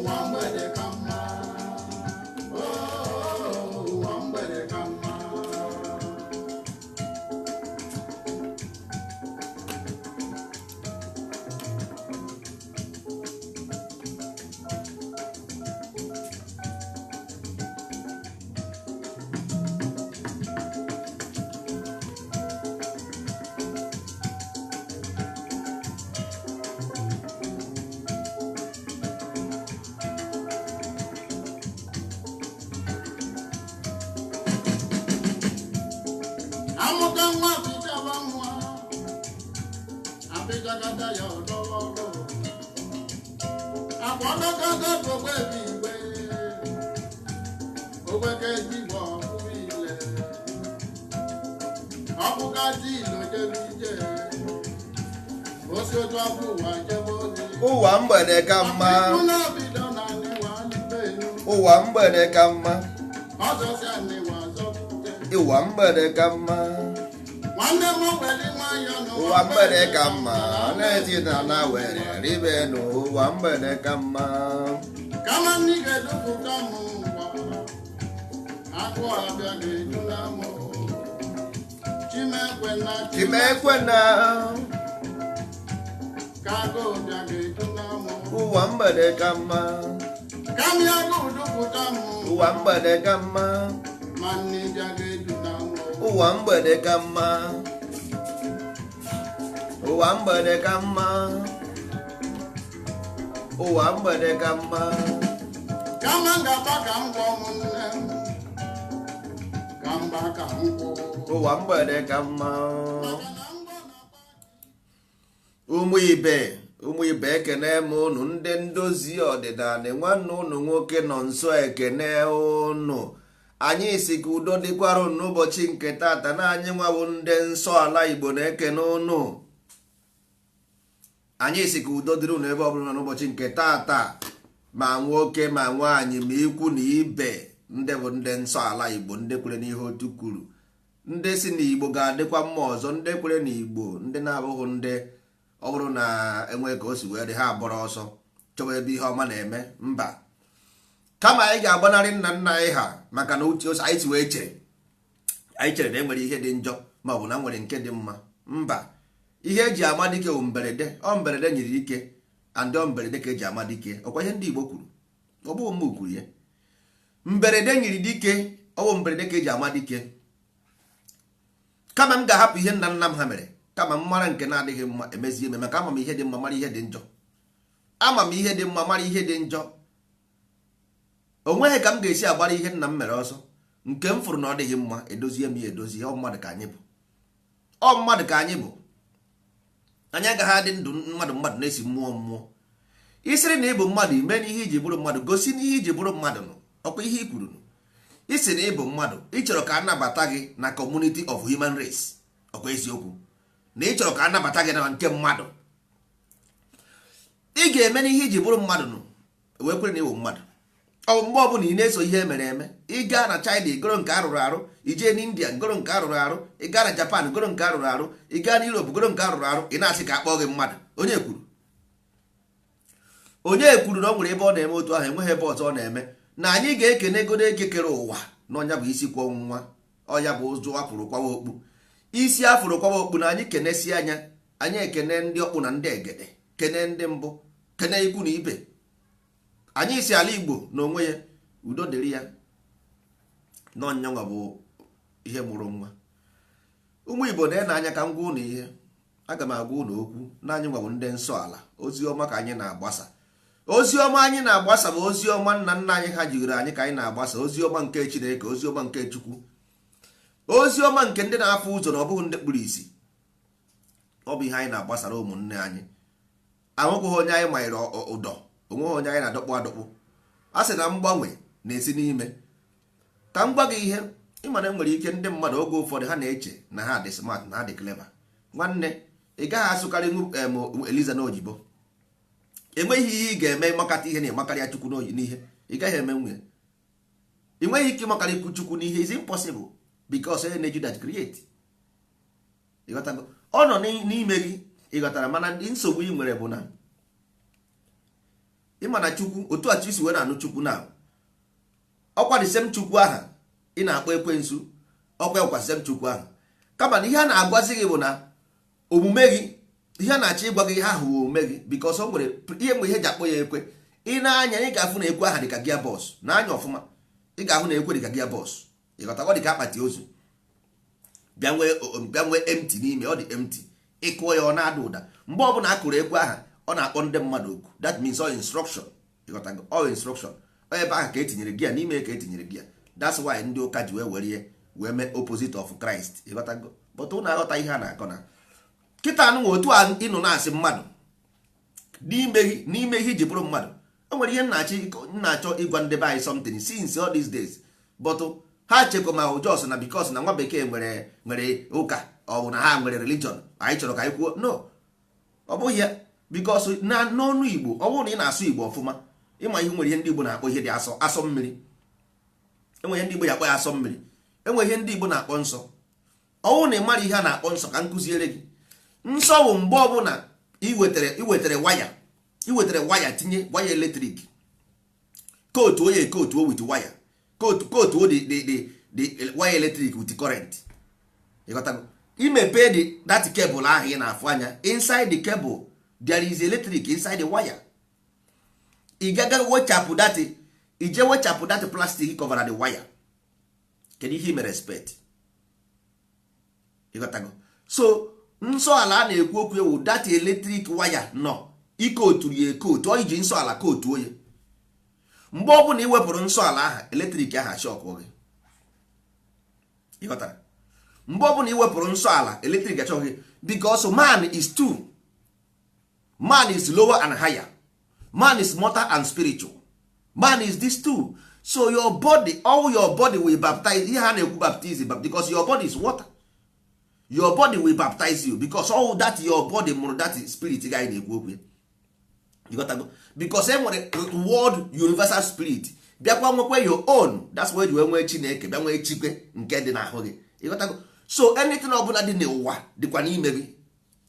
Ụwa mgbede ka mma. Oo, ụwa mgbede ka mma. Amụta nwa apịchaba nwa, apịchakata ya ọdọwa ọdọ. Akwa ọdọkata gbogbo ebi igwe, ogbeke jigbo ọkụrụ ile. Ọkụkazi ilo jebe ije, osi otu ọkụ ụwa jebe ozi. Ụwa mgbede ka mma. Ọkụ na-ebido na nịwa n'ikpe enu, Ụwa mgbede ka mma. ọzọsịa nịwa zọpụte. Ụwa mgbede ka mma. Nwanne m weli nwayọọ n'ụwa. Ụwa mgbede ka mma. Na-eti na na were ribe n'ụwa mgbede ka mma. Kama ndị ga-edupụta m ụwa, agụụ abịa ga-edula m. Chimekwena. Chimekwena. Ka agụụ bịa ga-edula m. Ụwa mgbede ka mma. Kama ya agụụ dupụta m, Ụwa mgbede ka mma. ma nne bịa ga-edula m. Ụwa mgbede ka mma. Ụwa mgbede ka mma. Ụwa mgbede ka mma. Kama m ga-agba ka m gwọ ụmụnne m, ka m gba ka m gwọ. Ụwa mgbede ka mma. Maka na mgbọ na-agba. Ụmụ ibe, ụmụ ibe, ekene m unu. Ndị ndozi ọdịnala, nwanne unu nwoke nọ nso, ekene unu. Anyị si ka udo dịkwara unu n'ụbọchị nke tata. Na anyị nwawo ndị nsọ ala Igbo na-ekene unu. Anyị si ka udo dịrị unu ebe ọ bụla nọ n'ụbọchị nke tata, ma nwoke ma nwaanyị, ma ikwu na ibe, ndị bụ ndị nsọ ala Igbo, ndị kwere n'ihe otu kwuru, ndị si na Igbo ga-adịkwa mma ọzọ, ndị kwere na Igbo, ndị na-abụghị ndị ọ bụrụ na enwe ka o si wee dị ha agbọrọ ọsọ chọwa ebe ihe ọma na-eme mba, kama anyị ga-agbanarị nna nna anyị ha, maka na uche anyị si wee chere, anyị chere na e nwere ihe dị njọ ma ọ bụ na nwere nke dị mma. Mba, ihe eji ama dike bụ mberede. Ọ mberede nyere ike and ọ mberede ka eji ama dike. Ọkwa ihe ndị Igbo kwuru, ọ bụghị mma kwuru ya. Mberede nyere dike, ọ bụ mberede ka eji ama dike. Kama m ga-ahapụ ihe nna nna m ha mere, kama m mara nke na-adịghị mma emezie eme, maka ama m ihe dị mma, mara ihe dị njọ. Ama m ihe dị mma, mara ihe dị njọ. O nweghị ka m ga-esi agbara ihe nna m mere ọsọ. Nke m fụrụ na ọ dịghị mma, edozie m ya edozie. Ọ mmadụ ka anyị bụ, ọ mmadụ ka anyị bụ. Anyị agaghị adị ndụ mmadụ mmadụ na-esi mmụọ mmụọ. Isiri na ịbụ mmadụ, ime n'ihe iji bụrụ mmadụ, gosi n'ihe iji bụrụ mmadụ nụ. Ọkwa ihe i kwuru nụ, isi na ịbụ mmadụ, ị chọrọ ka a nabata gị na community of human race. Ọkwa eziokwu na ị chọrọ ka a nabata gị na nke mmadụ, ị ga-eme n'ihe iji bụrụ mmadụ nụ, wee kwere na ịwụ mmadụ. Ọ bụ mgbe ọbụla ị na-eso ihe emere eme, ị gaa na China, igoro nke arụrụ arụ, ijee na India, goro nke arụrụ arụ, ị gaa na Japan, goro nke arụrụ arụ, ị gaa na Europe, goro nke arụrụ arụ, ị na-asị ka akpọọ gị mmadụ. Onye kwuru? Onye kwuru na ọ nwere ebe ọ na-eme otu ahụ? Enweghị ebe ọzọ ọ na-eme. Na anyị ga-ekene godo eke kere ụwa na ọnya bụ isi kwọ nwa, ọya bụ ụzụ afụrụ kwawa okpu, isi afụrụ kwawa okpu. Na anyị kenesi anya, anyị ekene ndị ọkpụ na ndị egede, kene ndị mbụ, kene ikwu na ibe anyị. Si ala Igbo na onwe ya, udo dịrị ya. N'ọnyanwa bụ ihe mụrụ nwa. Ụmụ Igbo na-ene anya ka m gwa ụnụ ihe. Aga m agwa ụnụ okwu na anyị nwabụ ndị nsọ ala. Ozi ọma ka anyị na-agbasa. Ozi ọma anyị na-agbasa bụ ozi ọma nna nna anyị ha jiri anyị ka anyị na-agbasa, ozi ọma nke Chineke, ozi ọma nke Chukwu, ozi ọma nke ndị na-afụ ụzọ na ọ bụghị ndị kpuru ìsì. Ọ bụ ihe anyị na-agbasara ụmụnne anyị. Ahụkwụghị onye anyị manyere ụdọ, onweghị onye anyị na-adọkpụ adọkpụ. A sị na mgbanwe na-esi n'ime. Ka m gwa gị ihe ịma na enwere ike ndị mmadụ oge ụfọdụ ha na-eche na ha dị smart, na ha dị clever. Nwanne, ị gaghị asụkarị Eliza na oyibo. Enweghị ihe ị ga-eme ịmakata ihe na ịmakarịa Chukwu n'ihe. Ị gaghị eme nwunye, ị nweghị ike ịmakarị ikwu Chukwu n'ihe. Is impossible, because energy that create, ịghọtago, ọ nọ n'ime gị. Ịghọtara? Mana nsogbu ị nwere bụ na Ịma na Chukwu, otu a chi si wee na-anụ Chukwu na ọkwa the same Chukwu aha ị na-akpọ ekwensu, ọkwa ọkwa same Chukwu ahụ. Kama na ihe a na-agwazi gị bụ na omume gị, ihe a na-achọ ịgwa gị, ha hụ omume gị, because o nwere ihe mgbe ihe ji akpọ ya ekwe. Ị na-anya, ị ga-afụ na ekwe aha dị ka gearbox. Na-anya ọfụma, ị ga-ahụ na ekwe dị ka gearbox. Ịghọtakwa? Dị ka akpati ozu, bịa nwee empty n'ime, ọ dị empty. Ịkụọ ya, ọ na-ada ụda. Mgbe ọbụla a kụrụ ekwe aha, ọ na-akpọ ndị mmadụ oku. That means all instruction. Ịghọtago? All instruction. Ọ ebe ahụ ka etinyere gear, n'ime ka etinyere gear. That's why ndị ụka ji wee were ihe wee mee opposite of Christ. Ịghọtago? But ụnụ aghọta ihe a na-akọ na kịta anụ nwe otu a ịnụ na-asị mmadụ n'ime gị, n'ime ihe iji bụrụ mmadụ. O nwere ihe m na-achọ ịgwa ndị be anyị something since all these days, but ha chekwa ma jos na because na nwa bekee nwere ụka, ọ bụ na ha nwere religion anyị chọrọ ka anyị kwuo. No, ọ bụghị ya, because na n'ọnụ Igbo, ọ bụrụ na ị na-asụ Igbo ọfụma, ịma ihe nwere ihe ndị Igbo na-akpọ ihe dị asọ, asọ mmiri. Enwe ihe ndị Igbo ji akpọ ya asọ mmiri. Enwe ihe ndị Igbo na-akpọ nsọ. Ọ bụrụ na ị mara ihe a na-akpọ nsọ, ka m kụziere gị. Nsọ bụ mgbe ọbụla iwetere waya, iwetere waya, tinye waya electric, kootuo ya, ekootuo with waya, kootuo the wire electric with current. Ịghọtago? Imepe the that cable ahụ ị na-afụ anya, inside the cable there is electric inside the wire. Ị gaga wechapụ that, ije wechapụ that plastic cover the wire. Kedu ihe i mere respect? Ịghọtago? So nsọ ala a na-ekwu okwu ewu, that electric wire nọ ikooturu ya ekootu, ọ iji nsọ ala kootuo ya. Mgbe ọ bụla ị wepụrụ nsọ ala aha, electric aha shock gị. Ịghọtara? Mgbe ọ bụla ị wepụrụ nsọ ala, electric achọghị gị, because man is two. Man is lower and higher. Man is mortal and spiritual. Man is this two. So your body, all your body will baptize. Ihe ha na-ekwu baptism, because your body is water. Your body will baptize you, because all that your body mụrụ that spirit ga anyị na-ekwu okwu ya. You got to go, because e nwere world universal spirit, bịakwa nwekwa your own. That's why you wee nwee Chineke, bịa nwee chikwe nke dị n'ahụ gị. Ịghọtago? So anything ọbụla dị n'ụwa dịkwa n'ime gị,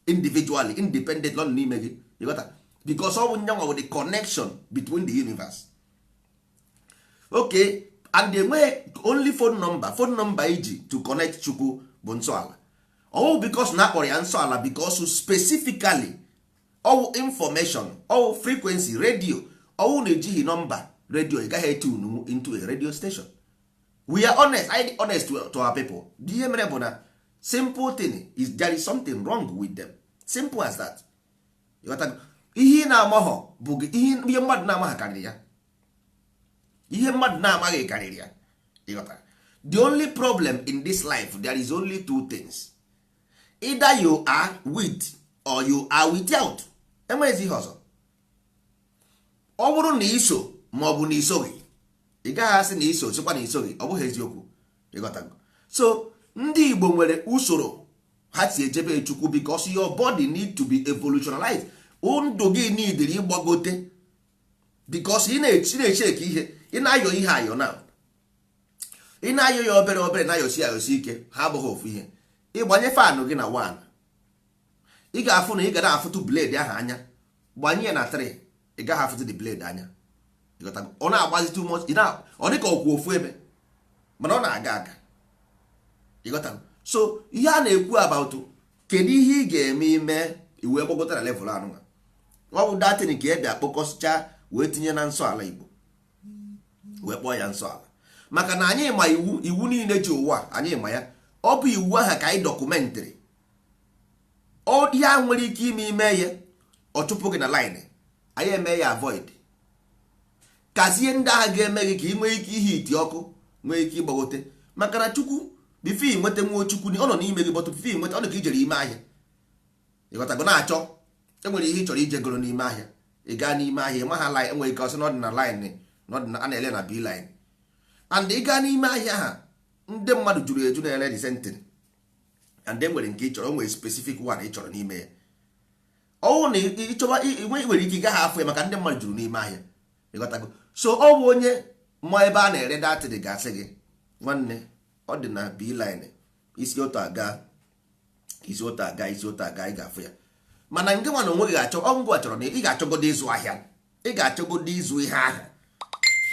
individually, independent nọ n'ime gị. Ịghọta? Because ọ bụ nyanwa bụ the connection between the universe. Okay, and enweghị only phone number. Phone number iji to connect Chukwu bụ nsọala. Ọwụ because na akpọrọ ya nsọala, because specifically ọwụ information, ọwụ frequency radio. Ọwụ na ejighị nọmba radio, ị gaghị etune into a radio station. We are honest. I dey honest to our people. Ihe mere bụ na simple thing is there is something wrong with them. Simple as that. Ịghọtago? Ihe ị na-amaghọ bụ gị ihe mmadụ na-amaghị karịrị ya. Ihe mmadụ na-amaghị karịrị ya. Ịghọtara? The only problem in this life, there is only two things: either you are with or you are without. Enweghịzi ihe ọzọ. Ọ bụrụ na iso ma ọ bụ na isoghị, ị gaghị asị na iso sịkwa na isoghị. Ọ bụghị eziokwu. Ịghọtago? So ndị Igbo nwere usoro ha si ejebe Chukwu, because your body need to be evolutionalized. Ndụ gị nidiri ịgbagote, because ị na-eche ihe ị na-ayọ, ihe ayọ na ị na-ayọ ya obere obere, na-ayọsi ayọsi ike, ha abụghị ofu ihe. Ịgbanye fan gị na 1, ị ga-afụ na ị ga na-afụtụ blade ahụ anya. Gbanye ya na 3, ị gaghị afụtụ the blade anya. Ịghọtago? Ọ na-agbazi too much. Ọ dị ka ọkwụ ofu ebe, mana ọ na-aga aga. Ịghọtago? So ihe a na-ekwu about, kedu ihe ị ga-eme ime iwee gbagota na level anụnwa? Ọ bụ datin ka e bịa kpokọsịcha wee tinye na nsọ ala Igbo, wee kpọọ ya nsọ ala, maka na anyị ma iwu, iwu niile ji ụwa. Anyị ma ya. Ọ bụ iwu ahụ ka anyị documentịrị. Ihe ahụ nwere ike ime ime ya, ọ chụpụ gị na line. Anyị eme ya avoid, kazie ndị agha ga-eme gị ka ị nwee ike ihe iti ọkụ, nwee ike ịgbagote, maka na Chukwu, before ị nweta nwa Chukwu, ọ nọ n'ime gị, but before ị nweta, ọ dị ka ijere ime ahịa. Ịghọtago? Na-achọ, enwere ihe ị chọrọ ije goro n'ime ahịa. Ị gaa n'ime ahịa, ịma ha line, enwere ike ọsị na ọ dị na line, na ọ dị na a na-ele na B line, and ị gaa n'ime ahịa ha, ndị mmadụ juru eju na-ele the same thing, and e nwere nke ị chọrọ, o nwere specific one ị chọrọ n'ime ya. Ọwụ na ịchọba, nwere ike ị gaghị afụ ya, maka ndị mmadụ juru n'ime ahịa. Ịghọtago? So ọ bụ onye ma ebe a na-ere datịrị ga-asị gị, "Nwanne, ọ dị na B line, isi otu aga, isi otu aga, isi otu aga, ị ga-afụ ya." Mana nke nwa na onwe gị ga-achọ, ọ ngwa chọrọ na ị ga-achọgodo ịzụ ahịa. Ị ga-achọgodo ịzụ ihe ahụ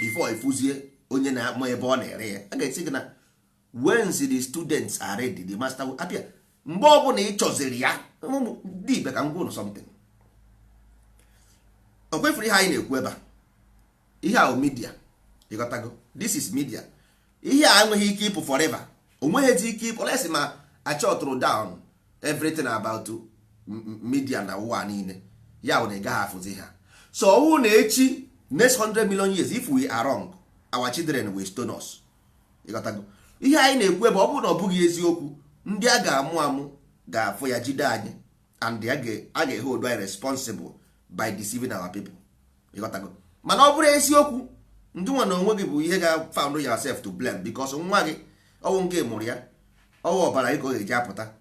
before ịfụzie onye na-ama ebe ọ na-ere ya. A ga-esi gị na once the students are ready, the master will appear. Mgbe ọbụla ị chọziri ya dị ibe ka m gwa unu something. O kwefuru ihe anyị na-ekwu ebe a, ihe a media, ịghọtago? This is media. Ihe a enweghị ike ịpụ forever, o nweghịzi ike ịpụ lesi ma achọtụrụ down everything about media na ụwa niile. Ya bụ na ị gaghị afụzi ha. So ọwụ na echi, next 100 million years, if we are wrong, our children will stone us. Ịghọtago? Ihe anyị na-ekwu ebe ọ bụrụ na ọ bụghị eziokwu, ndị a ga-amụ amụ ga-afụ ya jide anyị, and a ga-hold anyị responsible by deceiving our people. Ịghọtago? Mana ọ bụrụ eziokwu, ndị nwa na onwe gị bụ ihe ga-found yourself to blame, because nwa gị ọwụ nke mụrụ ya, ọwụ ọbara gị ka ọ ga-eji apụta.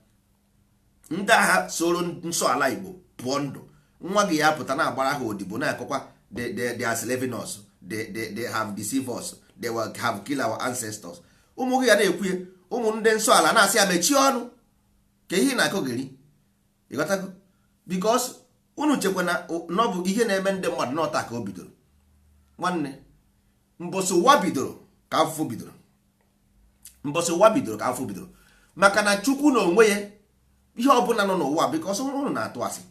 Ndị agha soro nsọ ala Igbo pụọ ndụ, nwa gị ya apụta na-agbara ha odibo, na-akọkwa they are slaving us, they have deceived us, they will have killed our ancestors. Ụmụ gị ya na-ekwuye, ụmụ ndị nsọ ala na-asị ya mechie ọnụ ka ihe na-akọgeri. Ịghọtago? Because unu chekwa na ọ bụ ihe na-eme ndị mmadụ n'ọta ka o bidoro. Nwanne, mbọsị ụwa bidoro ka afụfụ bidoro. Mbọsị ụwa bidoro ka afụfụ bidoro, maka na Chukwu na onwe ya, ihe ọbụla nọ n'ụwa, because unu na-atụ asị.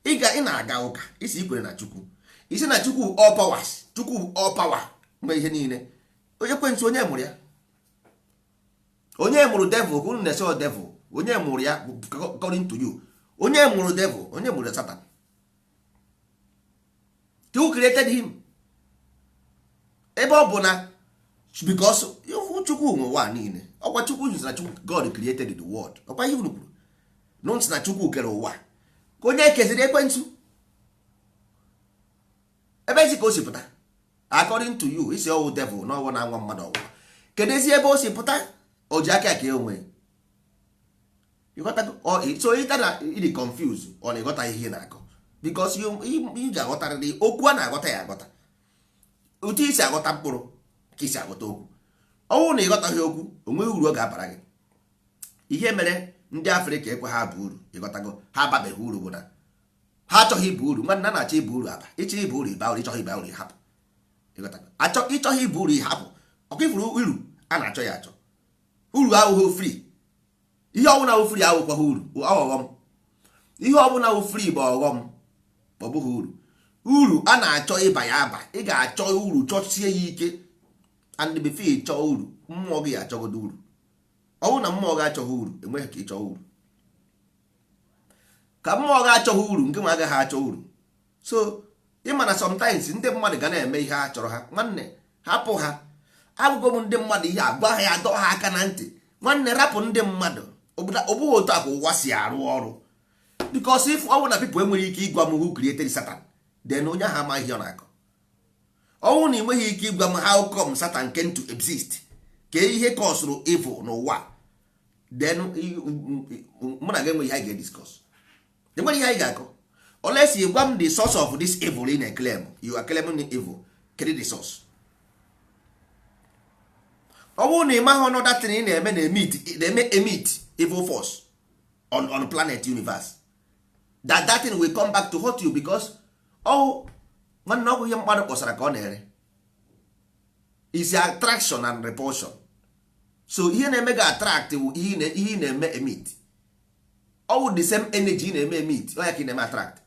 Ị ga ị na-aga ụka, isi ikwere na Chukwu, isi na Chukwu all powers, Chukwu all power mgbe ihe niile. Onye kwentị, onye mụrụ ya? Onye mụrụ devil? Ka unu na-ese devil, onye mụrụ ya? According to you, onye mụrụ devil? Onye mụrụ Satan? Who created him? Ebe ọ bụ na because Chukwu nwe ụwa niile, ọkwa Chukwu na Chukwu, God created the world. Ọkwa ihe unu kwuru nụ na Chukwu kere ụwa, ka onye keziri ekwentị ebe ezi ka o si pụta? According to you, isi ọwụ devil na ọwụ na-anwa mmadụ ọnwụnwa. Kedu ezi ebe o si pụta? O ji aka ka onwe. So ịta na ịdị confuse, ọ na-ịghọta ihe na-akọ, because ị ga-aghọtarịrị okwu a na-aghọta ya aghọta. Otu isi aghọta mkpụrụ ka isi aghọta okwu. Ọnwụ na ịghọtaghị okwu, onweghị uru ọ ga-abara gị. Ihe mere ndị Afrịka ekwe ha bụ uru, ịghọtago, ha ababeghị uru bụ na ha achọghị ibu uru. Nwanne, a na-achọ ibu uru aba. Ịchọ ibu uru, ịba uru. Ịchọghị ịba uru, ịhapụ. Ịghọtago? Achọ ịchọghị ibu uru, ịhapụ. Ọkwa ifuru uru a na-achọ ya achọ. Uru ahụhụ free. Ihe ọbụla wụ free awụkwaghị uru, ọghọm. Ihe ọbụla wụ free bụ ọghọm, ọ bụghị uru. Uru a na-achọ ịba ya aba. Ị ga-achọ uru, chọsie ya ike, and before ị chọọ uru, mmụọ gị achọgodo uru. Ọ bụrụ na mmụọ gị achọghị uru, enweghị ka ị chọọ uru. Ka mmụọ gị achọghị uru, nke nwa agaghị achọ uru. So ịma na sometimes ndị mmadụ ga na-eme ihe ha chọrọ ha. Nwanne, hapụ ha. Agụgụ m ndị mmadụ ihe agwa ha, ya adọ ha aka na ntị. Nwanne, rapụ ndị mmadụ. Ọ bụghị otu a ka ụwa si arụ ọrụ, because if ọ bụ na people enwere ike ịgwa m who created Satan, then onye ahụ amaghị ihe ọ na-akọ. Ọnwụ na ị nweghị ike ịgwa m how come Satan came to exist, ka ihe kọsụrụ evil n'ụwa, then mụ na gị enweghị ihe anyị ga-ediscuss, enweghị ihe anyị ga-akọ, unless you gwa m the source of this evil ị na-claim. You are claiming evil, kedu the source? Ọ bụrụ na ị maghị another thing ị na-eme na-eme emit evil force on planet universe, that thing will come back to hurt you, because ọ nwanne, ọ bụ ihe mmadụ kpọsara ka ọ na-ere. Is attraction and repulsion. So ihe na-eme gị attract bụ ihe ị na-eme emit. Ọ bụ the same energy ị na-eme emit, ọ ya ka ị na-eme attract.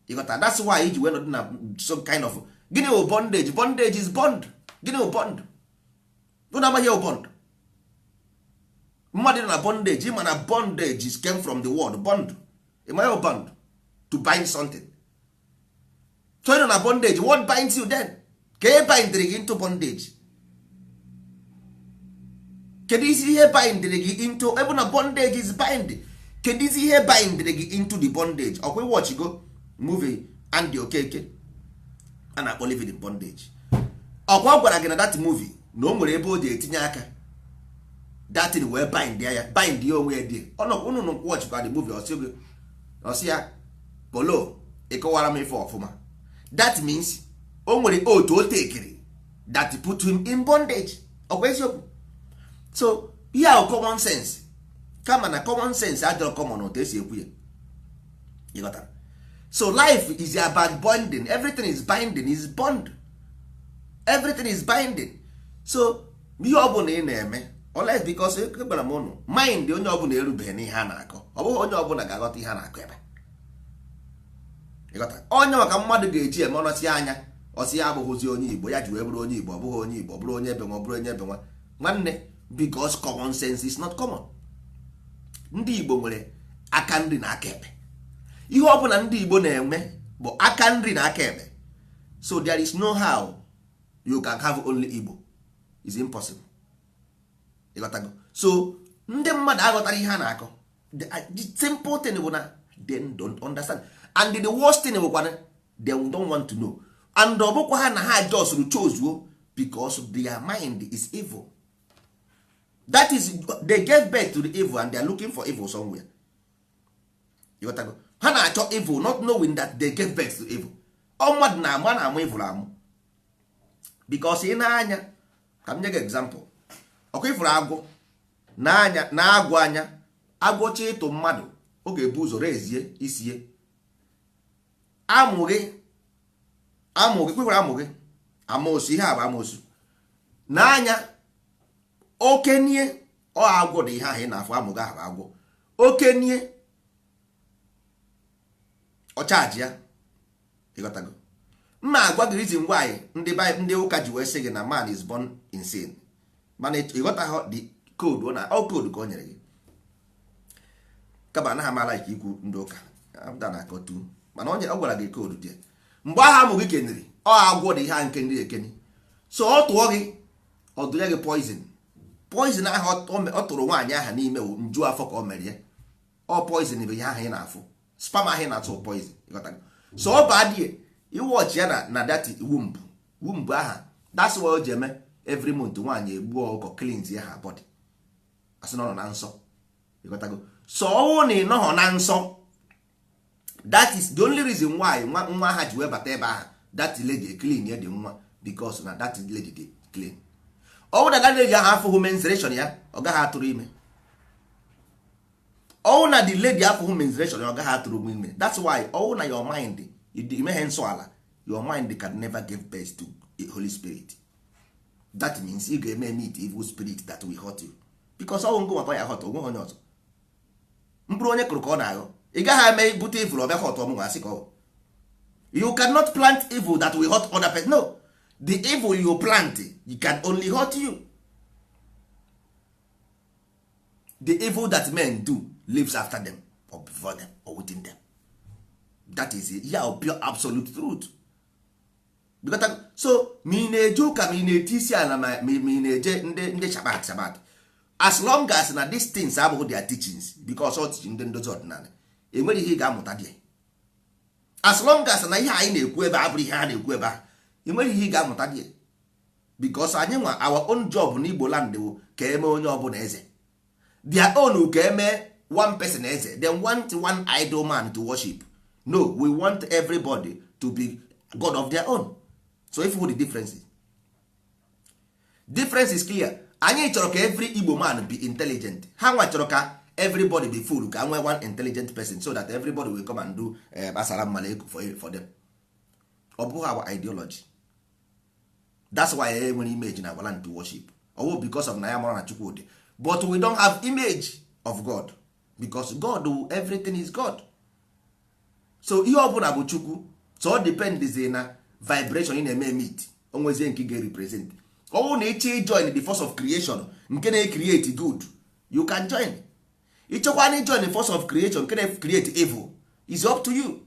Ịghọta? That's why iji wee nọdụ na some kind of, gịnị bụ bondage? Bondage is bond. Gịnị bụ bond? Unu amaghị bụ bond? Mmadụ nọ na bondage. Ịma na bondage is came from the word bond? Ịma bụ bond? To bind something. So ị nọ na bondage. What binds you then? Ka e bindịrị gị into bondage? Kedu isi ihe bindịrị gị into ebe na bondage is bind? Kedu isi ihe bindịrị gị into the bondage? Ọkwa watch go movie Andy Okeke a na-akpọ Living in Bondage? Ọkwa gwara gị na that movie na o nwere ebe o ji etinye aka, that thing wee bind ya, bind ya onwe ya dị. Unu nụ watch kwa the movie. Ọsị gị, ọsị ya polo, ịkọwara m ife ọfụma. That means o nwere otu o tekiri that put him in bondage. Ọkwa eziokwu? So ihe ahụ common sense, kama na common sense adịrọ common otu esi ekwu ya. Ịghọtara? So life is about bonding. Everything is binding, is bond. Everything is binding. So ihe ọbụla ị na-eme, unless, because gwara m ụnụ, mind onye ọbụla erubeghị n'ihe a na-akọ. Ọ bụghị onye ọbụla ga-aghọta ihe a na-akọ ebe. Ịghọta? Onye maka mmadụ ga-eji eme ọnọsi anya, ọsị ya abụghịzi onye Igbo, ya ji wee bụrụ onye Igbo, ọ bụghị onye Igbo, ọ bụrụ onye ebe nwa, ọ bụrụ onye ebe nwa. Nwanne, because common sense is not common. Ndị Igbo nwere aka nri na aka ekpe. Ihe ọbụla ndị Igbo na-eme bụ aka nri na aka ekpe. So there is no how you can have only Igbo. Is impossible. Ịghọtago? So ndị mmadụ aghọtara ihe a na-akọ. The simple thing bụ na they don't understand, and the worst thing bụkwa they don't want to know. And ọ bụkwa ha na ha just chose, because their mind is evil. That is, they gave birth to the evil and they are looking for evil somewhere. Ịghọtago? Ha na-achọ evil, not knowing that they gave birth to evil. Ọ mmadụ na-amụ, a na-amụ evil amụ, because ị na-anya, ka m nye gị example. Ọkwa ifuru agwọ na-anya na-agwụ anya, agwọcha ịtụ mmadụ, ọ ga-ebu ụzọ rezie isie amụ gị, amụ gị kwekwara, amụ gị amoosu. Ihe a bụ amoosu n'anya okenie. Ọ agwọ dị ihe ahụ ị na-afụ, amụ gị ahụ bụ agwọ okenie. Ọchaji ya. Ịghọtago? Mma agwa gị reason why ndị ndị ụka ji wee sị gị na man is born in sin, mana ịghọtaghị the code. Ọ na ọ code ka o nyere gị kama anaghị m ala ikwu ndị ụka abda na akọtu, mana onye ọ gwara gị code dị mgbe ahụ amụ gị keniri. Ọ agwọ dị ihe a nke ndị ekeni. So ọ tụọ gị, ọ dụnye gị poison. Poison ahụ ọ tụrụ nwaanyị ahụ n'ime wụ nju afọ ka ọ mere ya. Ọ poison bụ ihe ahụ ị na-afụ, sperm ahụ ị na-atụ poison. Ịghọtago? So ọ ba die iwọchi ya na that womb, womb aha. That's why o ji eme every month nwaanyị egbuo ọkụkọ, cleanse ya her body, asị na ọ nọ na nsọ. Ịghọtago? So ọnwụ na ị nọghọ na nsọ, that is the only reason why nwa nwa ha ji wee bata ebe ahụ. That lady clean ya dị nwa, because na that lady dị clean. Ọ bụrụ na that lady ahụ afụghị menstruation ya, ọ gaghị atụrụ ime. Ọwụ na the lady afụghị menstruation ya, ọ gaghị atụrụ ime. That's why ọwụ na your mind imeghe nsọ ala, your mind can never give birth to a Holy Spirit. That means ị ga-eme meet evil spirit that will hurt you, because ọwụ ngụ maka ya hurt onweghị onye ọzọ. Mkpụrụ onye kụrụ ka ọ na-aghọ. Ị gaghị eme bute evil, ọbịa hurt ọmụnwa, asị ka ọ. You cannot plant evil that will hurt other person. No, the evil you plant, you can only hurt you. The evil that men do lives after them or before them or within them. That is it. Yeah, pure absolute truth. Because so ma ị na-eje ụka, ma ị na-eti isi ala, ma ị na-eje ndị Sabbath Sabbath, as long as na these things abụghị their teachings, because ọ teaching ndị ndozi ọdịnala, enwere ihe ị ga-amụta dị. As long as na ihe anyị na-ekwu ebe a bụrụ ihe ha na-ekwu ebe a, enwere ihe ị ga-amụta dị, because anyị nwa, our own job n'Igbo land bụ ka eme onye ọbụla eze. Their own ka eme one person eze. They want one idol man to worship. No, we want everybody to be god of their own. So if the difference is, difference is clear. Anyị chọrọ ka every Igbo man be intelligent. Ha nwa chọrọ ka everybody be fool, ka nwee one intelligent person so that everybody will come and do asara mmalaikum for them. Ọ bụghị our ideology. That's why e nwere image na our land to worship. Ọwụ because of na ya mara na Chukwu dị, but we don't have image of God, because God, everything is God. So ihe ọbụla bụ Chukwu. So ọ depends na vibration ị na-eme emit. Onwezie nke ga-represent. Ọ bụrụ na ịchọ join the force of creation nke na-create good, you can join. Ịchọkwa na join the force of creation nke na-create evil, is up to you.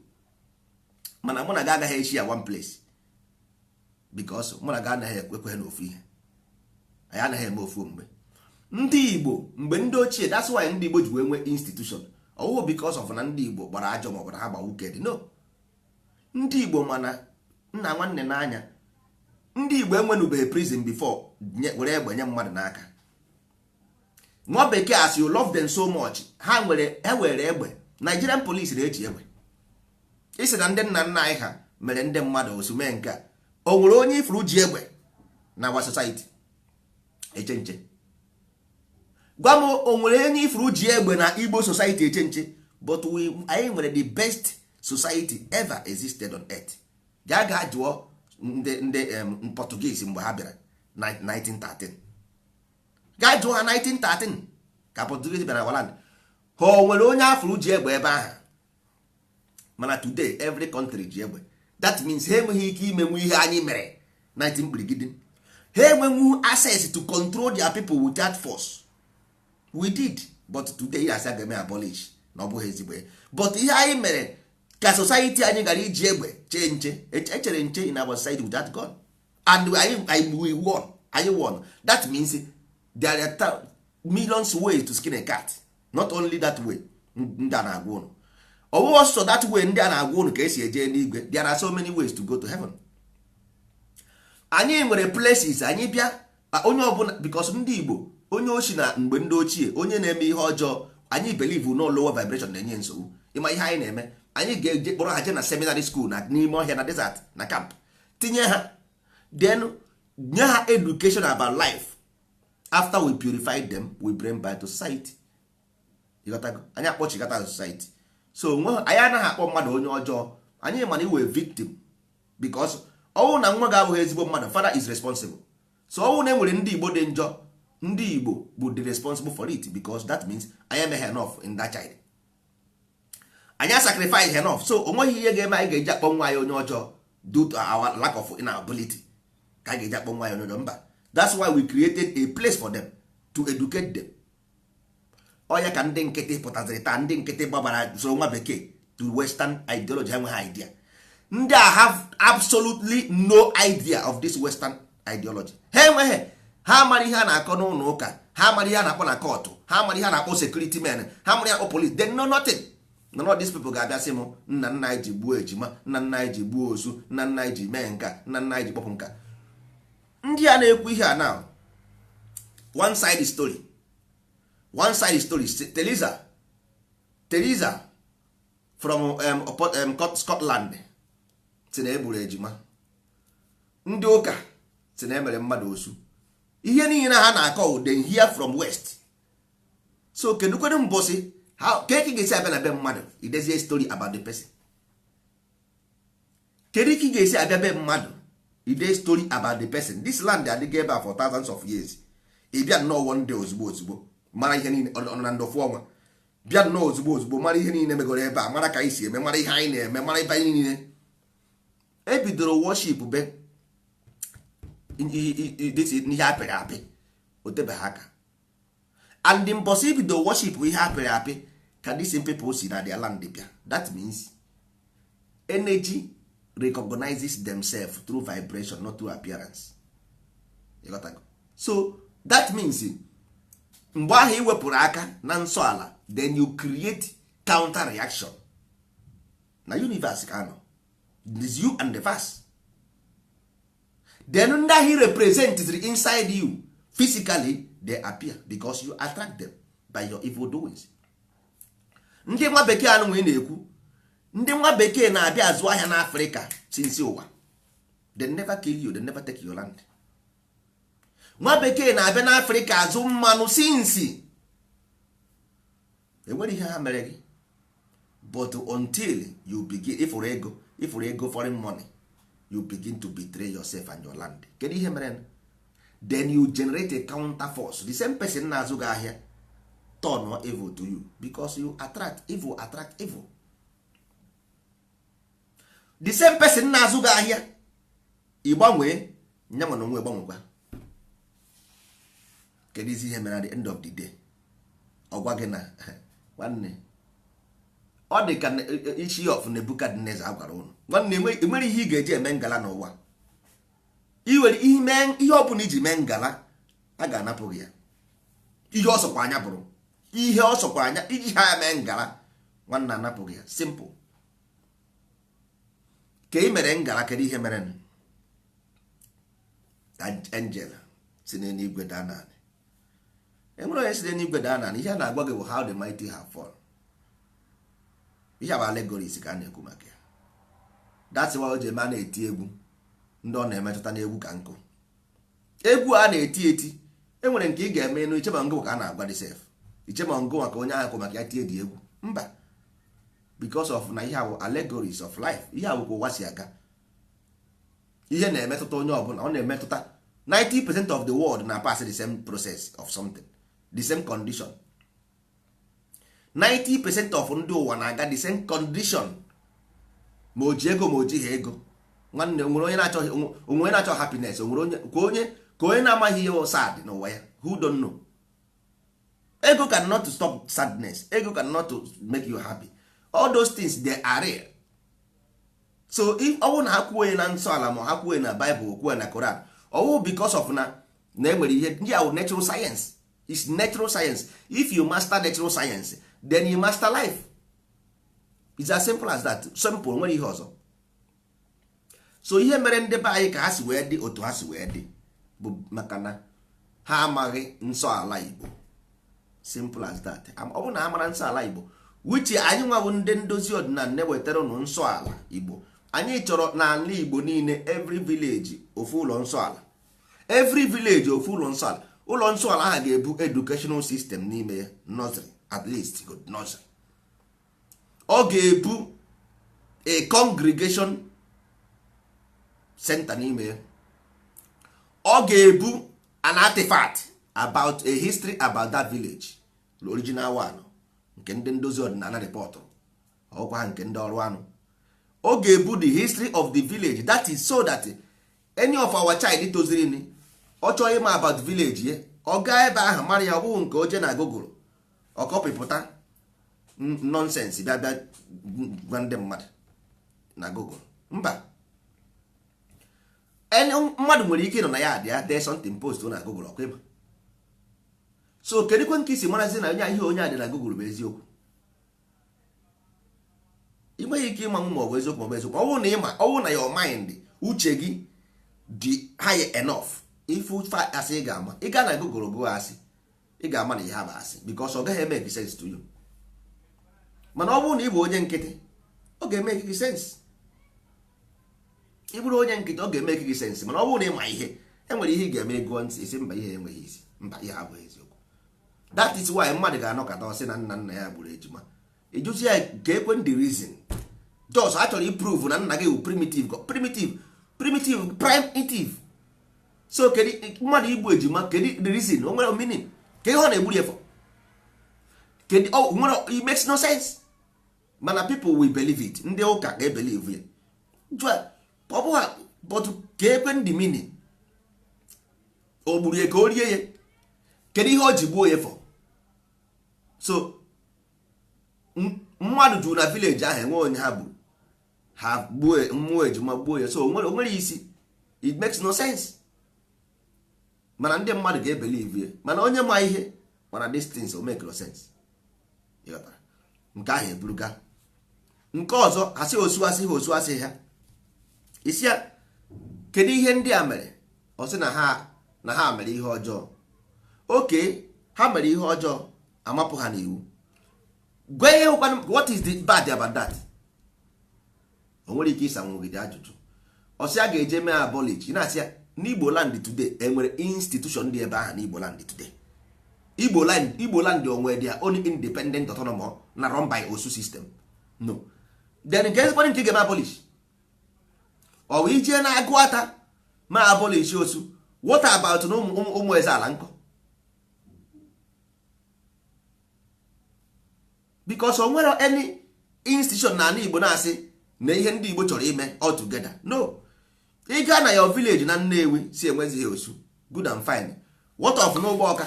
Mana mụ na gị agaghị echi ya one place, because mụ na gị anaghị ekwekwe n'ofu ihe. Anyị anaghị eme ofu omume. Ndị Igbo mgbe ndị ochie, that's why ndị Igbo ji wee nwee institution. Ọwụwụ because of na ndị Igbo gbara ajọ maọbụ na ha gba wicked. No, ndị Igbo mana nna nwanne n'anya, ndị Igbo enwenubeghị prison before were egbe nye mmadụ n'aka. Nwa bekee, as you love them so much, ha nwere, ha were egbe. Nigerian police na-eji egbe. Isi na ndị nna nna anyị ha mere ndị mmadụ osume nke a, o nwere onye ifuru ji egbe na our society eche nche? Gwa m, o nwere onye ifuru ji egbe na Igbo society eche nche? But we, anyị nwere the best society ever existed on earth. Gaa gaa jụọ ndị Portuguese mgbe ha bịara 1913. Gaa jụọ ha 1913 ka Portuguese bịara na land, ha o nwere onye afụrụ ji egbe ebe ahụ? Mana today every country ji egbe. That means ha enweghị ike imenwu ihe anyị mere 19 mkpirigide. Ha enwenwu access to control their people without force. We did. But today ya asị aga eme abolish na ọ bụghị ezigbo ya. But ihe anyị mere ka society anyị gara iji egbe chee nche, echere nche in our society without gun, and we won. Anyị won. That means there are millions ways to skin a cat, not only that way ndị a na-agwa ụnụ. Ọwụwa ọsọ that way ndị a na-agwa ụnụ ka esi eje n'igwe. There are so many ways to go to heaven. Anyị nwere places anyị bịa onye ọbụla, because ndị Igbo, onye ochi na mgbe ndị ochie, onye na-eme ihe ọjọọ, anyị believe no lower vibration na-enye nsogbu. Ịma ihe anyị na-eme? Anyị ga-eje kpọrọ ha je na seminary school na n'ime ọhịa, na desert, na camp, tinye ha, then nye ha education about life. After we purify them, we bring back to society. Ịghọtago? Anyị akpọchigata society. So nwe anyị anaghị akpọ mmadụ onye ọjọọ. Anyị mana iwe victim, because ọnwụ na nwa gị abụghị ezigbo mmadụ, father is responsible. So ọnwụ na enwere ndị Igbo dị njọ, ndị Igbo bụ the responsible for it, because that means anyị emeghị enough in that child. Anyị sacrifice enough. So o nweghị ihe ga-eme anyị ga-eji akpọ nwa anyị onye ọjọọ due to our lack of inability ka anyị ga-eji akpọ nwa anyị onye ọjọọ. Mba. That's why we created a place for them to educate them. Ọ ka ndị nkịtị pụtaziri taa, ndị nkịtị gbabara soro nwa bekee to western ideology. Ha enweghị idea. Ndị a have absolutely no idea of this western ideology. Ha enweghị. Ha mara ihe a na-akọ n'ụlọ ụka, ha mara ihe a na-akpọ na court, ha mara ihe a na-akpọ security men, ha mara ihe a na-akpọ police. They know nothing. None of these people ga-abịa sị m nna nna anyị ji gbuo ejima, nna nna anyị ji gbuo osu, nna nna anyị ji mee nka, nna nna anyị ji kpọpụ nka. Ndị a na-ekwu ihe a now, one side story, one side story. Teresa from Scotland si na egburu ejima. Ndị ụka si na emere mmadụ osu. Ihe niile ha na-akọ, they hear from west. So kedu kwenu mbọsị ka eke ga-esi abịa na be mmadụ idezie story about the person? Kedu ka ị ga-esi abịa be mmadụ ide story about the person? This land adịghị ebe a for thousands of years. Ị bịa nnọọ one day, ozugbo ozugbo mara ihe niile ọ nọ na ndọfụ ọnwa. Bịa nnọọ ozugbo ozugbo mara ihe niile megoro ebe a, mara ka anyị si eme, mara ihe anyị na-eme, mara ebe anyị niile ebidoro worship be ihe apịrị apị. O tebeghị aka, and mbọsị ibido worship ihe apịrị apị ka these same people si na their land bịa. That means energy recognizes themselves through vibration, not through appearance. You got that? So that means mgbe ahụ ị wepụrụ aka na nsọ ala, then you create counter reaction na universe ka anọ. It is you and the verse. Then ndị ahụ represent inside you physically, they appear because you attract them by your evil doings. Ndị nwa bekee anụ ị na-ekwu, ndị nwa bekee na-abịa azụ ahịa n'Afrịka since ụwa. They never kill you, they never take your land. Nwa bekee na-abịa n'Afrịka azụ mmanụ since, enwere ihe ha mere gị? But until you begin ifụrụ ego, ifụrụ ego, foreign money, you begin to betray yourself and your land. Kedu ihe mere? Then you generate a counter force. The same person na-azụ gị ahịa turn evil to you, because you attract evil, attract evil. The same person na-azụ gị ahịa, ị gbanwee nyanwa na onwe gbanwekwa. Kedu isi ihe mere? At the end of the day, ọ gwa gị na nwanne, ọ dị ka isi of Nebukadneza a gwara ụnụ. Nwanne, enwere ihe ị ga-eji eme ngala n'ụwa. Iwere ihe ọ bụla iji mee ngala, a ga-anapụ gị ya. Ihe ọ sọkwa anya bụrụ, ihe ọ sọkwa anya iji ha mee ngala, nwanne, anapụ gị ya. Simple. Ka ị mere ngala, kedu ihe mere? Angel si n'eluigwe daa n'ala. Enwere onye si n'eluigwe daa n'ala. Ihe a na-agwa gị bụ how the mighty have fallen. Ihe a bụ allegories ka a na-ekwu maka ya. That's why o ji eme a na-eti egwu, ndị ọ na-emetụta n'egwu ka nkụ. Egwu a na-eti eti, enwere nke ị ga-eme enu ichema ngụ ka a na-agwa dị sef, ichema ngụ maka onye ahụ maka ya tie dị egwu. Mba. Because of na ihe a bụ allegories of life. Ihe a bụ ka ụwa si aga. Ihe na-emetụta onye ọbụla, ọ na-emetụta 90% of the world na pass the same process of something, the same condition. 90% of ndị ụwa na-aga the same condition, ma o ji ego, ma o jighị ego. Nwanne, onwere onye na-achọ, onwere onye na-achọ happiness? Onwere onye ka onye na-amaghị ihe sad n'ụwa ya? Who don't know? Ego cannot stop sadness. Ego cannot make you happy. All those things, they are real. So if ọ bụrụ na ha kwuo na nsọ ala, ma ha kwuo na Bible, kwuo na Koran, ọwụ because of na enwere ihe ndị ahụ. Natural science is natural science. If you master natural science, then you master life. It's as simple as that. Simple. Nwere ihe ọzọ. So ihe mere ndị be anyị ka ha si wee dị otu ha si wee dị bụ maka na ha amaghị nsọ ala Igbo. Simple as that. Ọ bụrụ na ha mara nsọ ala Igbo, which anyị nwa bụ ndị ndozi ọdịnala na-ewetara ụnụ nsọ ala Igbo, anyị chọrọ n'ala Igbo niile, every village ofu ụlọ nsọ ala, every village ofu ụlọ nsọ ala. Ụlọ nsọ ala ahụ ga-ebu educational system n'ime ya, nursery, at least good nursery. Ọ ga-ebu a congregation center n'ime ya. Ọ ga-ebu an artifact about a history about that village, the original one nke ndị ndozi ọdịnala rịpọtụrụ, ọkwa ha nke ndị ọrụ anụ. Ọ ga-ebu the history of the village. That is so that any of our child toziri, ọ chọọ ịma about village ye, ọ gaa ebe ahụ mara ya. Ọ bụghị nke oje na Google, ọ kọpịpụta nonsense, bịa bịa gwa ndị mmadụ na Google. Mba, mmadụ nwere ike ịnọ na ya dị ya dee something, post na Google, ọkwa ịma. So kedu kwe nke isi marazi na onye ihe onye a dị na Google bụ eziokwu? Ị nweghị ike ịmanwụ ma ọ bụ eziokwu ma ọ bụ eziokwu. Ọ bụrụ na ịma, ọ bụrụ na your mind, uche gị dị high enough, ifu asị ị ga-ama. Ị gaa na Google gụọ asị, ị ga-ama na ihe bụ asị, because ọ gaghị eme sense to you. Mana ọ bụrụ na ị bụ onye nkịtị, ọ ga-eme gị sense. Ị bụrụ onye nkịtị, ọ ga-eme gị sense. Mana ọ bụrụ na ị ma ihe, enwere ihe ị ga-eme, gụọ ntị isi, mba, ihe enweghị isi, mba, ihe abụghị eziokwu. That is why mmadụ ga-anọkọta, ọsị na nna nna ya gburu ejima. Ịjụzi ya ka ekwe ndị reason, just a chọrọ iprove na nna gị bụ primitive, primitive, primitive, primitive. So kedu mmadụ igbu ejima? Kedu the reason? O nwere meaning? Ka ihe ọ na-egburu ya for? Kedu? O nwere, it makes no sense. Mana people will believe it. Ndị ụka ga-ebelieve ya. Jụọ, ọ bụghị, but ka ekwe ndị meaning? O gburu ya ka o rie ya? Kedu ihe o ji gbuo ya for? So mmadụ juru na village ahụ, enwe onye ha gburu, ha gbuo mmụọ ejima, gbuo ya. So o nwere isi? It makes no sense. Mana ndị mmadụ ga-ebelieve ya. Mana onye ma ihe mana distance, o make no sense. Ịghọtara? Nke ahụ eburuga. Nke ọzọ, asị osu, asị ha osu, asị ha isi ya, kedu ihe ndị a mere? Ọ sị na ha mere ihe ọjọọ. Oke ha mere ihe ọjọọ, amapụ ha n'iwu. Gwa ihe hụkwanụ, what is the bad about that? O nwere ike ịsa nwogide ajụjụ. Ọ sị a ga-eje mee abolish. Ị na-asị ya n'Igbo land today, enwere institution dị ebe ahụ n'Igbo land today? Igbo land, Igbo land onwe their own independent autonomous na run by osu system? No. Then nke ezigbo nke ị ga-eme abolish, ọ bụ ijee na agụ ata ma abolish osu? What about na ụmụ ụmụ eze ala nkọ? Because o nwere any institution na ala Igbo na-asị na ihe ndị Igbo chọrọ ime all together? No. Ị gaa na your village na Nnewi, si enwezighị osu, good and fine. What of n'ụgbọ ọka?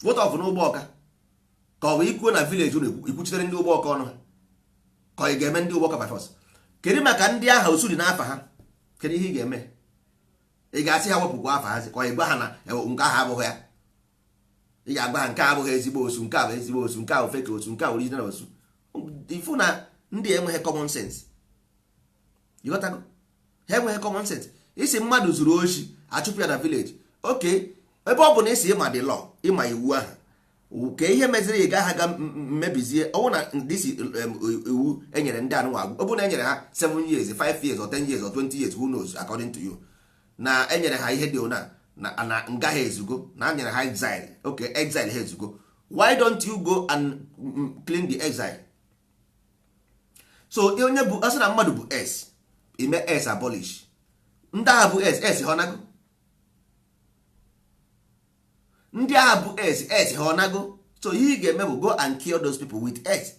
What of n'ụgbọ ọka? Ka ọ bụ ikwuo na village unu, ikwuchitere ndị ụgbọ ọka ọnụ ha, ka ị ga-eme ndị ụgbọ ọka by force? Kedu maka ndị agha osu dị n'afa ha? Kedu ihe ị ga-eme? Ị ga-asị ha wepụkwa afa ha, ka ị gwa ha na nke ahụ abụghị ya? Ị ga-agwa ha nke a abụghị ezigbo osu, nke a bụ ezigbo osu, nke a bụ fake osu, nke a original osu? Ifu na ndị enweghị common sense. Ịghọtago? Ha enweghị common sense. Isi mmadụ zuru oshi, achụpụ ya na village. Oke ebe ọ bụ na isi ịma the law, ịma iwu ahụ, ka ihe meziri ị gaghị aga mmebizie. Ọwụ na disi iwu enyere ndị anụnwa agwụ, ọ bụ na enyere ha 7 years, 5 years or 10 years or 20 years, who knows, according to you, na enyere ha ihe dị ona na nga ha ezugo, na anyere ha exile. Okay, exile ha ezugo. Why don't you go and clean the exile? So onye bụ asị na mmadụ bụ s ime s abolish ndị agha bụ s s ha ọnago, ndị agha bụ s s ha ọnago. So ihe ị ga-eme bụ go and kill those people with s,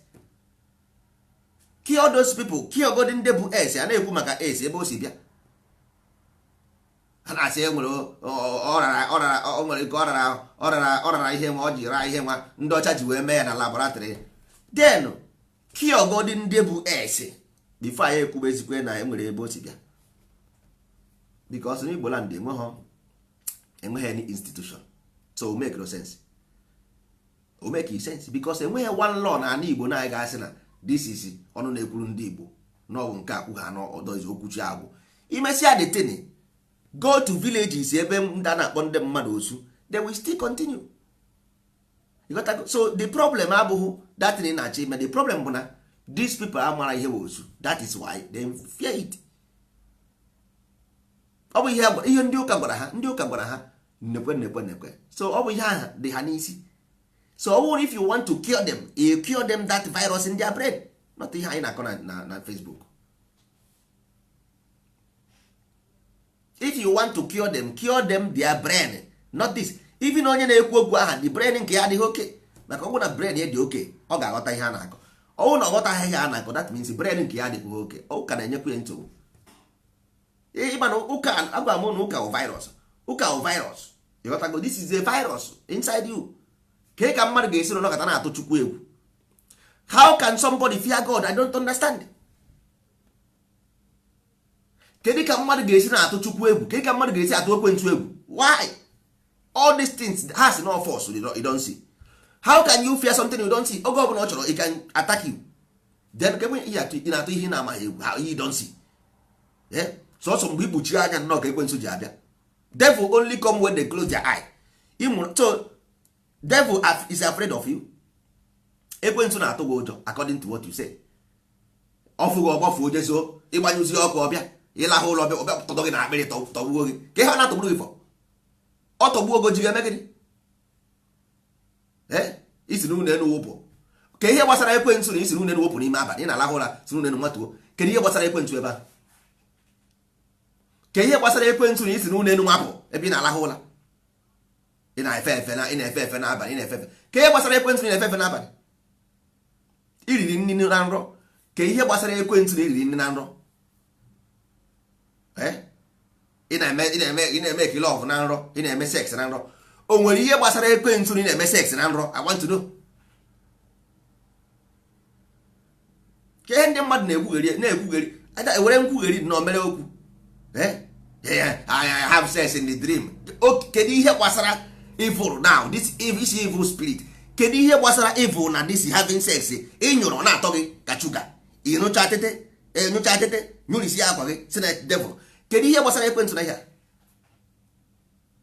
kill those people, kill godi ndị bụ s. A na-ekwu maka s ebe o si bịa, ha na-asị e nwere ọrara ọrara, o nwere ike ọrara ọrara ọrara ihe nwa ọ ji raa ihe nwa ndị ọcha ji wee mee ya na laboratory. Then kill godi ndị bụ s before anyị ekwube ezikwe na enwere ebe o si bịa, because n'Igbo land enweghị any institution. So o make no sense, o make sense because enweghị one law na ala Igbo na anyị ga-asị na this is ọnụ na-ekwuru ndị Igbo na ọ bụ nke akwụ ha n'ọdọzi okwuchi agwụ. Imesịa the thing, go to villages ebe ndị a na-akpọ ndị mmadụ osu, they will still continue. You got to, so the problem abụghị that thing na-achọ ime. The problem bụ na these people amara ihe bụ osu. That is why they fear it. Ọ bụ ihe ndị ụka gwara ha, ndị ụka gwara ha nnekwe nnekwe nnekwe. So ọ bụ ihe ahụ dị ha n'isi. So ọ bụrụ if you want to cure them, you cure them that virus in their brain, not ihe anyị na-akọ na Facebook. If you want to cure them, cure them their brain, not this. Even onye na-ekwu okwu aha, the brain nke ya adịghị oke, maka ọ bụrụ na brain ya dị oke, ọ ga-aghọta ihe a na-akọ. Ọ bụrụ na ọ ghọtaghị ihe a na-akọ, that means brain nke ya adịghị oke, ụka na-enyekwu ya nsogbu. Ịma na ụka agwa m na ụka bụ virus, ụka bụ virus. Ịghọtago? This is a virus inside you. Ka ka mmadụ ga-esi n'ọnọkọta na-atụ Chukwu egwu? How can somebody fear God? I don't understand. Kedu ka mmadụ ga-esi na-atụ Chukwu egwu? Kedu ka mmadụ ga-esi atụ ekwensu egwu? Why all these things has no force you don't see? How can you fear something you don't see? Oge ọbụla ọ chọrọ, it can attack you. Then ka ị na-atụ ihe na-amaghị egwu, how you don't see? Sọsọ mgbe ikpuchi anya nnọọ ka ekwensu ji abịa. Devil only come when they close their eye. So devil is afraid of you. Ekwensu na-atụ gị ụjọ according to what you say. Ọfụghị ọgbafuo jezo ịgbanyụzi ọkụ ọbịa, ịlahụ ụlọ ọbịa, ọbịa tọdọ gị na akpịrị tọgbuo gị. Ka ihe ọ na-atọgburu gị fọ, ọ tọgbuo ogo ji ga-eme gịnị? Isi n'ụlọ elu wụpụ. Ka ihe gbasara ekwensu na isi n'ụlọ elu wụpụ n'ime abalị ị na-alahụ ụra si n'ụlọ elu nwatuo, kedu ihe gbasara ekwensu ebe ahụ? Ka ihe gbasara ekwensu na isi n'ụlọ elu nwapụ ebe ị na-alahụ ụra, ị na-efe efe na ị na-efe efe n'abalị, ị na-efe efe. Ka ihe gbasara ekwensu na ị na-efe efe n'abalị, iriri nri na nrọ. Ka ihe gbasara ekwensu na iriri nri na nrọ, ị na-eme ị na-eme ị na-eme love na nrọ, ị na-eme sex na nrọ. O nwere ihe gbasara ekwensu na ị na-eme sex na nrọ? I want to know. Ka ihe ndị mmadụ na-ekwugheri na-ekwugheri, ewere nkwugheri na omere okwu. I have sex in the dream. Kedu ihe gbasara evil now? This evil spirit. Kedu ihe gbasara evil na this having sex? Ị nyụrụ na-atọ gị ka shuga, ị nụcha tete, nụcha tete, nyụrisi akwa gị si na devil. Kedu ihe gbasara ekwentị na ihe a?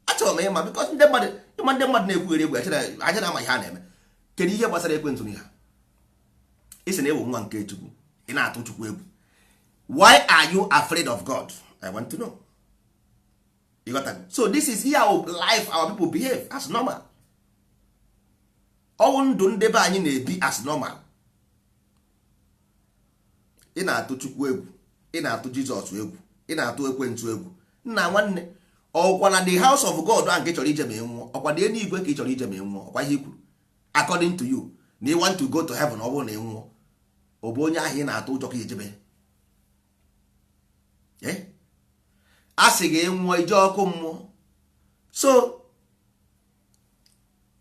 Achọrọ m ịma, because ndị mmadụ ịma ndị mmadụ na-ekwugheri egwu aja na ama ihe a na-eme. Kedu ihe gbasara ekwentị na ihe a? Ị sị na ewu nwa nke Chukwu, ị na-atụ Chukwu egwu. Why are you afraid of God? I want to know. You got that? So this is how life our people behave as normal. Ọnwụ ndụ ndị be anyị na-ebi as normal. Ị na-atụ Chukwu egwu, ị na-atụ Jizọs egwu, ị na-atụ ekwensu egwu. Nna nwanne, ọkwa na the house of God ahụ nke ị chọrọ ije ma ị nwụọ, ọkwa dị eluigwe ka ị chọrọ ije ma ị nwụọ, ọkwa ihe i kwuru according to you na you want to go to heaven. Ọ bụrụ na ị nwụọ, ọ bụ onye ahụ ị na-atụ ụjọ ka ijebe. A sị gị nwụọ ije ọkụ mmụọ. So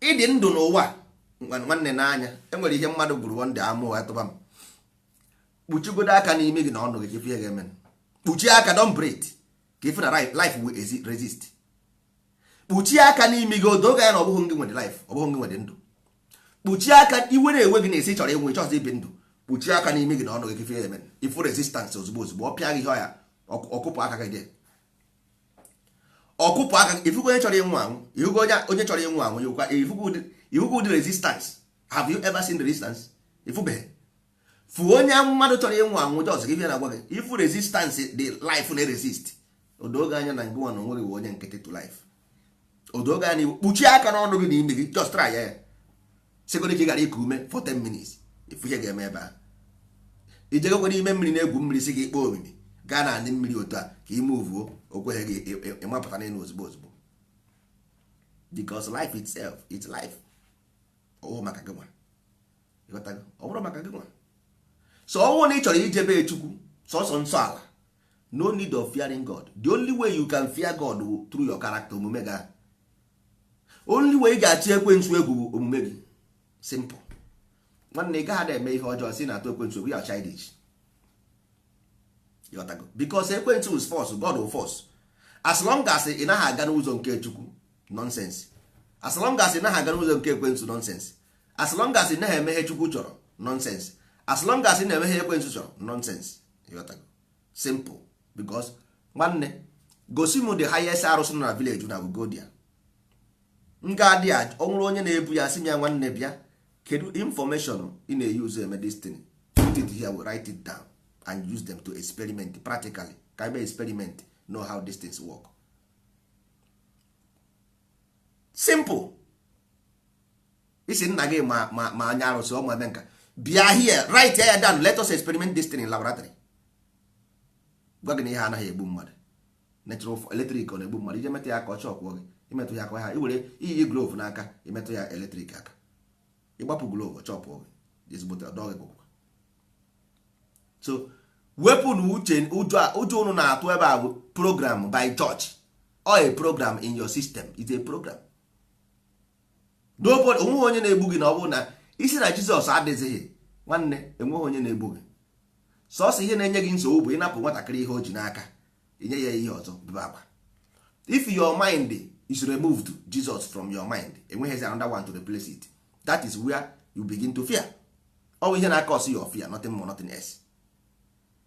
ịdị ndụ n'ụwa nwanne n'anya, enwere ihe mmadụ gwuru ndị amụ ya tụba m. Kpuchigodo aka n'ime gị na ọnụ gị ka ife ga-eme. Kpuchie aka, don't breathe, ka ife na life will resist. Kpuchie aka n'ime gị, odo ga ya na ọ bụghị gị nwere life, ọ bụghị gị nwere ndụ. Kpuchie aka, iwe na-ewe gị na-esi chọrọ ịnwe chọọchị ibi ndụ. Kpuchie aka n'ime gị na ọnụ gị ka ife ga-eme. Ifu resistance ozugbo ozugbo, ọ pịa gị ihe ọya, ọkụpụ aka gị dị, ọkụpụ aka. Ifugo onye chọrọ ịnwụ anwụ, ihugo onye chọrọ ịnwụ anwụ, ihugo ụdị resistance. Have you ever seen the resistance? Ifubeghị. Fụ onye mmadụ chọrọ ịnwụ anwụ, jos gị na-agwa gị ifu resistance, the life na-resist. Odoge anya na ngụnwa na onwe gị bụ onye nkịtị to life. Odoge anya, kpuchie aka n'ọnụ gị na ime gị, just try ya. Sịgoro ka ị gara iku ume for 10 minutes, ifu ihe ga-eme ebe ahụ. Ijegokwe n'ime mmiri na-egwu mmiri, si gị kpọọ omimi gaa na anị mmiri otu a ka ime uvuo, okweghị gị ịmapụta n'elu ozugbo ozugbo, because life itself is life. Ọ maka gị nwa, ịghọtago? Ọ bụrụ maka gị nwa, so ọ bụrụ na ị chọrọ ijebe Chukwu sọsọ nsọ ala, no need of fearing God. The only way you can fear God bụ through your character, omume gị ahụ. Only way ị ga-achị ekwensu egwu bụ omume gị. Simple. Nwanne, ị gaghị eme ihe ọjọọ si na-atụ ekwensu egwu ya childish, ịghọtago? Because ekwensu is force, God will force. As long as ị naghị aga n'ụzọ nke Chukwu, nonsense. As long as ị naghị aga n'ụzọ nke ekwensu, nonsense. As long as ị naghị eme ihe Chukwu chọrọ, nonsense. As long as ị na-eme ihe ekwensu chọrọ, nonsense. Ịghọtago? Simple. Because nwanne, gosi m the highest arụsị nọ na village na go there. Nga adị a, ọ nwụrụ onye na-ebu ya, sị m ya, nwanne, bịa, kedu information ị na-use eme this thing? Put it here, we write it down and use them to experiment practically, ka eme experiment, know how these things work. Simple. Isi nna gị ma anya arụsị ọma eme nka, bịa here, write ya down, let us experiment this thing in laboratory. Gwa gị na ihe anaghị egbu mmadụ. Natural electric ọ na-egbu mmadụ? Ije metụ ya aka, ọ chọkwụọ gị. Imetụ ya aka ha, iwere iyi glove n'aka, imetụ ya electric aka, ịgbapụ glove, chọpụọ gị ezigbote ọdọ gị gwụgwụ. So wepụ na uche ụjọ unu na-atụ ebe a bụ program by church or a program in your system is a program. Nobody, onweghị onye na-egbu gị. Na ọ bụrụ na isi na Jizọs adịzighị, nwanne, enweghị onye na-egbu gị. Sọsọ ihe na-enye gị nsogbu bụ ịnapụ nwatakịrị ihe o ji n'aka, inye ya ihe ọzọ, bebe akwa. If your mind is removed Jesus from your mind, enweghịzi another one to replace it. That is where you begin to fear. Ọ bụ ihe na-akọsi your fear, nothing more, nothing else.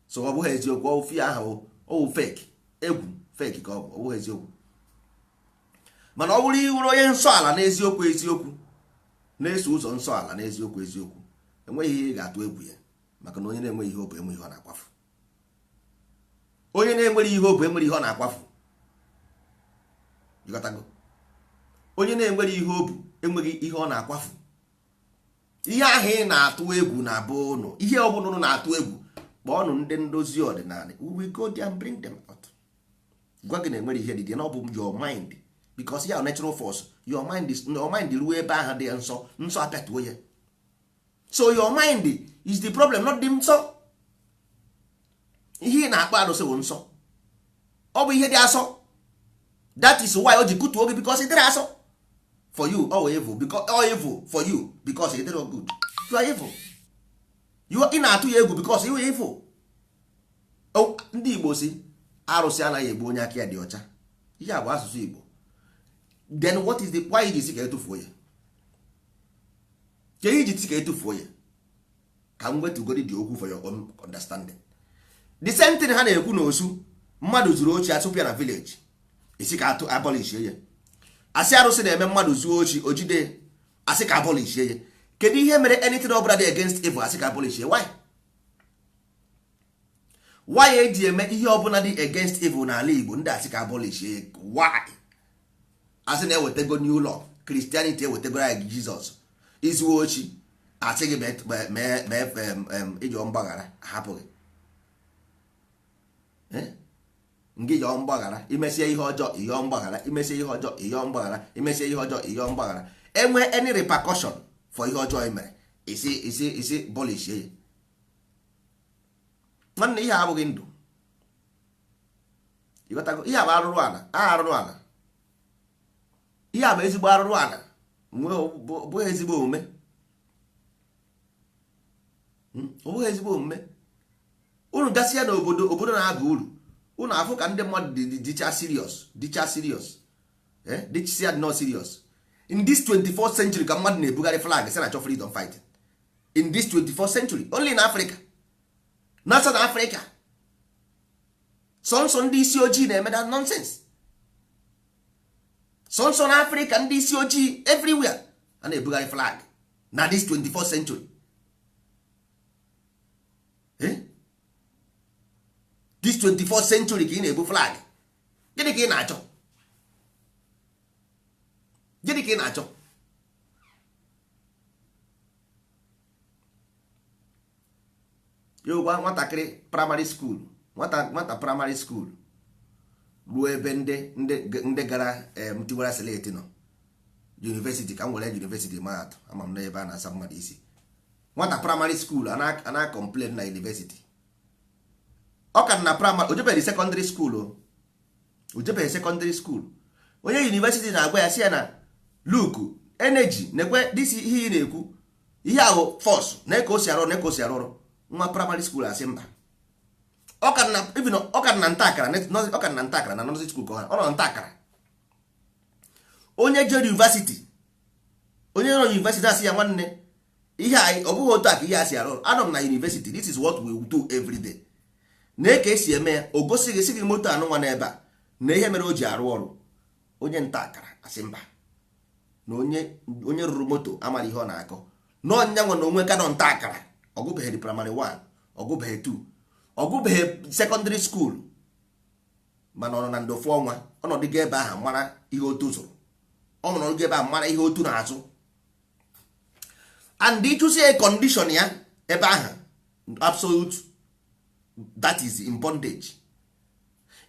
So ọ bụghị eziokwu. Ọ fear ahụ, ọ bụ fake egwu, fake ka ọ bụ. Ọ bụghị eziokwu. Mana ọ bụrụ iwere onye nsọ ala n'eziokwu eziokwu, na-eso ụzọ nsọ ala n'eziokwu eziokwu, enweghị ihe ị ga-atụ egwu ya, maka na onye na-enweghị ihe ọ bụ enwe ihe ọ na-akwafu. Onye na-enwere ihe ọ bụ enwere ihe ọ na-akwafu. Ịghọtago? Onye na-enwere ihe o bụ enweghị ihe ọ na-akwafu. Ihe ahụ ị na-atụ egwu na be ụnụ, ihe ọ bụla ụnụ na-atụ egwu, kpọọnụ ndị ndozi ọdịnala. We will go there and bring them out. Gwa gị na enwere ihe dị na ọ bụ your mind, because ya natural force, your mind is your mind. Ruo ebe ahụ dị nsọ, nsọ apịatuo ya. So your mind is the problem, not the nsọ. Ihe ị na-akpọ arụsị bụ nsọ, ọ bụ ihe dị asọ. That is why o ji kutuo gị, because ị dịrị asọ for you. Ọ evil, because ọ evil for you, because ị dịrị good. You are evil. You ị na-atụ ya egwu because you are evil. Ndị Igbo si arụsị anaghị egbu onye aka ya dị ọcha. Ihe a bụ asụsụ Igbo. Then what is the why iji si ka etufuo ya? Ka iji si ka etufuo ya, ka m wetugodi dị okwu for your own understanding. The same thing ha na-ekwu na osu mmadụ zuru ochi, atụpụ ya na village, esi ka atụ abolishie ya. Asị arụsị na-eme mmadụ zuo ochi, o jide, asị ka abolishie ya. Kedu ihe mere anything ọbụla dị against evil, asị ka abolishie? Why eji eme ihe ọbụla dị against evil n'ala Igbo, ndị asị ka abolishie ya? Why? Asị na-ewetego new law, Christianity ewetego anyị Jizọs. Izuo ochi, asị gị mee ịjọ mgbaghara, hapụ gị. Ngị yọọ mgbaghara, imesie ihe ọjọọ, ịyọọ mgbaghara, imesie ihe ọjọọ, ịyọọ mgbaghara, imesie ihe ọjọọ, ịyọọ mgbaghara. Enwe any repercussion for ihe ọjọọ i mere, isi bolishie ya. Nwanne, ihe a abụghị ndụ. Ịghọtago? Ihe a bụ arụrụ ala, a arụrụ ala. Ihe a bụ ezigbo arụrụ ala, bụghị ezigbo omume. Ọ bụghị ezigbo omume. Unu gasịa n'obodo, obodo na-aba uru, unu afụ ka ndị mmadụ dịcha serious, dịcha serious, dịchisia not serious. In this 24th century ka mmadụ na-ebugharị flag sị na achọ freedom fighting. In this 24th century, only in Africa, na South Africa, sọnsọ ndị isi ojii na-eme that nonsense. Sọnsọ na Africa, ndị isi ojii everywhere a na-ebugharị flag na this 24th century. Eh? This 24th century ka ị na-ebu flag. Gịnị ka ị na-achọ? Gịnị ka ị na-achọ? Gwa nwatakịrị primary school, nwata primary school ruo ebe ndị gara tiwara seleti nọ university, ka m were university mahadum ama m na ebe a na-asa mmadụ isi. Nwata primary school a na-complain na university, ọ ka na primary, ojebeghị secondary school o, ojebeghị secondary school. Onye university na-agwa ya, si ya na look, energy na-ekwe this, ihe ị na-ekwu, ihe ahụ force na ka o si arụ, na ka o si arụ ọrụ. Nwa primary school asị mba. Ọ ka na even ọ ka na nta akara, ọ ka na nta akara na nursery school ka ọ nọ nta akara. Onye jere university, onye nọ university asị ya, nwanne, ihe anyị ọ bụghị otu a ka ihe a si arụ ọrụ. Anọ m na university, this is what we do every day, na ka esi eme ya. O gosighị si gị moto anụnwa n'ebe a na ihe mere o ji arụ ọrụ. Onye nta akara asị mba, na onye rụrụ moto amara ihe ọ na-akọ, na ọnya nwe na onwe ka nọ nta akara. Ọgụbeghị primary 1, ọgụbeghị 2, ọgụbeghị secondary school, mana ọ nọ na ndofu ọnwa, ọnọdụ ga ebe ahụ mara ihe otu zụrụ, ọ nọrọ ebe ahụ mara ihe otu na-azụ, and ịchụsie condition ya ebe ahụ, absolute, that is in bondage.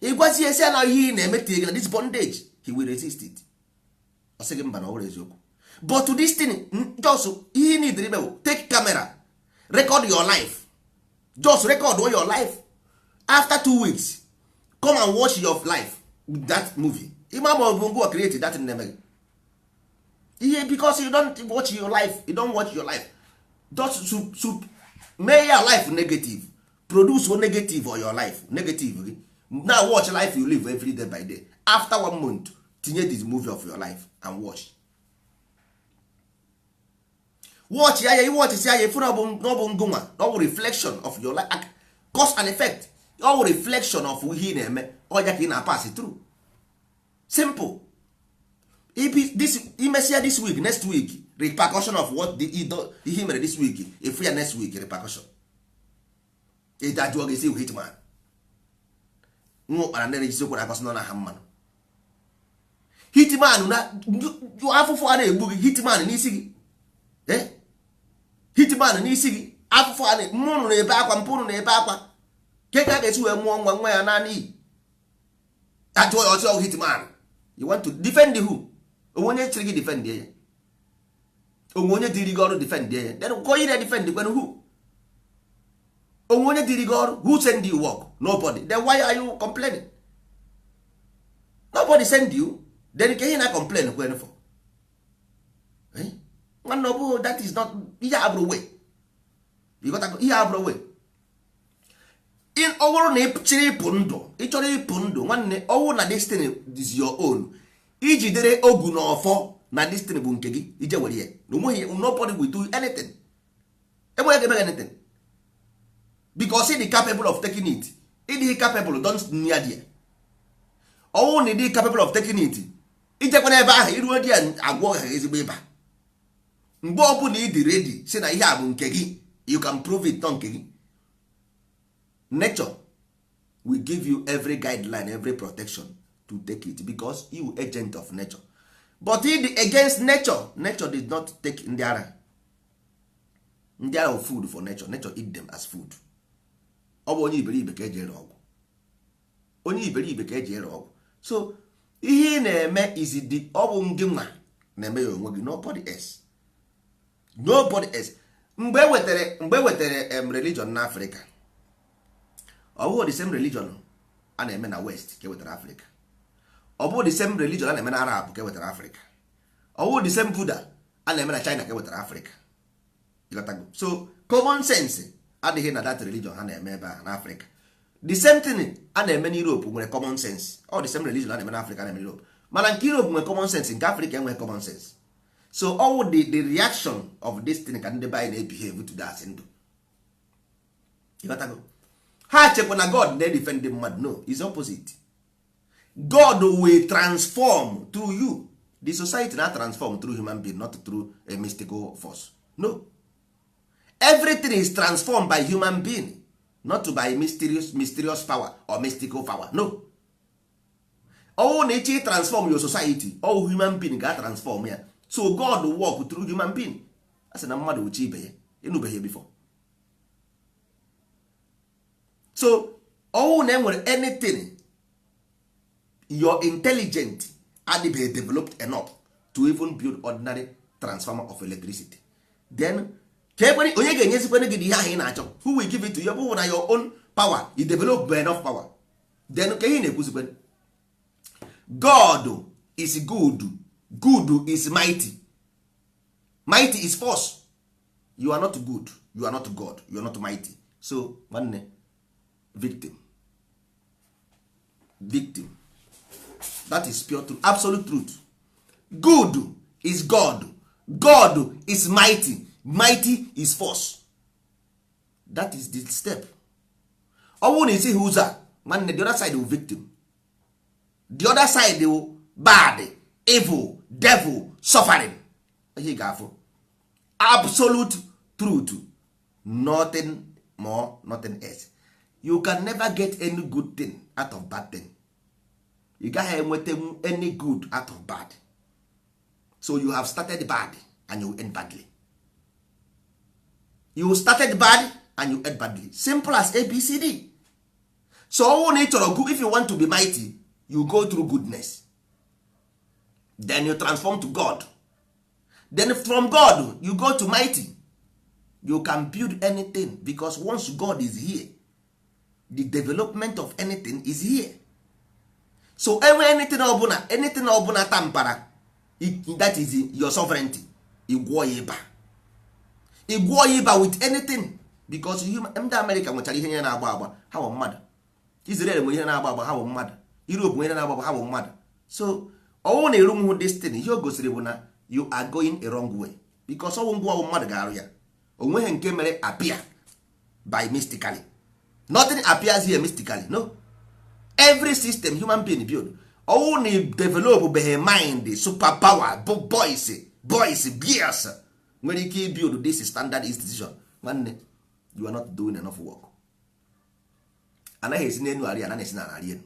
Ịgwazie esi na ihe ị na-eme tinye gị na this bondage, he will resist it. Ọ sị gị mba, na ọ bụrụ eziokwu. But to this thing, just ihe ị need ime bụ take camera, record your life, just record all your life. After 2 weeks, come and watch your life with that movie. Ịma ma ọ bụ ngwa create that na-eme gị ihe, because you don't watch your life, you don't watch your life. Just sup mee your life negative, produce one negative on your life, negative gị. Now watch life you live every day by day. After one month, tinye this movie of your life and watch, watch ya. Ya watch si ya efu na ọ bụ ngụnwa, na ọ bụ reflection of your life, cause and effect. Ọ bụ reflection of ihe ị na-eme, ọja ka ị na-pass through. Simple. This imesia this week, next week repercussion of what the ihe mere this week, efu ya next week repercussion. Ịda jụọ gị isi hitman nwa ụkpara ndị na-ejisi okwu na-akọsị nọ na ha mmanụ hitman na afụfụ a na-egbu gị, hitman n'isi gị, hitman n'isi gị, afụfụ a mmụrụ na-ebe akwa, mpụrụ na-ebe akwa ke ka a ga-esi wee mụọ nwa nwa ya naanị iyi. Ajụọ ya ọsọ, hitman, you want to defend who? Onwe onye chịrị gị defend ya? Onwe onye dịrị gị ọrụ defend ya? Then go ire defend kwen who? Onwe onye dịrị gị ọrụ? Who send you work? Nobody. Then why are you complaining? Nobody send you, then ke ihe na complain kwen for? Nwanne, ọ bụghị, that is not ihe abụrụ way. Ihe abụrụ way. Ọ bụrụ na ị chịrị ịpụ ndụ, ị chọrọ ịpụ ndụ, nwanne, ọwụ na destiny is your own. Ijidere ogu na ọfọ na destiny bụ nke gị, ije were ya na onweghị, nobody will do anything, enweghị ga-eme anything, because ị dị capable of taking it. Ịdịghị capable, don't near there. Ọwụ na ịdịghị capable of taking it, ijekwa n'ebe ahụ, iruo di ya agwọ ha ezigbo ịba. Mgbe ọbụla ị dị ready si na ihe a bụ nke gị, you can prove it, nọ nke gị. Nature will give you every guideline, every protection to take it, because you agent of nature. But if against nature, nature did not take ndị ara, ndị ara food for nature. Nature eat them as food. Ọ bụ onye iberibe ka eji ere ọgwụ, onye iberibe ka eji ere ọgwụ. So ihe ị na-eme is the ọ bụ ngị nwa na-eme ya onwe gị, nobody else, nobody else. Mgbe e wetara religion na Africa, ọ bụghị the same religion a na-eme na West ka e wetara Africa. Ọ bụghị the same religion a na-eme na Arab ka e wetara Africa. Ọ bụghị the same Buddha a na-eme na China ka e wetara Africa. Ịghọtago? So common sense adịghị na that religion ha na-eme ebe a na Africa. The same thing a na-eme na Europe nwere common sense. Ọ the same religion a na-eme na Africa na-eme na Europe, mana nke Europe nwere common sense, nke Africa enweghị common sense. So all the reaction of this thing ka ndị be anyị na-ebehave to that ndụ. Ịghọtago? Ha chekwa na God na-edefend mmadụ. No, is opposite. God will transform through you. The society na transform through human being, not through a mystical force. No, everything is transformed by human being, not by mysterious power or mystical power. No. Ọwụ na ịchị transform your society, all human being ga transform ya. So God work through human being. A sị na mmadụ uche ibe ya, ịnụbeghị before. So ọwụ na enwere anything, your intelligent adịbeghị developed enough to even build ordinary transformer of electricity, then ka ekwere onye ga-enyezikwere gị ihe ahụ ị na-achọ? Who will give it to you? Ọ bụrụ na your own power, you develop enough power, then ka ihe na-ekwuzikwere. God is good, good is mighty, mighty is force. You are not good, you are not God, you are not mighty. So nwanne, victim, victim. That is pure truth, absolute truth. Good is God, God is mighty, mighty is force. That is the step. Ọ bụrụ na isi ha ụzọ a, nwanne, the other side will victim, the other side will bad, evil, devil, suffering. Ihe ị ga-afụ, absolute truth, nothing more, nothing else. You can never get any good thing out of bad thing. You gaghị enweta any good out of bad. So you have started bad and you end badly. You started bad and you end badly. Simple as ABCD. So ọnwụ na ị chọrọ good, if you want to be mighty, you go through goodness, then you transform to God, then from God you go to mighty. You can build anything, because once God is here, the development of anything is here. So enwe anything ọbụla, anything ọbụla tampara, that is your sovereignty. Igwọ ya ịba, igwọ ya ịba with anything, because human, ndị America nwechara ihe na-agba agba, ha bụ mmadụ. Israel nwere ihe na-agba agba, ha bụ mmadụ. Europe nwere ihe na-agba agba, ha bụ mmadụ. So ọnwụ na erunwu destiny, ihe o gosiri bụ na you are going a wrong way, because ọnwụ ngwa ọwụ mmadụ ga-arụ ya. Onweghị nke mere appear by mystically. Nothing appears here mystically, no. Every system human being build, ọwụ na develop beghị mind, super power, boys, boys, gears nwere ike build this standard institution, nwanne, you are not doing enough work. Anaghị esi n'elu arị, anaghị esi n'ala arị elu.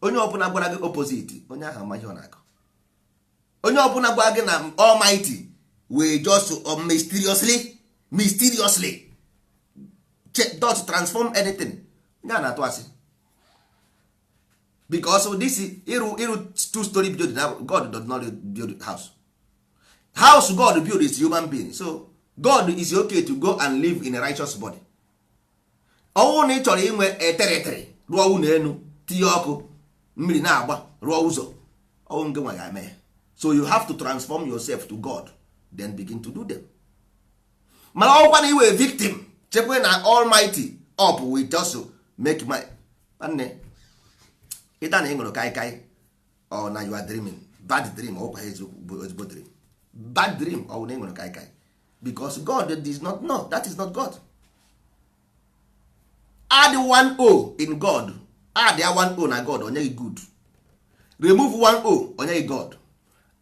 Onye ọbụla gwara gị opposite, onye ahụ amaghị ọ na-akọ. Onye ọbụla gwara gị na almighty wee just mysteriously dot transform anything, onye a na-atụ asị, because this ịrụ two story building, God does not build house. House God build is human being. So God is okay to go and live in a righteous body. Ọnwụ na ị chọrọ inwe eteretere, rụọ ụlọ elu, tinye ọkụ, mmiri na-agba, rụọ ụzọ, ọnwụ nke nwa ga-eme ya. So you have to transform yourself to God, then begin to do them. Mana ọkwa na iwe victim, chekwe na almighty up will just make my, nwanne, ịta na ị ṅụrụ kaikai, ọ na you are dreaming bad dream. Ọkwa eziokwu bụ ezigbo dream, bad dream. Ọ bụ na ị ṅụrụ kaikai, because God does not know. That is not God. Add one O in God, add ya one O na God, onye gị good. Remove one O, onye gị God.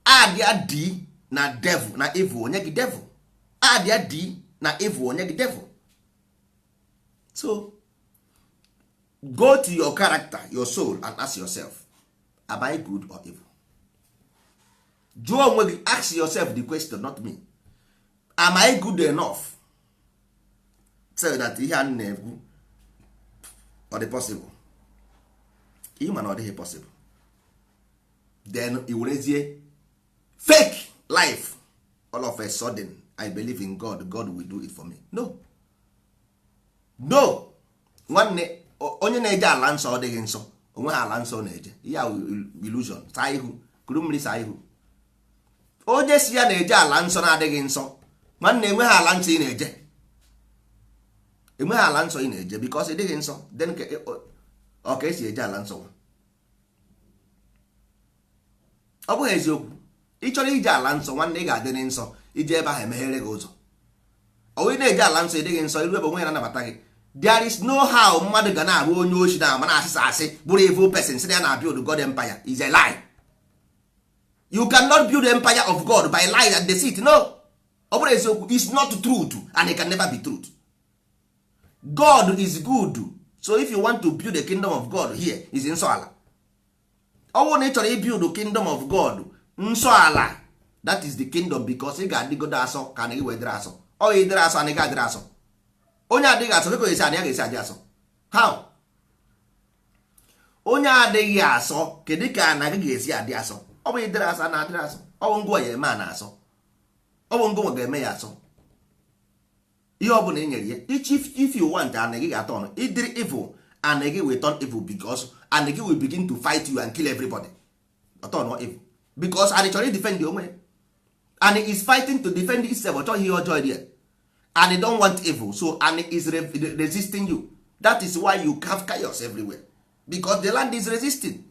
Add ya D na devil, na evil, onye gị devil. Add ya D na evil, onye gị devil. So go to your character, your soul, and ask yourself, am I good or evil? Jụọ onwe gị, ask yourself the question, not me. Am I good enough so that ihe a na-ekwu ọ dị possible? Ị ma na ọ dịghị possible, then i werezie fake life. All of a sudden, I believe in God, God will do it for me. No, no, nwanne. Onye na-eje ala nsọ, ọ dịghị nsọ. Onwe ha ala nsọ na-eje ihe ahụ, illusion. Saa ihu, kuru mmiri saa ihu. Onye si ya na-eje ala nsọ na-adịghị nsọ, nwanne, enweghị ala nsọ ị na-eje. Enweghị ala nsọ ị na-eje, because ị dịghị nsọ. Then ọ ka esi eje ala nsọ? Ọ bụghị eziokwu. Ị chọrọ ije ala nsọ, nwanne, ị ga-adịrị nsọ. Ije ebe ahụ, emeghere gị ụzọ. Ọ bụghị na-eje ala nsọ ị dịghị nsọ, iru ebe onwe ya na-anabata gị. There is no how mmadụ ga na-abụ onye ochi na ama na-asịsa asị, bụrụ evil person, sị na ya na build God empire. Is a lie. You cannot build empire of God by lie and deceit. No, ọ bụrụ eziokwu, is not truth and it can never be truth. God is good. So if you want to build a kingdom of God here, is nsọ ala. Ọ bụrụ na ị chọrọ ibuild kingdom of God, nsọ ala, that is the kingdom, because ị ga-adịgodo asọ ka na gị wee dịrị asọ. Ọ ga dịrị asọ, anaghị adịrị asọ. Onye adịghị asọ, ka esi ana ya ga-esi adị asọ. How? Onye adịghị asọ, kedu ka ana gị ga-esi adị asọ? Ọ bụ ịdịrị asọ na adịrị asọ. Ọ bụ ngwa ya eme a na-asọ. Ọ bụ ngwa ga-eme ya asọ. Ihe ọ bụla e nyere ya, if you want, ana gị ga-atọ ọnụ ịdịrị evil. Ana gị will turn evil because ana gị will begin to fight you and kill everybody. Turn evil because ana chọrọ defend onwe ya and is fighting to defend itself. Ọ chọghị ihe ọjọọ dị ya and they don't want evil, so and is resisting you. That is why you have chaos everywhere, because the land is resisting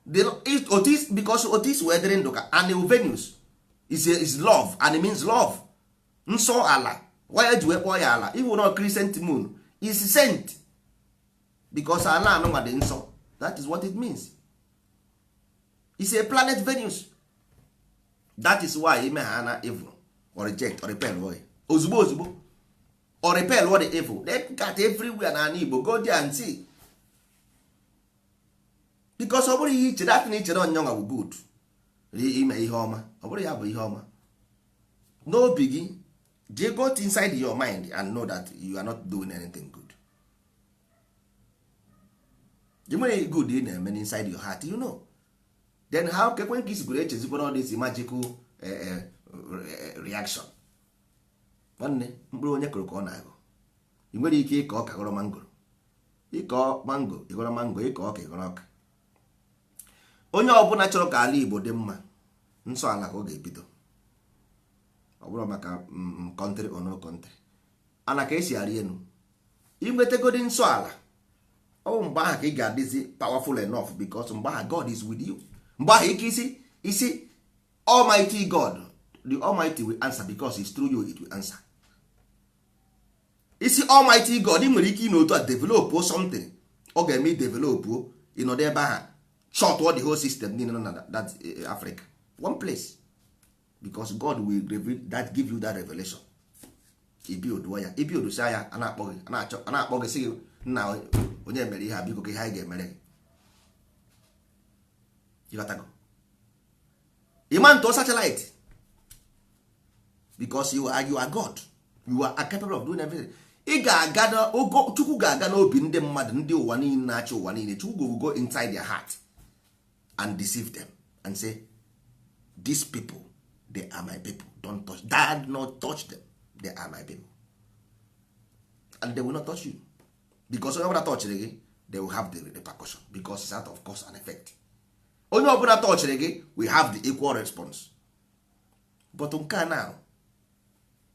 the otis, because otis wee dịrị ndụ ka and Venus is love and it means love, nsọ ala. Why eji wee kpọọ ya ala? Even not crescent moon is saint because ala anụnwa dị nsọ. That is what it means. It's a planet Venus. That is why ime ha na evil or reject or repel ya ozugbo ozugbo, or repel what the evil they got everywhere na ala Igbo. Go there and see, because ọ bụrụ ihe ichere atị na ichere onyenwa bụ good ime ihe ọma, ọ bụrụ ya bụ ihe ọma n'obi gị, jee go inside your mind and know that you are not doing anything good. You nwere good ị na-eme inside your heart, you know. Then how kekwe ka isi gwere echezikwa all this magical reaction? Nwanne, mkpụrụ onye kụrụ ka ọ na-agụ. Ị nwere ike ịkọ ọka ghọrọ mangoro, ịkọ mango ịghọrọ mango, ịkọ ọka ịghọrọ ọka. Onye ọbụla chọrọ ka ala Igbo dị mma, nsọ ala ka ọ ga-ebido. Ọ bụrụ maka country or no country, ana ka esi arị elu. Inwetegodi nsọ ala, ọ bụ mgbe ahụ ka ị ga-adịzi powerful enough, because mgbe ahụ God is with you. Mgbe ahụ ike isi isi Almighty God, the Almighty will answer because it's through you it will answer. Isi Almighty God, ị nwere ike ị n'otu a develop something ọ ga-eme develop, ịnọdụ ebe ahụ short all the whole system niile nọ na that Africa, one place, because God will reveal that, give you that revelation. Ibuild ya, ibuild si ya, a na-akpọ gị, a na-akpọ gị, sị gị, "Nna, onye mere ihe a? Biko, ka ihe anyị ga-emere gị." Ịghọtago? Ịma ntụ satellite because you are God, you are capable of doing everything. Ị ga-aga n'ogo Chukwu ga-aga n'obi ndị mmadụ, ndị ụwa niile na-achị ụwa niile. Chukwu will go inside their heart and deceive them and say, "These people, they are my people. Don't touch that, not touch them. They are my people." And they will not touch you because onye ọbụla touchiri gị, they will have the repercussion, because it's out of cause and effect. Onye ọbụla touchiri gị will have the equal response. But nke a now,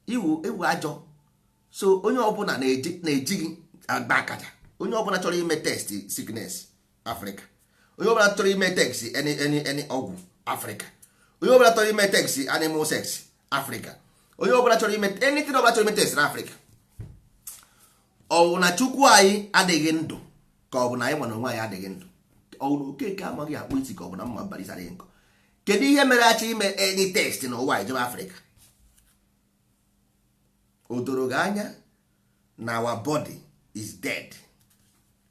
iwu ewu ajọ. So onye ọbụla na-eji gị agba akaja. Onye ọbụla chọrọ ime test sickness, Africa. Onye ọbụla chọrọ ime test any ọgwụ, Africa. Onye ọbụla chọrọ ime test animal sex, Africa. Onye ọbụla chọrọ ime anything ọbụla chọrọ ime test na Africa. Ọ bụ na Chukwu anyị adịghị ndụ, ka ọ bụ na anyị nwa na onwe anyị adịghị ndụ? Ọ bụ na Okeke amaghị akpụ isi, ka ọ bụ na mma barisa adịghị nkọ? Kedu ihe mere achọ ime any test n'ụwa ejebe Africa? O doro gị anya na our body is dead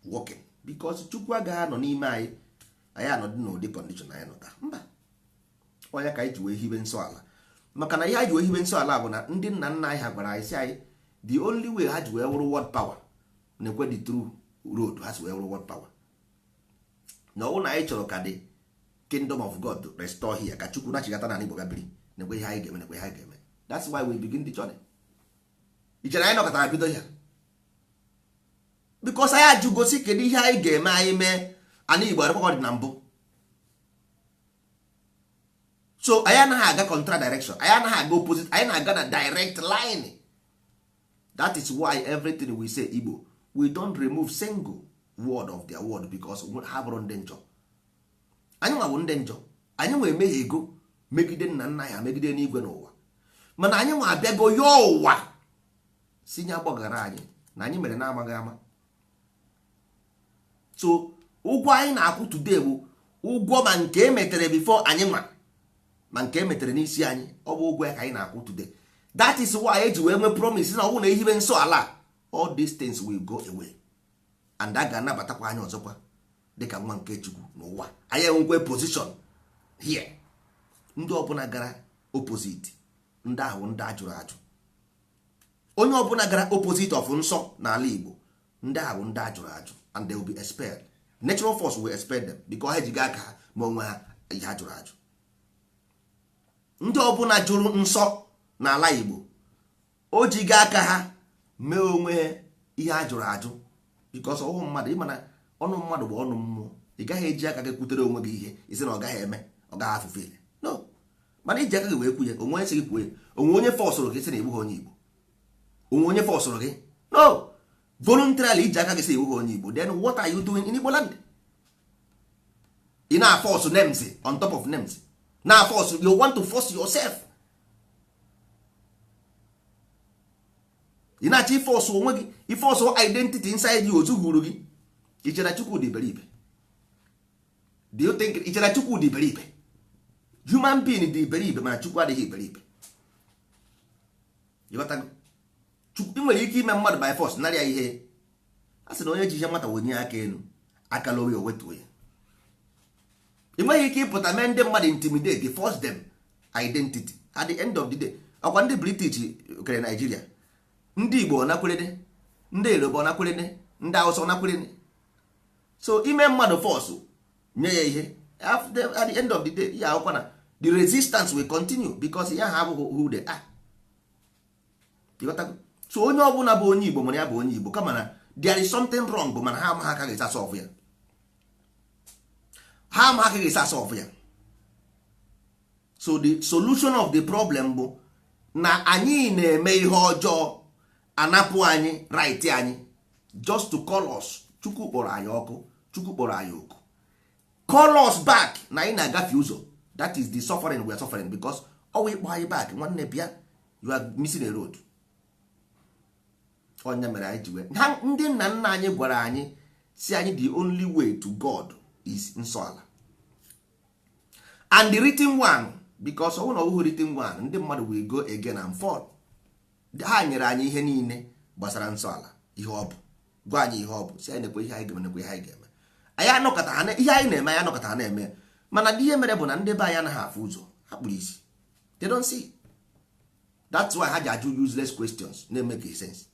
working because Chukwu agaghị anọ n'ime anyị, anyị anọdị n'ụdị condition anyị nọta. Mba, onye ka anyị ji wee hibe nsọ ala? Maka na ihe anyị ji wee hibe nsọ ala bụ na ndị nna nna anyị ha gwara anyị, sị anyị the only way ha ji wee wụrụ world power na-ekwe the true road ha si wee wụrụ world power, na ọwụ na anyị chọrọ ka the kingdom of God restore here, ka Chukwu nachigata na Igbo bịa biri, na-ekwe ihe anyị ga-eme, na-ekwe ihe anyị ga-eme. That's why we begin the journey. Ichere anyị nọkọtara bido ya? Because anyị ajụgosi kedu ihe anyị ga-eme, anyị mee ana Igbo arụkwa dị na mbụ. So anyị anaghị aga contra direction, anyị anaghị aga opposite, anyị na-aga na direct line. That is why everything we say Igbo, we don't remove single word of their word, because ha bụrụ ndị njọ, anyị nwa bụ ndị njọ. Anyị nwa emeghe ego megide nna nna ya, megide n'igwe n'ụwa, mana anyị nwa abịago ya ụwa si nye agbagara anyị na anyị mere na-amaghị ama. So ụgwọ anyị na-akwụ today bụ ụgwọ ma nke emetere before anyị nwa, ma nke emetere n'isi anyị. Ọ bụ ụgwọ ya ka anyị na-akwụ today. That is why eji wee nwee promise na ọ bụrụ na ehibe nsọ ala, all these things will go away and a ga-anabatakwa anyị ọzọkwa dịka nwa nke Chukwu n'ụwa. Anyị enwekwe position here. Ndị ọbụla gara opposite, ndị ahụ ndị ajụrụ ajụ. Onye ọbụla gara opposite of nsọ n'ala Igbo, Ndị a bụ ndị a jụrụ ajụ, and they will be expelled. Natural force will expel them because ha ejighị aka ha ma onwe ha ihe ha jụrụ ajụ. Ndị ọbụla jụrụ nsọ n'ala Igbo, o jighị aka ha mee onwe ha ihe a jụrụ ajụ, because ọhụ mmadụ, ịmana ọnụ mmadụ bụ ọnụ mmụọ. Ị gaghị eji aka gị kwutere onwe gị ihe isi na ọ gaghị eme, ọ gaghị afụfe. No, mana iji aka gị wee kwu ya, onwe onye sị gị kwuo ya? Onwe onye fọsụrụ gị sị na egbughị onye Igbo? Onwe onye fọsụrụ gị? No, voluntarily iji aka gị sị egbughị onye Igbo. Then what are you doing in Igbo land? Ị na-force names on top of names, na force, you want to force yourself. Ị na-achọ ịforce onwe gị, ịforce identity inside you. Ozughuru gị. Ichere Chukwu dị iberibe? Do you think ichere Chukwu dị iberibe? Human being dị iberibe, mana Chukwu adịghị iberibe. Ịghọtago? Chukwu, ị nwere ike ime mmadụ by force narịa ihe a sị na onye ji ihe nwata wenye aka elu, aka lowe, o wetuo ya. Ị nweghị ike ịpụta mee ndị mmadụ intimidate, force them identity. At the end of the day, ọkwa ndị British kere Nigeria, ndị Igbo ọnakwerede, ndị Yoruba ọnakwerede, ndị Hausa ọnakwerede. So ime mmadụ force nye ya ihe, at the end of the day, ya akwụkwọ na the resistance will continue because ya ha abụghị who they are. Ịghọtago? So onye ọbụla bụ onye Igbo, mana ya bụ onye Igbo, kama na there is something wrong, mana ha amaghị aka ga-esi solve ya. Ha amaghị aka ga-esi solve ya. So the solution of the problem bụ na anyị na-eme ihe ọjọọ, anapụ anyị right anyị just to call us. Chukwu kpọrọ anyị ọkụ, Chukwu kpọrọ anyị oku, call us back na anyị na-agafe ụzọ. That is the suffering we are suffering, because ọwụ ịkpọ anyị back, nwanne bịa, you are missing a road. Onye mere anyị ji wee ha, ndị nna nna anyị gwara anyị si anyị the only way to God is nsọ ala and the written one, because ọwụ na ọwụghị written one, ndị mmadụ will go again and fall. Ha nyere anyị ihe niile gbasara nsọ ala, ihe ọ bụ, gwa anyị ihe ọ bụ, si anyị nekwe ihe anyị ga-eme, nekwe ihe anyị ga-eme. Anyị anọkọta ha ihe anyị na-eme, anyị anọkọta ha na-eme. Mana ihe mere bụ na ndị be anyị anaghị afụ ụzọ, ha kpuru isi, they don't see. That's why ha ji ajụ useless questions na-emeke sense.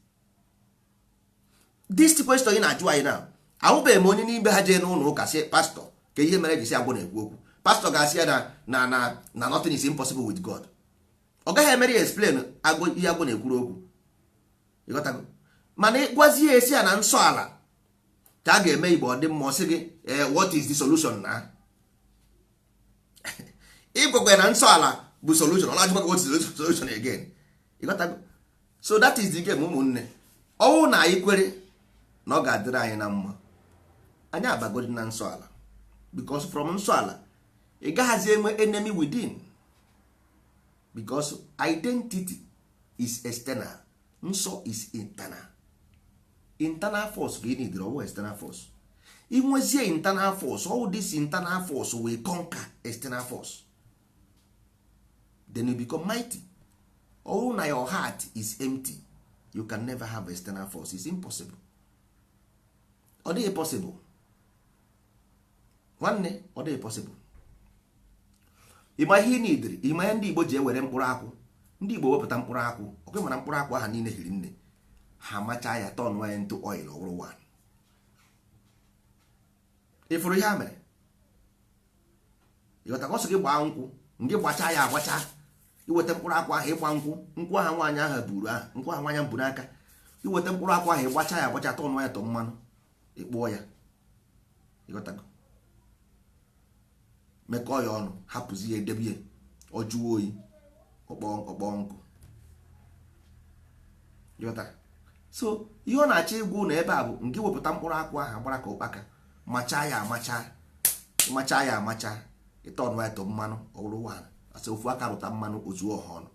This question ị na-ajụ anyị na ahụbeghị m onye n'ime ha jee n'ụlọ ụka sị pastọ ka ihe mere ji si agwọ na-ekwu okwu. Pastọ ga-asị ya na nothing is impossible with God. Ọ gaghị emere ya explain agwọ, ihe agwọ na-ekwuru okwu. Ịghọtago? Mana ịgwazie ya, esi ya na nsọ ala ka a ga-eme Igbo ọ dị mma, ọ sị gị, "What is the solution?" Na ịgwakwa ya na nsọ ala bụ solution, ọ na-ajụkwa gị, "What is the solution again?" Ịghọtago? So that is the game, ụmụnne. Ọnwụ na anyị kwere na ọ ga-adịrị anyị na mma, anyị abagodi na nsọ ala, because from nsọ ala ị gaghazi enwe enemy within, because identity is external, nsọ is internal. Internal force ka ị need, ọwụ external force. Inwezie internal force, all this internal force will conquer external force, then you become mighty. Ọwụ na your heart is empty, you can never have external force. It's impossible. Ọ dịghị possible, nwanne, ọ dịghị possible. Ịma ihe ị nidiri? Ịma ihe ndị Igbo ji ewere mkpụrụ akwụ? Ndị Igbo wepụta mkpụrụ akwụ, ọkwe mana mkpụrụ akwụ aha niile hiri nne, ha machaa ya, turn ya into oil, ọ bụrụ one. Ịfụrụ ihe ha mere? Ịghọta? Ka ọ sị gị gbaa nkwụ, ngị gbachaa ya agbacha, iweta mkpụrụ akwụ ahụ, ịgba nkwụ, nkwụ ahụ nwaanyị ahụ buru ahụ, nkwụ ahụ nwaanyị bu n'aka, iweta mkpụrụ akwụ ahụ, ịgbacha ya agbacha, turn ya tọ mmanụ, ịkpụọ ya. Ịghọtago? Mekọọ ya ọnụ, hapụzi ya, edebe ya, ọ jụọ oyi, ọkpọ nkụ. Ịghọta? So ihe ọ na-achọ ịgwụ na ebe a bụ nke wepụta mkpụrụ akwụ ahụ agbara ka ụkpaka, machaa ya amacha, machaa ya amacha, ịtọnụ ya tọ mmanụ, ọwụrụ wan asị ofu aka rụta mmanụ ozuo ọha ọnụ.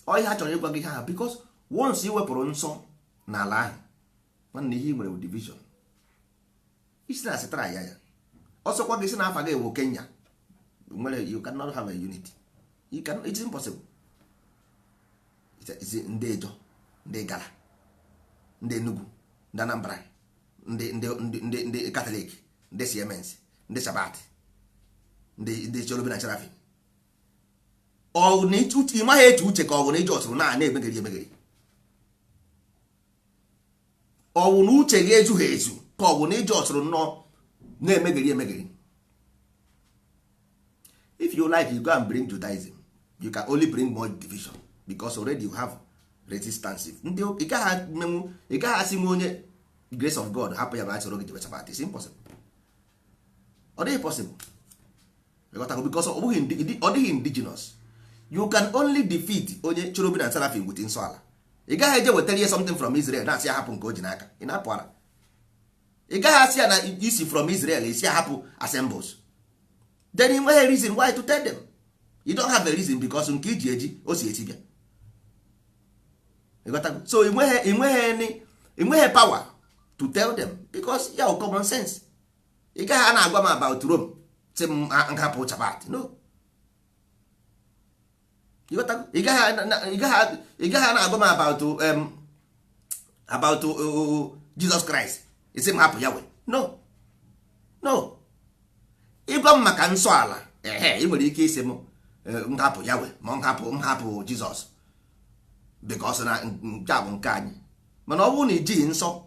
Ọ ihe a chọrọ ịgwa gị ha, because once ị wepụrụ nsọ n'ala ahụ, nwanne, ihe ị nwere bụ division. Isi na asịtara ya ya ọsọkwa gị si na afa gị ewu Kenya nwere, you cannot have a unity. You can, it's impossible. It's ndị Ejọ, ndị Gala, ndị Enugu, ndị Anambra, ndị Katọlik, ndị Siemens, ndị Sabat, ndị Chorobi na Cherafin. Ọ na ị maghị eche uche ka ọ bụ na ije ọsụrụ na na-emegheri emegheri. Ọ bụ na uche gị ezughị ezu, ka ọ bụ na ije ọsụrụ nnọọ na-emegeri emegeri? If you like, you go and bring Judaism. You can only bring more division because already you have resistance. Ndị ị gaghị menwu, ị gaghị asị nwe onye grace of God hapụ ya ma soro gị jebe Sabbath. It's impossible. Ọ dịghị possible. Ịghọtago? Because ọ bụghị ọ dịghị indigenous. You can only defeat onye cherubim and seraphim with nsọ ala. Ị gaghị eje wetara ihe something from Israel na-asị ya hapụ nke o ji n'aka. Ị na-apụ ara. Ị gaghị asị ya na isi from Israel isi ahapụ assembles. Then ị nweghị reason why to tell them. You don't have a reason because nke iji eji o si esi bịa. Ịghọtago? So ị nweghị power to tell them because ya common sense. Ị gaghị a na-agwa m about Rome sị m nhapụ Sabbath. No. Ịghọtago? Ị gaghị a na-agwa m about Jesus Christ isi m hapụ Yahweh. No, no. Ịgwa m maka nsọ ala, ehe, ị nwere ike isi m m hapụ Yahweh ma m hapụ Jizọs because na nke a bụ nke anyị. Mana ọ bụrụ na ijighị nsọ,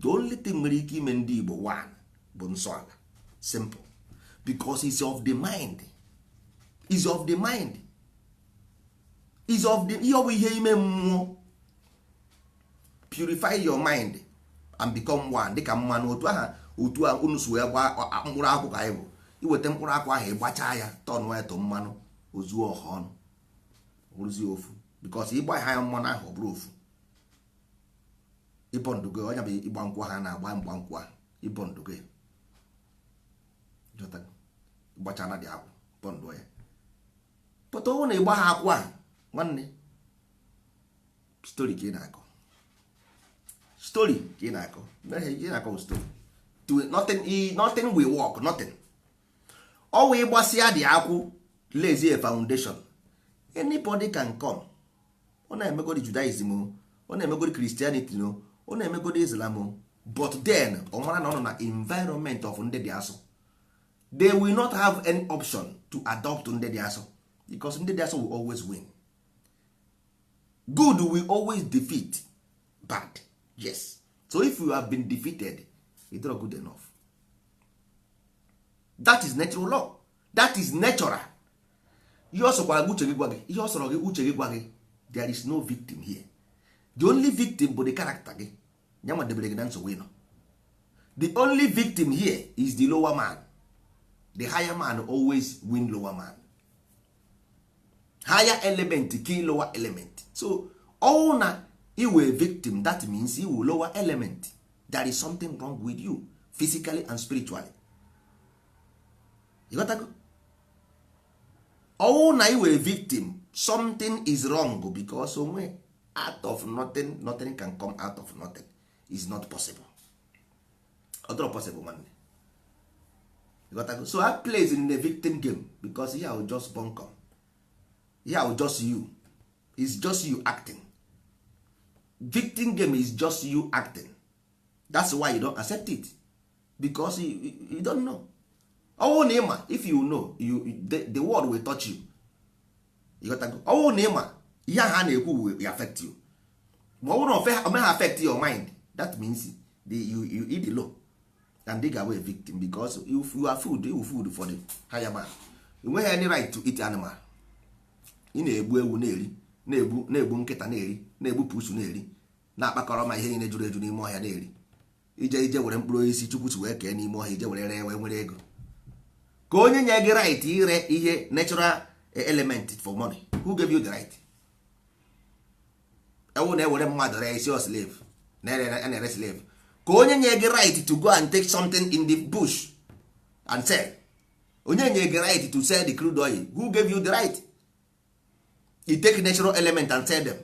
the only thing nwere ike ime ndị Igbo one bụ nsọ ala. Simple. Because it's of the mind, is of the mind, is of the ihe. Ọ bụ ihe ime mmụọ. Purify your mind and become one, dịka mmanụ otu aha otu a unu si wee gbaa mkpụrụ akwụ ka anyị bụ. Iweta mkpụrụ akwụ ahụ, ịgbachaa ya, tọnụ ya to mmanụ, ozuo ọha ọnụ, bụrụzie ofu, because ịgba ha ya mmanụ ahụ, ọ bụrụ ofu. Ịbọ ndụgo onye bụ ịgba nkwụ ha na-agba mgba nkwụ ahụ, ịbọ ndụgo ya, ịgbachana dị akwụ, bọndụ ya pụta. Ọnwụ na ịgba ha akwụ a, nwanne, story ka ị na-akọ, story ka ị na-akọ. Mere ihe ị na-akọ bụ story to nothing. Nothing will work, nothing. Ọwụ ịgbasịa dị akwụ, lazy a foundation, anybody can come. Ọ na-emegodi Judaism o, ọ na-emegodi Christianity o, ọ na-emegodi Islam o, but then ọ mara na ọ nọ na environment of ndị dị asọ. They will not have any option to adopt ndị dị asọ because ndị dị asọ will always win. Good will always defeat bad, yes. So if you have been defeated, it's not good enough. That is natural law, that is natural. Ihe ọ sọkwara gị uche gị gwa gị, ihe ọ sọrọ gị uche gị gwa gị, there is no victim here. The only victim bụ the character gị ya nwa debere gị na nsogbu ị nọ. The only victim here is the lower man. The higher man always win lower man. Higher element kill lower element. So all na iwe victim, that means iwu lower element. There is something wrong with you physically and spiritually. You got go. Ọwụ na iwe victim, something is wrong because onwe out of nothing, nothing can come out of nothing. Is not possible. Ọ dịrọ possible, nwanne. You got go. So I plays in the victim game because here will just bunkum, here will just you, it's just you acting. Victim game is just you acting. That's why you don't accept it because you don't know. Ọwụ na ịma, if you know, the word will touch you. You got go. Ọwụ na ịma ihe ahụ a na-ekwu will affect you, ma ọ bụrụ na o meghị affect your mind, that means you eat the law and they ga a victim because if you are food, you food for the higher man. You nweghị any right to eat animal. Ị na-egbu ewu na-eri, na-egbu nkịta na-eri, na-egbu pusu na-eri, na-akpakọrọ ma ihe niile juru eju n'ime ọhịa na-eri. Ije ije were mkpụrụ osisi Chukwu si wee kee n'ime ọhịa, ije were ree wee nwere ego. Ka onye nye gị right ire ihe natural element for money? Who gave you the right? Ewu na-ewere mmadụ ree isi slave, na-ere slave. Ka onye nye gị right to go and take something in the bush and sell? Onye nye gị right to sell the crude oil? Who gave you the right? You take natural element and sell them.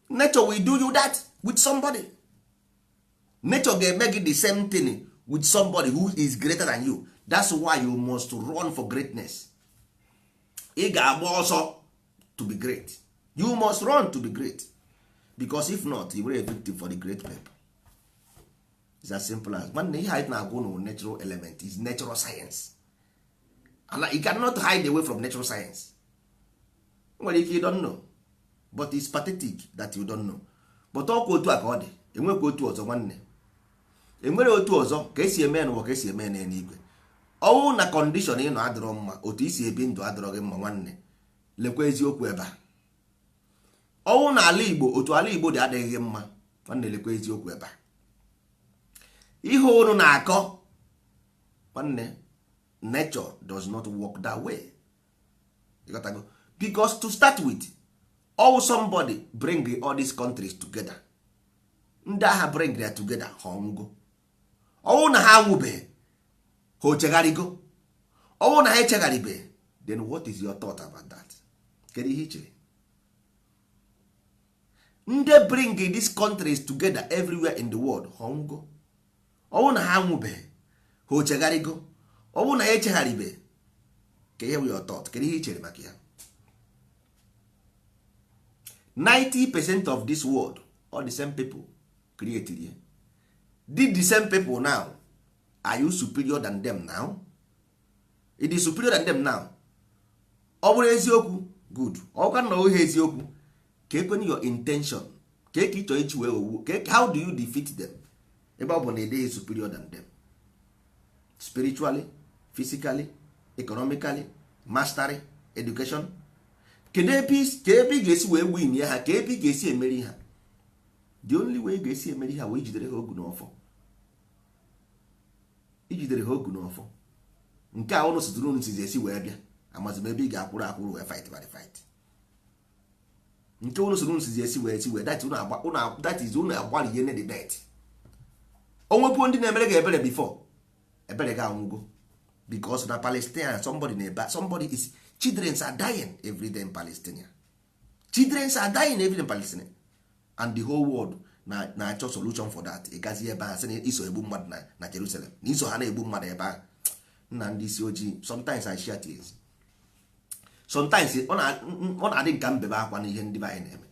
Nature will do you that with somebody. Nature ga-eme gị the same thing with somebody who is greater than you. That's why you must run for greatness. Ị ga-agba ọsọ to be great. You must run to be great because if not, you were a victim for the great people. It's as simple as, nwanne, ihe anyị na-agwụ na natural element is natural science and you cannot hide away from natural science. Nwere ike you don't know, but it's pathetic that you don't know. But ọkwa otu a ka ọ dị. Enwekwa otu ọzọ, nwanne. Enwere otu ọzọ ka esi eme n'ụwa, ka esi eme n'eluigwe. Ọnwụ na condition ị nọ adịrọ mma, otu isi ebi ndụ adịrọ gị mma, nwanne, lekwa eziokwu ebe a. Ọnwụ na ala Igbo, otu ala Igbo dị adịghị gị mma, nwanne, lekwa eziokwu ebe a. Ihe unu na-akọ, nwanne, nature does not work that way. You got to go. Because to start with, all somebody bring all these countries together, ndị agha bring them together, ha ọnwụgo. Ọnwụ na ha anwụbeghị, ha ochegharịgo. Ọnwụ na ha echegharịbeghị, then what is your thought about that? Kedu ihe i chere? Ndị bring these countries together everywhere in the world, ha ọnwụgo. Ọnwụ na ha anwụbeghị, ha ochegharịgo. Ọnwụ na ha echegharịbeghị, ka ihe bụ your thought? Kedu ihe i chere maka ya? 90% of this world, all the same people created here. Did the same people now, are you superior than them now? It is superior than them now. Ọ bụrụ eziokwu, good. Ọkwa na ohe eziokwu, ka ekwenye your intention, ka eke ịchọ iji wee owu. How do you defeat them, ebe ọ bụ na ị dịghị superior than them spiritually, physically, economically, mastery, education? Kedu ebe ka ebe ị ga-esi wee win ya ha? Ka ebe ị ga-esi emeri ha? The only way ị ga-esi emeri ha wee jidere ha ogu n'ọfọ, ijidere ha ogu n'ọfọ. Nke a ụnụ sitụrụ, unu sizi esi wee bịa, amazi m ebe ị ga-akwụrụ akwụrụ wee fight by the fight. Nke ụnụ soro, unu sizi esi wee esi wee that is unu agbalị ihe the death. O nwekwuo ndị na-emere gị ebere before, ebere gị anwụgo, because na Palestine somebody na-ebe, somebody is, children are dying every day in Palestine. Children are dying every day in Palestine, and the whole world na-achọ solution for that. Ị gazi ebe ahụ sị na iso egbu mmadụ na Jerusalem, na iso ha na-egbu mmadụ ebe ahụ. Nna, ndị isi ojii, sometimes I share tears. Sometimes ọ na-adị nka mbebe akwa n'ihe ndị be anyị na-eme.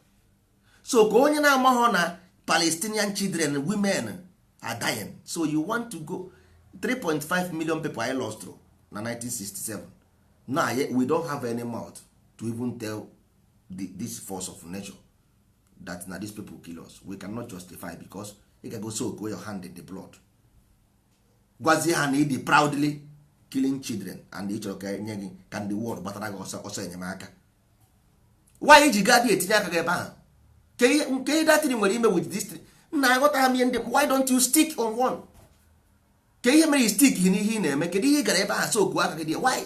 So ka onye na-amaghọ na Palestinian children, women are dying, so you want to go 3.5 million people I lost na 1967. Now we don't have any mouth to even tell this force of nature that na these people kill us. We cannot justify, because ị ga go soak your hand in the blood, gwazie ha na ị dị proudly killing children, and ị chọrọ ka nye gị ka ndị world gbatara gị ọsọ ọsọ enyemaka. Why iji gaa dị etinye aka gị ebe ahụ? Nke ihe datin nwere ime with this thing? Nna, aghọtagha m ihe ndị. Why don't you stick on one? Ke ihe mere i stick n'ihe ị na-eme? Kedu ihe ị gara ebe ahụ soak aka gị dị? Why?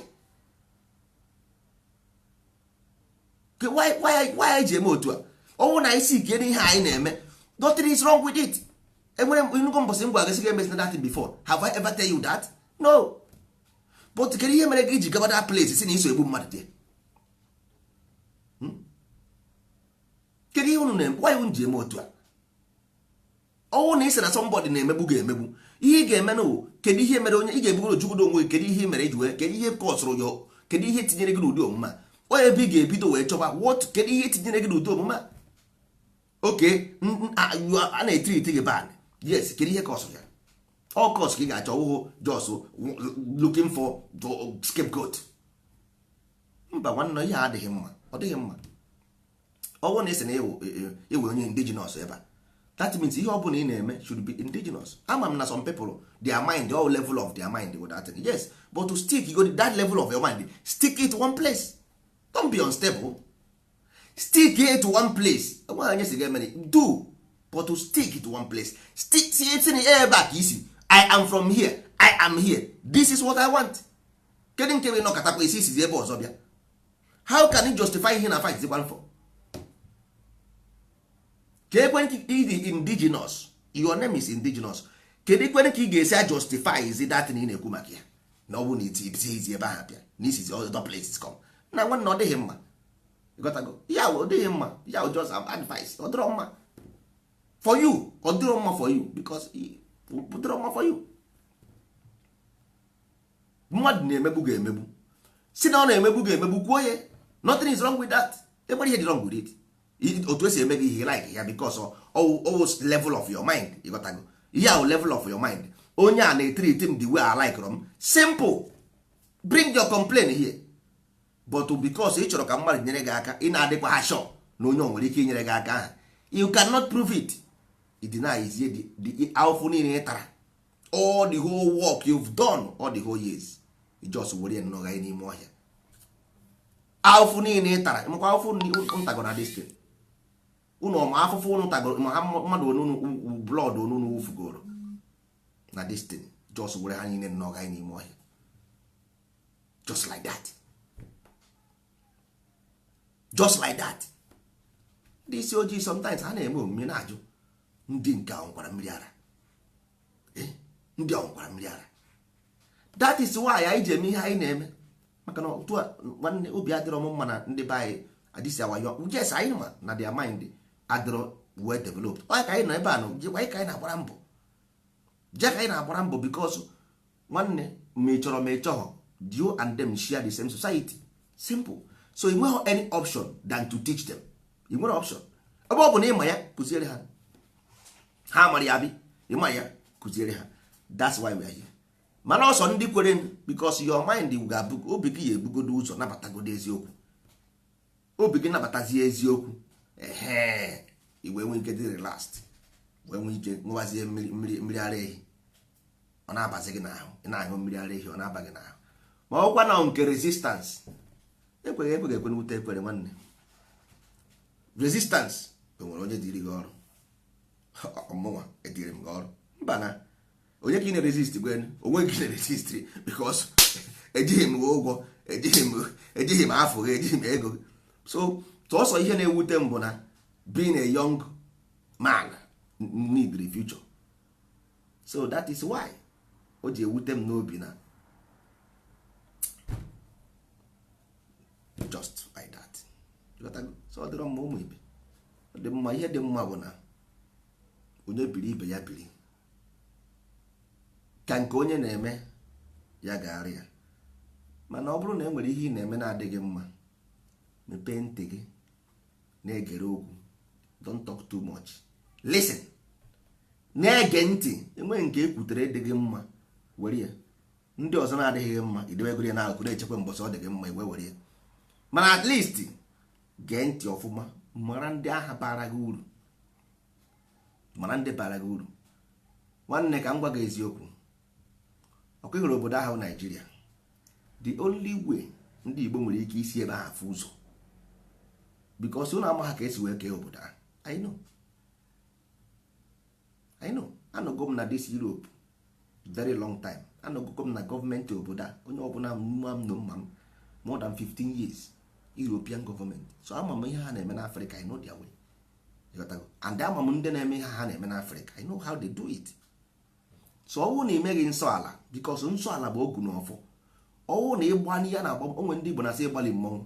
Why anyị ji eme otu a? Ọnwụ na anyị si ike n'ihe anyị na-eme, nothing is wrong with it. Enwere nnukwu mbọsị ngwa gasị ga-emezi that thing before. Have I ever tell you that? No. But kedu ihe mere gị iji gaba that place si na iso egbu mmadụ dị? Kedu ihe unu na-eme? Why unu ji eme otu a? Ọnwụ na ị sị na somebody na-emegbu ga-emegbu, ihe ị ga-eme na kedu ihe mere onye ị ga-egbugoro jugodo onwe gị? Kedu ihe mere iji wee, kedu ihe kọsụrụ ya? Kedu ihe tinyere gị n'ụdị omume a? Onye ebe ị ga-ebido wee chọba what, kedu ihe tinyere gị n'ụdị omume a? Oke a na-etiriti gị bad, yes. Kedu ihe kọsụrụ ya? All cause ka ị ga-achọ wụhụ just looking for the scapegoat. Mba nwanne, ihe adịghị mma, ọ dịghị mma. Ọ bụrụ na ị sị na ịwụ onye indigenous ebe a, that means ihe ọ bụla ị na-eme should be indigenous. Ama m na some people, their mind, all level of their mind with that thing. Yes, but to stick, you go that level of your mind, stick it one place. Don't be unstable. Stick it to one place. Enweghị onye si ga-emere do, but to stick it to one place, stick si esi na ebe a ka isi. I am from here, I am here, this is what I want. Kedu nke bụ ịnọkọtakwa isi isizi ebe ọzọ bịa? How can you justify ihe na fight zikwan for? Ka ekwentị ịdị indigenous, your name is indigenous, kedu ekwentị ka ị ga-esi a justify izi datin ị na-ekwu maka ya, na ọ bụ na iti izi ebe ahụ bịa na isizi other places come? Na nwanne, ọ dịghị mma. Ịghọtago ya? Ọ dịghị mma ya. Just advice, ọ dịrọ mma for you, ọ dịrọ mma for you, because ọ dịrọ mma for you. Mmadụ na-emegbu ga-emegbu, si na ọ na-emegbu ga-emegbu, kwuo ya. Nothing is wrong with that. Enwere ihe dị wrong with it? Otu esi eme gị ihe like ya, because always level of your mind. Ịghọtago ihe ahụ? Level of your mind. Onye a na-etreat m the way I like m, simple. Bring your complaint here. But because ị chọrọ ka mmadụ nyere gị aka, ị na-adịkwa ha sure na onye o nwere ike inyere gị aka ahụ, You cannot prove it. You deny the ahụfụ niile ị tara, all the whole work you've done all the whole years, you just were nnọọ gaa n'ime ọhịa. Ahụfụ niile ị tara, makwa ahụfụ ntagoro na this thing unu ọma, afụfụ unu tagoro, ma ha mmadụ onunu blood onunu wufugoro na this thing, just were ha niile nnọọ gaa n'ime ọhịa, just like that, just like that. Ndị isi ojii sometimes ha na-eme omume na-ajụ ndị nke ahụ nkwara mmiri ara. Ndị ahụ nkwara mmiri ara. That is why anyị ji eme ihe anyị na-eme, maka na otu a, nwanne, obi adịrọ m mma na ndị be anyị adịsi awayo. Yes, anyị ma na their mind adịrọ well developed. Ọ ka anyị nọ ebe a nọ jekwa anyị ka anyị na-agbara mbọ, je ka anyị na-agbara mbọ, because nwanne, ma ị chọrọ ma ị chọghọ, you and them share the same society. Simple. So ị nweghị any option than to teach them. Ị nwere option ebe ọ bụ na ịma ya, kụziere ha. Ha mara ya bi ịma ya, kụziere ha. That's why we are here. Mana ọsọ ndị kwere, because your mind ga-abụ obi gị ya ebugodo ụzọ nabatagodo eziokwu. Obi gị nabatazie eziokwu, ehe, i wee nwee ike dị relaxed, wee nwee ike ṅụwazie mmiri mmiri ara ehi, ọ na-abazi gị n'ahụ. Ị na-aṅụ mmiri ara ehi, ọ na-aba gị n'ahụ. Ma ọkwa na nke resistance, ekweghị ekweghị ekwe n'ute ekwere. Nwanne, resistance, enwere onye dịrị gị ọrụ? Ọmụnwa ediri m gị ọrụ? Mba. Na onye ka ị na-resist? Gwen onwe gị na-resist, because ejighị m gị ụgwọ, ejighị m afọ gị, ejighị m ego gị. So sọsọ ihe na-ewute m bụ na being a young man need the future. So that is why o ji ewute m n'obi na just like that. So ọ dịrọ mma, ụmụ ibe. Ọ dị mma. Ihe dị mma bụ na onye biri, ibe ya biri, ka nke onye na-eme ya ga-arị ya. Mana ọ bụrụ na e nwere ihe ị na-eme na-adịghị mma, mepee ntị gị na-egere okwu. Don't talk too much, listen, na-ege ntị. Enweghị nke ekwutere ịdịghị mma, were ya. Ndị ọzọ na-adịghị mma, idewegoro ya n'akụkụ, na-echekwa mbọsị ọ dị gị mma, iwe were ya. Mana at least gee ntị ọfụma, mara ndị agha bara gị uru, mara ndị bara gị uru. Nwanne, ka m gwa gị eziokwu. Ọkụ ịhụrụ obodo ahụ Naijiria, the only way ndị Igbo nwere ike isi ebe ahụ afụ ụzọ, because ụnụ amaghị ka esi wee kee obodo ahụ. I know, I know. Anọgo m na this Europe very long time. Anọgo m na gọọmenti obodo a, onye ọbụla mma m nọ mma m more than 15 years, European government. So ama m ihe ha na-eme n'Africa. I know their way. Ịghọtago? And ama m ndị na-eme ihe ha na-eme n'Africa. I know how they do it. So ọ bụrụ na ị meghị nsọ ala, because nsọ ala bụ ogu na ọfọ, ọwụ na ịgbali ya na-agba onwe ndị Igbo na-asị ịgbalị mmọnwụ.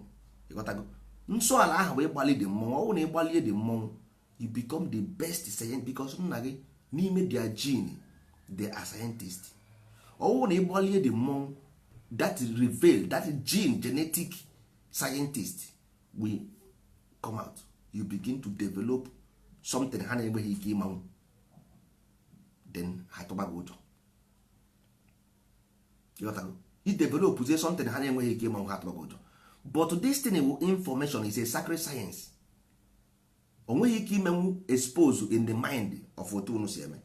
Ịghọtago? Nsọ ala ahụ bụ ịgbalị dị mmọnwụ. Ọwụ na ịgbalie dị mmọnwụ, you become the best scientist, because nna gị n'ime their gene, they are scientist. Ọwụ na ịgbalie dị mmọnwụ, that reveal that gene, genetic scientist will come out. You begin to develop something ha na-enweghị ike ịmanwụ. Then ha tụba gị ụjọ. Ịghọtago? I develop zie something ha na-enweghị ike ịmanwụ, ha tụba gị ụjọ. But this thing wu information is a sacred science. O nweghị ike imenwu expose in the mind of otu unu si eme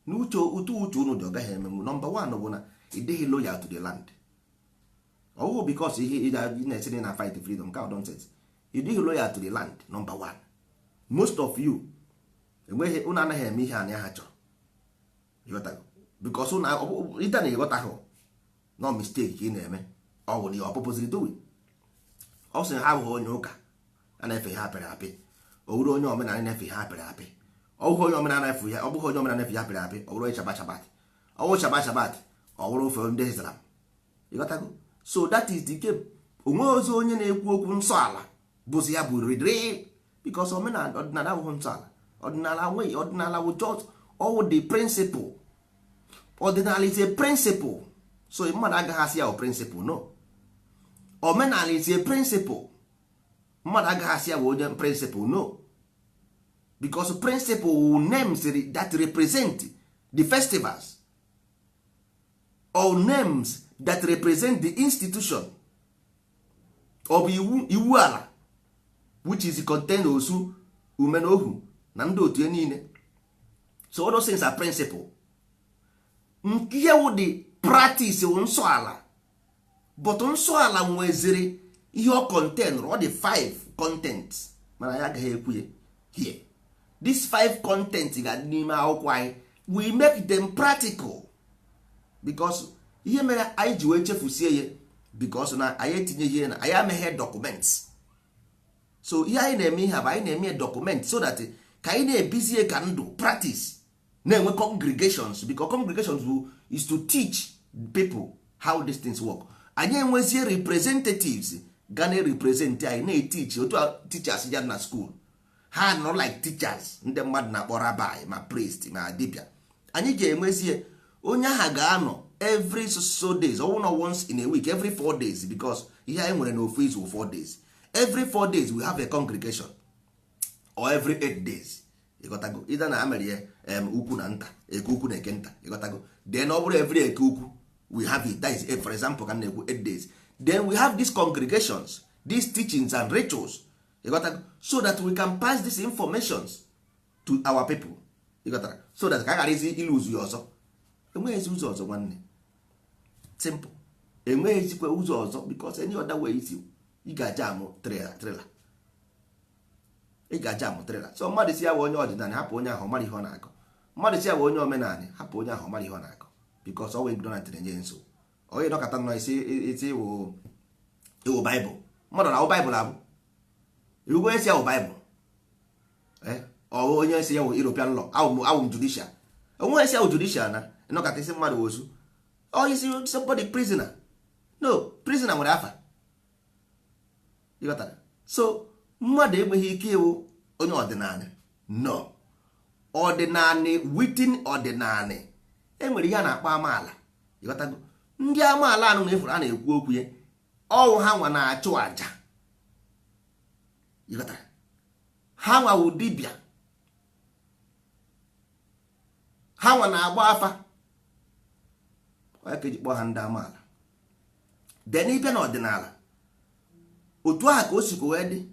n'uche, otu uche unu dị, ọ gaghị emenwu. Number one bụ na ị dịghị loyal to the land. Ọwụhụ because ihe ị na-esi na fight freedom ka nonsense. Ị dịghị loyal to the land, number one. Most of you enweghị, unu anaghị eme ihe anyị ha chọrọ. Ịghọtago? Because unu ịta na ịghọtaghị no mistake ka ị na-eme. Ọ bụ na ọ purposely doing. Ọ sị ha abụghị onye ụka a na-efe ihe apịrị apị, ọ bụrụ onye omenala na-efe ihe apịrị apị. Ọ bụghị onye omenala na-efe ihe, ọ bụghị onye omenala na-efe ihe apịrị apị, ọ bụrụ onye chaba chabat, ọ bụrụ chaba chabat, ọ bụrụ ofe ndị Islam. Ịghọtago? So that is the game. Onwe ozi onye na-ekwu okwu nsọ ala bụzi ya bụ real, because omenala, ọdịnala abụghị nsọ ala. Ọdịnala nweghị ọdịnala bụ just all the principle. Ọdịnala is a principle, so mmadụ agaghị asị ya bụ principle. No, omenala is a principle. Mmadụ agaghị asị ya bụ onye principle. No, because principle names that represent the festivals or names that represent the institution ọ bụ iwu, iwu ala, which is contain osu, ume na ohu. Na ndị otu ya niile. So all those things are principle. Nke ihe wụ the practice wụ nsọ ala, but nsọ ala nweziri ihe ọ contain. Ọ dị five content, mana anyị agaghị ekwu ya here. This five content ga-adị n'ime akwụkwọ anyị. We make them practical because ihe mere anyị ji wee chefusie ya, because na anyị etinyeghị ihe na anyị ameghe documents. So ihe anyị na-eme, ihe a bụ anyị na-eme document so that ka anyị na-ebizie ka ndụ practice na-enwe congregations, because congregations bụ is to teach people how these things work. Anyị enwezie representatives ga na-represent anyị, na-eteach otu a teachers ya na school ha nọ like teachers ndị mmadụ na-akpọ rabbi ma priest ma dibia. Anyị ga-enwezie onye aha ga-anọ every so so days, ọwụ na once in a week, every 4 days, because ihe anyị nwere n'ofu izu 4 days. Every 4 days we have a congregation, or every 8 days, ịghọtago? Ịda na amere ya ukwu na nta, eke ukwu na eke nta, ịghọtago? Then ọ bụrụ every eke ukwu we have it. That is, for example, ka m na-ekwu 8 days, then we have these congregations, these teachings and rituals, ịghọtago? So that we can pass these informations to our people, ịghọtara? So that ka a ghara izi iluzu ya ọzọ. Enweghịzi ụzọ ọzọ, nwanne. Simple. Enweghịzikwa ụzọ ọzọ, because any other way isi ị ga-aja amụ trailer, ị ga-aja amụ trailer. So mmadụ si ya bụ onye ọdịnala, hapụ onye ahụ, ọ mara ihe ọ na-akọ. Mmadụ si ya bụ onye omenala, hapụ onye ahụ, ọ mara ihe ọ na-akọ, because ọwa ignorant na-enye nsogbu. Onye dọkọta nọ isi isi iwu iwu baịbụl, mmadụ na-awụ baịbụl abụ iwu. Onye si ya wụ baịbụl, ọ onye si ya wụ European law, awụ m judicial. Onwe si ya wụ judicial na ịnọkọta isi mmadụ ozu, onye isi somebody prisoner. No prisoner nwere afa, ịghọtara? So mmadụ enweghị ike ịwụ onye ọdịnala. No ọdịnala within ọdịnala, enwere ihe a na-akpọ amaala, ịghọtago? Ndị amaala anụ na-efuru a na-ekwu okwu ya, ọwụ ha nwa na-achụ àjà, ịghọtara? Ha nwa wụ dibịa, ha nwa na-agba afa. Onye ka eji kpọọ ha ndị amaala. Then ịbịa n'ọdịnala, otu ahụ ka o sikwa wee dị.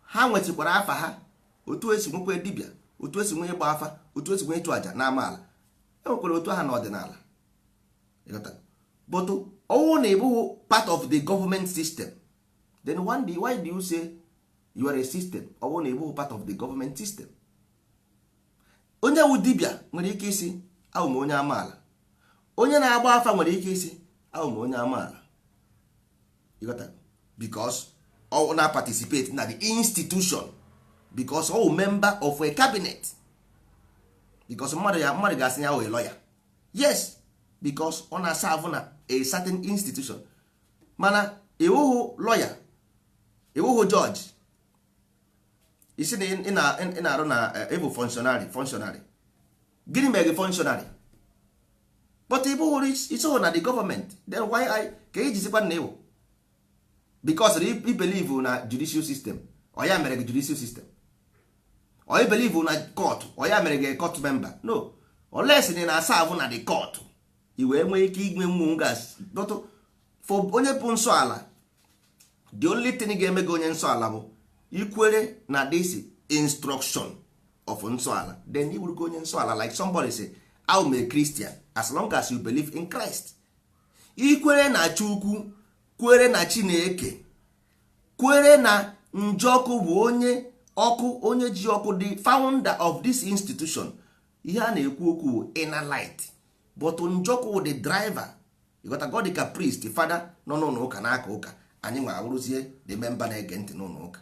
Ha nwetịkwara afa ha, otu esi nwekwa dibịa, otu esi nwee ịgba afa, otu esi nwee ịchụ àjà na amaala. E nwekwara otu aha n'ọdịnala, ịghọtara? But ọwụ na ịbụghị part of the government system, then one day, why do you say you are a system? Ọwụ na ịbụghị part of the government system. Onye wu dibịa nwere ike isi ahụ m onye amaala. Onye na-agba afa nwere ike isi ahụ m onye amaala, ịghọtara? Because ọ na participate na the institution, because ọ wụ member of a cabinet, because mmadụ ya mmadụ ga-asị ya wụ lawyer, yes, because ọ na-serve na a certain institution. Mana iwuhụ lawyer, iwuhụ judge, isi na ị na-arụ na ịbụ functionary. Gịnị mere gị functionary? But ịbụghị isoghị na the government, then why I ka ejizikwa na ịwụ? Because I believe na judicial system, ọ ya mere gị judicial system. Ọ i believe na court, ọ ya mere gị court member. No, unless na ị na-asa ahụ na the court, i wee nwee ike inwe nwu gas. But for onye bụ nsọ ala, the only thing ga-eme gị onye nsọ ala bụ ikwere na this instruction of nsọ ala, then i bụrụ onye nsọ ala. Like somebody say, I'm a Christian. As long as you believe in Christ, ikwere na Chukwu, kwere na Chineke, kwere na Njọkụ bụ onye ọkụ, onye ji ọkụ, the founder of this institution. Ihe a na-ekwu okwu bụ inner light, but Njọkụ the driver, ịghọta? God ka priest, fada nọ n'ụlọ ụka na-aka ụka, anyị nwa awụrụzie the member na-ege ntị n'ụlọ ụka,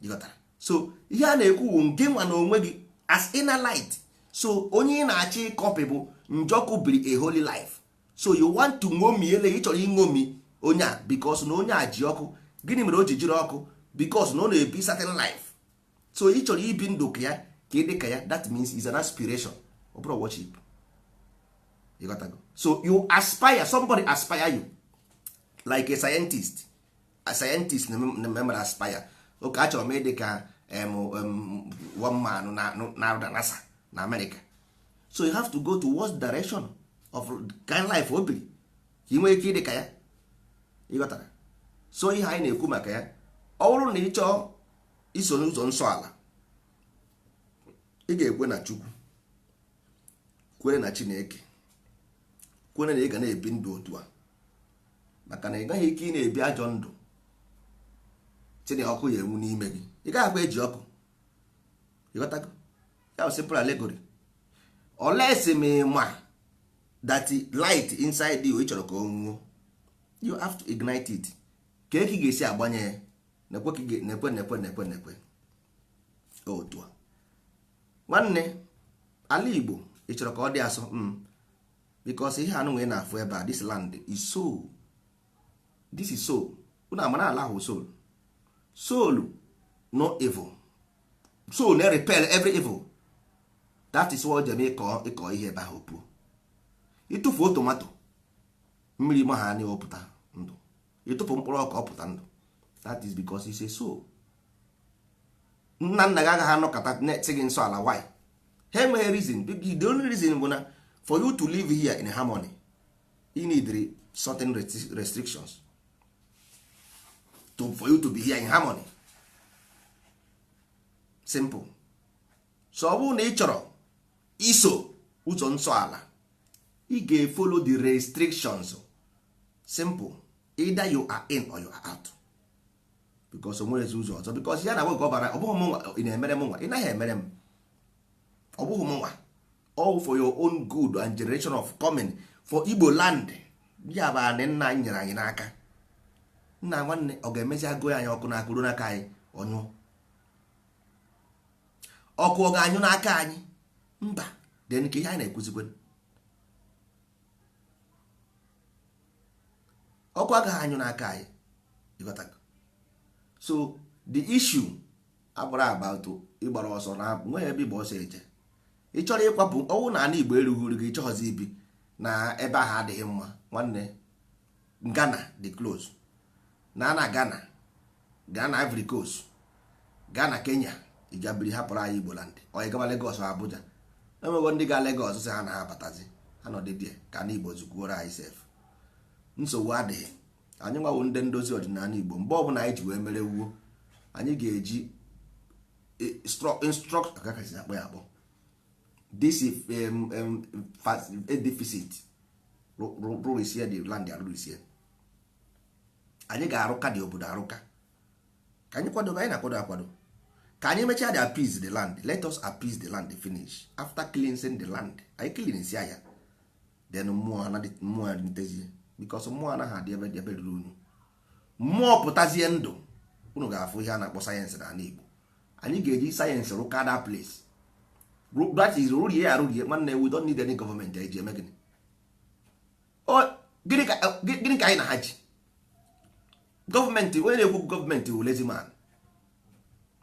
ịghọtara? So ihe a na-ekwu bụ nke nwa na onwe gị as inner light. So onye ị na-achọ ịcopy bụ Njọkụ biri a holy life, so you want to ṅomiele, ị chọrọ ịṅomi onye a because na onye a ji ọkụ. Gịnị mere o ji jiri ọkụ? Because na ọ na-ebi certain life, so ị chọrọ ibi ndụ ka ya, ka ị dị ka ya. That means is an aspiration, ọ bụrụ worship, ịghọtago? So you aspire, somebody aspire you, like a scientist. A scientist na-emere aspire, oke achọrọ m ịdị ka one man na na NASA na America. So you have to go towards direction of kind life o biri ka ị nwee ike ịdị ka ya, ịghọtara? So ihe anyị na-ekwu maka ya, ọ bụrụ na ị chọọ iso n'ụzọ nsọ ala. Ị ga-ekwe na Chukwu, kwere na Chineke, kwere na ị ga na-ebi ndụ otu a, maka na ị gaghị ike ị na-ebi ajọ ndụ tinye ọkụ ya enwu n'ime gị. Ị gaghị akwa eji ọkụ. Ịghọtago? Ya bụ simple allegory. Unless ma that light inside you ị chọrọ ka o nwuo, you have to ignite it. Ka eke ga-esi agbanye ya, nekwe ka nekwe nekwe nekwe nekwe otu a. Nwanne, ala Igbo ị chọrọ ka ọ dị asọ, because ihe anụ nwere na-afụ ebe a, this land is soul. This is soul. Unu amara ala ahụ soul. Soul no evil. Soul na repel every evil. That is what jem ịkọ ihe ebe ahụ puo. Ịtụfuo tomato, mmiri ma ha anya ọpụta ndụ. Ịtụpụ mkpụrụ ọka, ọpụta ndụ. That is because it's a soul. Nna nna gị agaghị anọkọta sị gị nsọ ala. Why? Ha enweghị reason. The only reason bụ na for you to live here in harmony, you need certain restrictions to for you to be here in harmony. Simple. So ọ bụrụ na ị chọrọ iso ụzọ nsọ ala, ị ga-follow the restrictions. Simple. Either you are in or you are out, because o nwere ezi ụzọ ọzọ, because ya na nwe ka ọ bara. Ọ bụghị mụnwa ị na-emere m, nwa ị naghị emere m, ọ bụghị mụnwa. All for your own good and generation of coming for Igbo land. Ya bụ anị nna anyị nyere anyị n'aka. Nna nwanne, ọ ga-emezi agụ anyị ọkụ n'aka ruo n'aka anyị ọnyụọ ọkụ, ọ ga-anyụ n'aka anyị? Mba. Then ka ihe anyị na-ekwuzikwe, ọkụ agaghị anyụ n'aka anyị. Ịghọtago? So the issue abụrụ about ịgbara ọsọ na nweghị ebe ịgba ọsọ eje. Ị chọrọ ịkwapụ ọnwụ na ala Igbo erughị uru gị, ịchọghọzi ibi na ebe ahụ adịghị mma. Nwanne, Ghana dị close na ana Ghana, gaa na Ivory Coast, gaa na Kenya, ijabiri hapụrụ anyị Igbo land. Ọ ị gaba Lagos, Abuja, enwego ndị ga Lagos sị ha na ha batazi, ha nọdị die ka na Igbo zukwuoro anyị sef. Nsogbu adịghị. Anyị nwawo ndị ndozi ọdịnala Igbo, mgbe ọbụla anyị ji wee mere wuo, anyị ga-eji instruct akakasị akpọ ya akpọ this deficit rụrisie the land arụrisie. Anyị ga-arụka dị obodo arụka ka anyị kwadobe. Anyị na-akwado akwado ka anyị mechaa the appease the land. Let us appease the land finish. After cleansing the land, anyị cleanse ya, then mmụọ adịtezie, because mmụọ anaghị adị ebe dị ebe ruru unyu. Mmụọ pụtazie ndụ, unu ga-afụ ihe a na-akpọ sayensị n'ala Igbo. Anyị ga-eji sayensị rụka that place. That is rụrie ya arụrie. Nwanne, we don't need any government. Eji eme gịnị? Gịnị ka anyị na ha ji gọọmenti? Onye na-ekwu okwu gọọmenti wụ lazy man.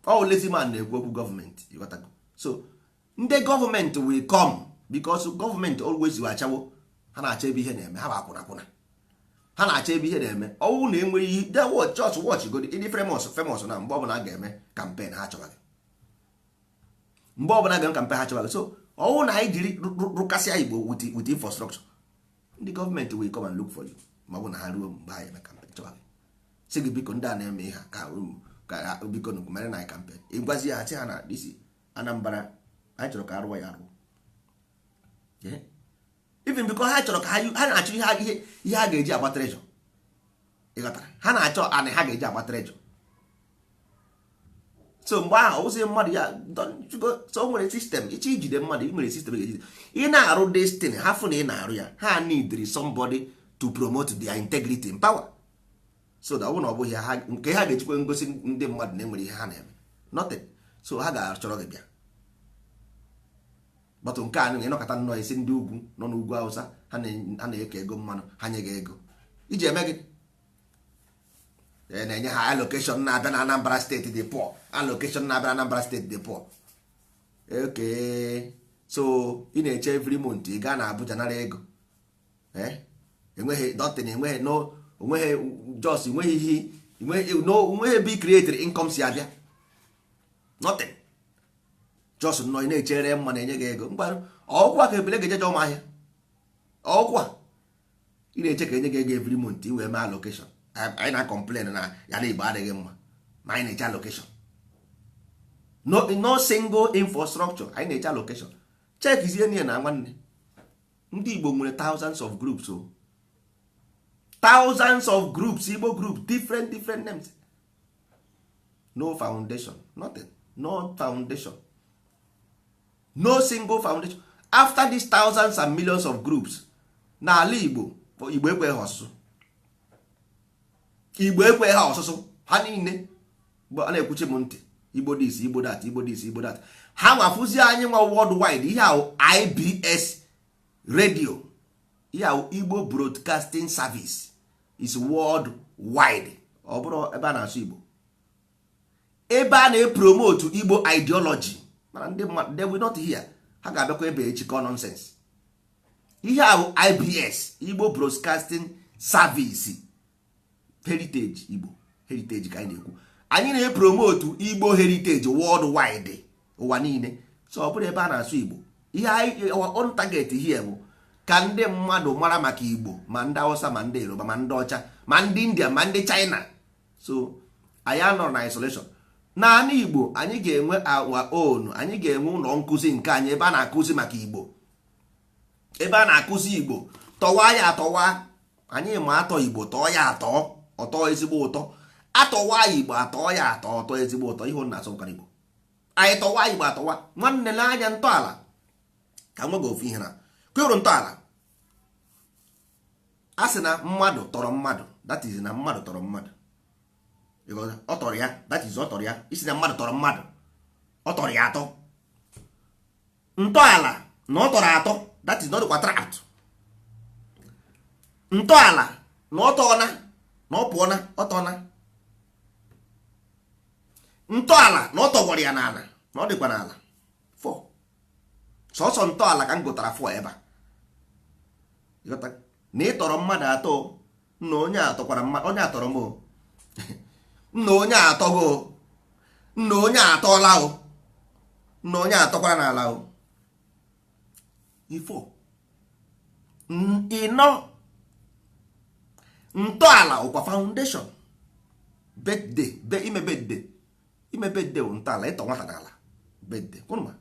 Ọ lazy man na-ekwu okwu gọọmenti. Ịghọtago? So ndị gọọmenti will come because gọọmenti always will achawo. Ha na-achọ ebe ihe na-eme. Ha bụ akwụna akwụna. Ha na-achọ ebe ihe na-eme. Ọnwụ na enweghị ihe de watch, just watch go ịdị famous famous na mgbe ọbụla a ga-eme campaign, ha chọba gị. Mgbe ọbụla a ga-eme campaign, ha chọba gị. So ọnwụ na anyị jiri rụkasịa Igbo with infrastructure, ndị gọọmenti will come and look for you. Ma ọ bụ na ha ruo mgbe ha eme campaign, chọba gị, sị gị, "Biko, ndị a na-eme ihe ka biko mere na anyị campaign." Ịgwazi ya, sị ha na disi Anambra anyị chọrọ ka arụwa ya arụọ. Even because ha chọrọ ka ha na-achọ ihe ha ga-eji agba treasure. Ịghọtara? Ha na-achọ anị ha ga-eji agba treasure. So mgbe ahụ ọwụzi mmadụ ya so o nwere system ịchọ ijide mmadụ. Ị nwere system ga-ejide. Ị na-arụ destiny ha, fụ na ị na-arụ ya, ha need somebody to promote their integrity and power, so that ọ bụrụ na ọ bụghị ha, nke ha ga-ejikwa ngosi ndị mmadụ na enwere ihe ha na-eme, nothing. So ha ga-achọrọ gị bịa. But nke a ịnọkọta nnọọ isi ndị ugwu nọ n'ugwu Awụsa, ha na-eke ego mmanụ, ha nye gị ego iji eme gị na-enye ha allocation na-abịa na Anambra Steeti dị poor. Allocation na-abịa na Anambra Steeti dị poor. Okay, so ị na-eche every month ị gaa na Abuja nara ego. Enweghị nothing, enweghị no, onweghị just enweghị ihe, onweghị ebe i create income si abịa, nothing. Just nọ ị na-echere mma na-enye gị ego mgbarụ ọgwụ ka ebele ga-ejeje ụmụ ahịa ọgwụ a ị na-eche ka enye gị ego every month i wee mee allocation. Anyị na-complain na ya na Igbo adịghị mma, ma anyị na-eche allocation. No, no single infrastructure. Anyị na-eche allocation. Chekizie nie na nwanne, ndị Igbo nwere thousands of groups o, thousands of groups, Igbo group, different different names. No foundation, nothing, no foundation, no single foundation. After these thousands and millions of groups n'ala Igbo, Igbo ekweghị ọsụsụ, Igbo ekweghị ha ọsụsụ. Ha niile a na-ekwuchi m ntị, Igbo this, Igbo that, Igbo this, Igbo that. Ha nwafụzi anyị nwa worldwide. Ihe ahụ IBS radio, ihe ahụ Igbo Broadcasting Service is world wide. Ọ bụrụ ebe a na-asụ Igbo, ebe a na-epromote Igbo ideology, mana ndị mmadụ, they will not hear. Ha ga-abịakwa ebe echikọ nonsense. Ihe ahụ IBS, Igbo Broadcasting Service, heritage, Igbo heritage ka anyị na-ekwu. Anyị na-epromote Igbo heritage worldwide, ụwa niile. So ọ bụrụ ebe a na-asụ Igbo, ihe anyị, our own target here bụ ka ndị mmadụ mara maka Igbo, ma ndị Hausa, ma ndị Yoruba, ma ndị ọcha, ma ndị India, ma ndị China. So anyị anọrọ na isolation. Naanị Igbo, anyị ga-enwe our own, anyị ga-enwe ụlọ nkụzi nke anyị, ebe a na-akụzi maka Igbo, ebe a na-akụzi Igbo. Tọwa ya atọwa, anyị ma atọ Igbo, tọọ ya atọ, ọtọ ezigbo ụtọ. Atọwa Igbo, atọ ya atọ, ọtọ ezigbo ụtọ. Ihe na-asọ bụkara Igbo anyị, tọwa Igbo atọwa. Nwanne, n'anya ntọala ka nwe gị ofu ihe na kwewuru ntọala. A sị na mmadụ tọrọ mmadụ, that is na mmadụ tọrọ mmadụ, ọ tọrọ ya, that is ọ tọrọ ya. Isi na mmadụ tọrọ mmadụ, ọ tọrọ ya atọ. Ntọala na ọ tọrọ atọ, that is not dịkwa trapped. Ntọala na ọ tọọna, na ọ pụọna, ọ tọọna. Ntọala na ọ tọgbọrọ ya n'ala, na ọ dịkwa n'ala. Fọ sọsọ ntọala ka m gụtara fọ ebe a. Na ị tọrọ mmadụ atọ, na onye atọkwara mmadụ, onye atọrọ m o, nna onye atọgo, nna onye atọla o, nna onye atọkwara n'ala o. Ifo ịnọ, ntọala ụkwa foundation. Birthday be ime birthday, ime birthday bụ ntọala. Ịtọ nwata n'ala, birthday kwụrụ,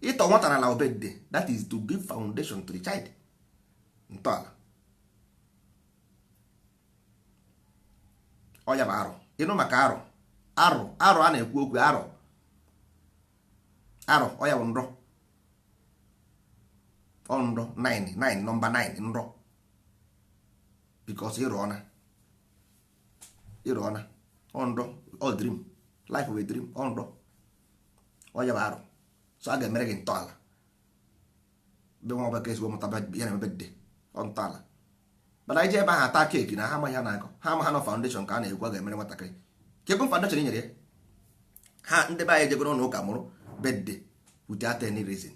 ịtọ nwata n'ala bụ birthday. That is to give foundation to the child, ntọala. Ọ ya bụ arụ. Ịnụ maka arụ, arụ, arụ a na-ekwu okwu arụ, arụ, ọ ya bụ nrọ. Ọ nrọ 9 9, nọmba 9 nrọ, because ịrụọna, ịrụọna, ọ nrọ, ọ dream, life of a dream, ọ nrọ, ọ ya bụ arụ. So a ga-emere gị ntọala be nwa ọbụla ka ezigbo mụta ya na ebe dị ọ ntọala. Mana anyị ji ebe ahụ ata keeki na ha amaghị ha na-akọ, ha ama ha nọ foundation ka a na-ekwu a ga-emere nwatakịrị. Kekwe foundation nyere ya ha. Ndị be anyị ejegoro ụlọ ụka mụrụ birthday without any reason.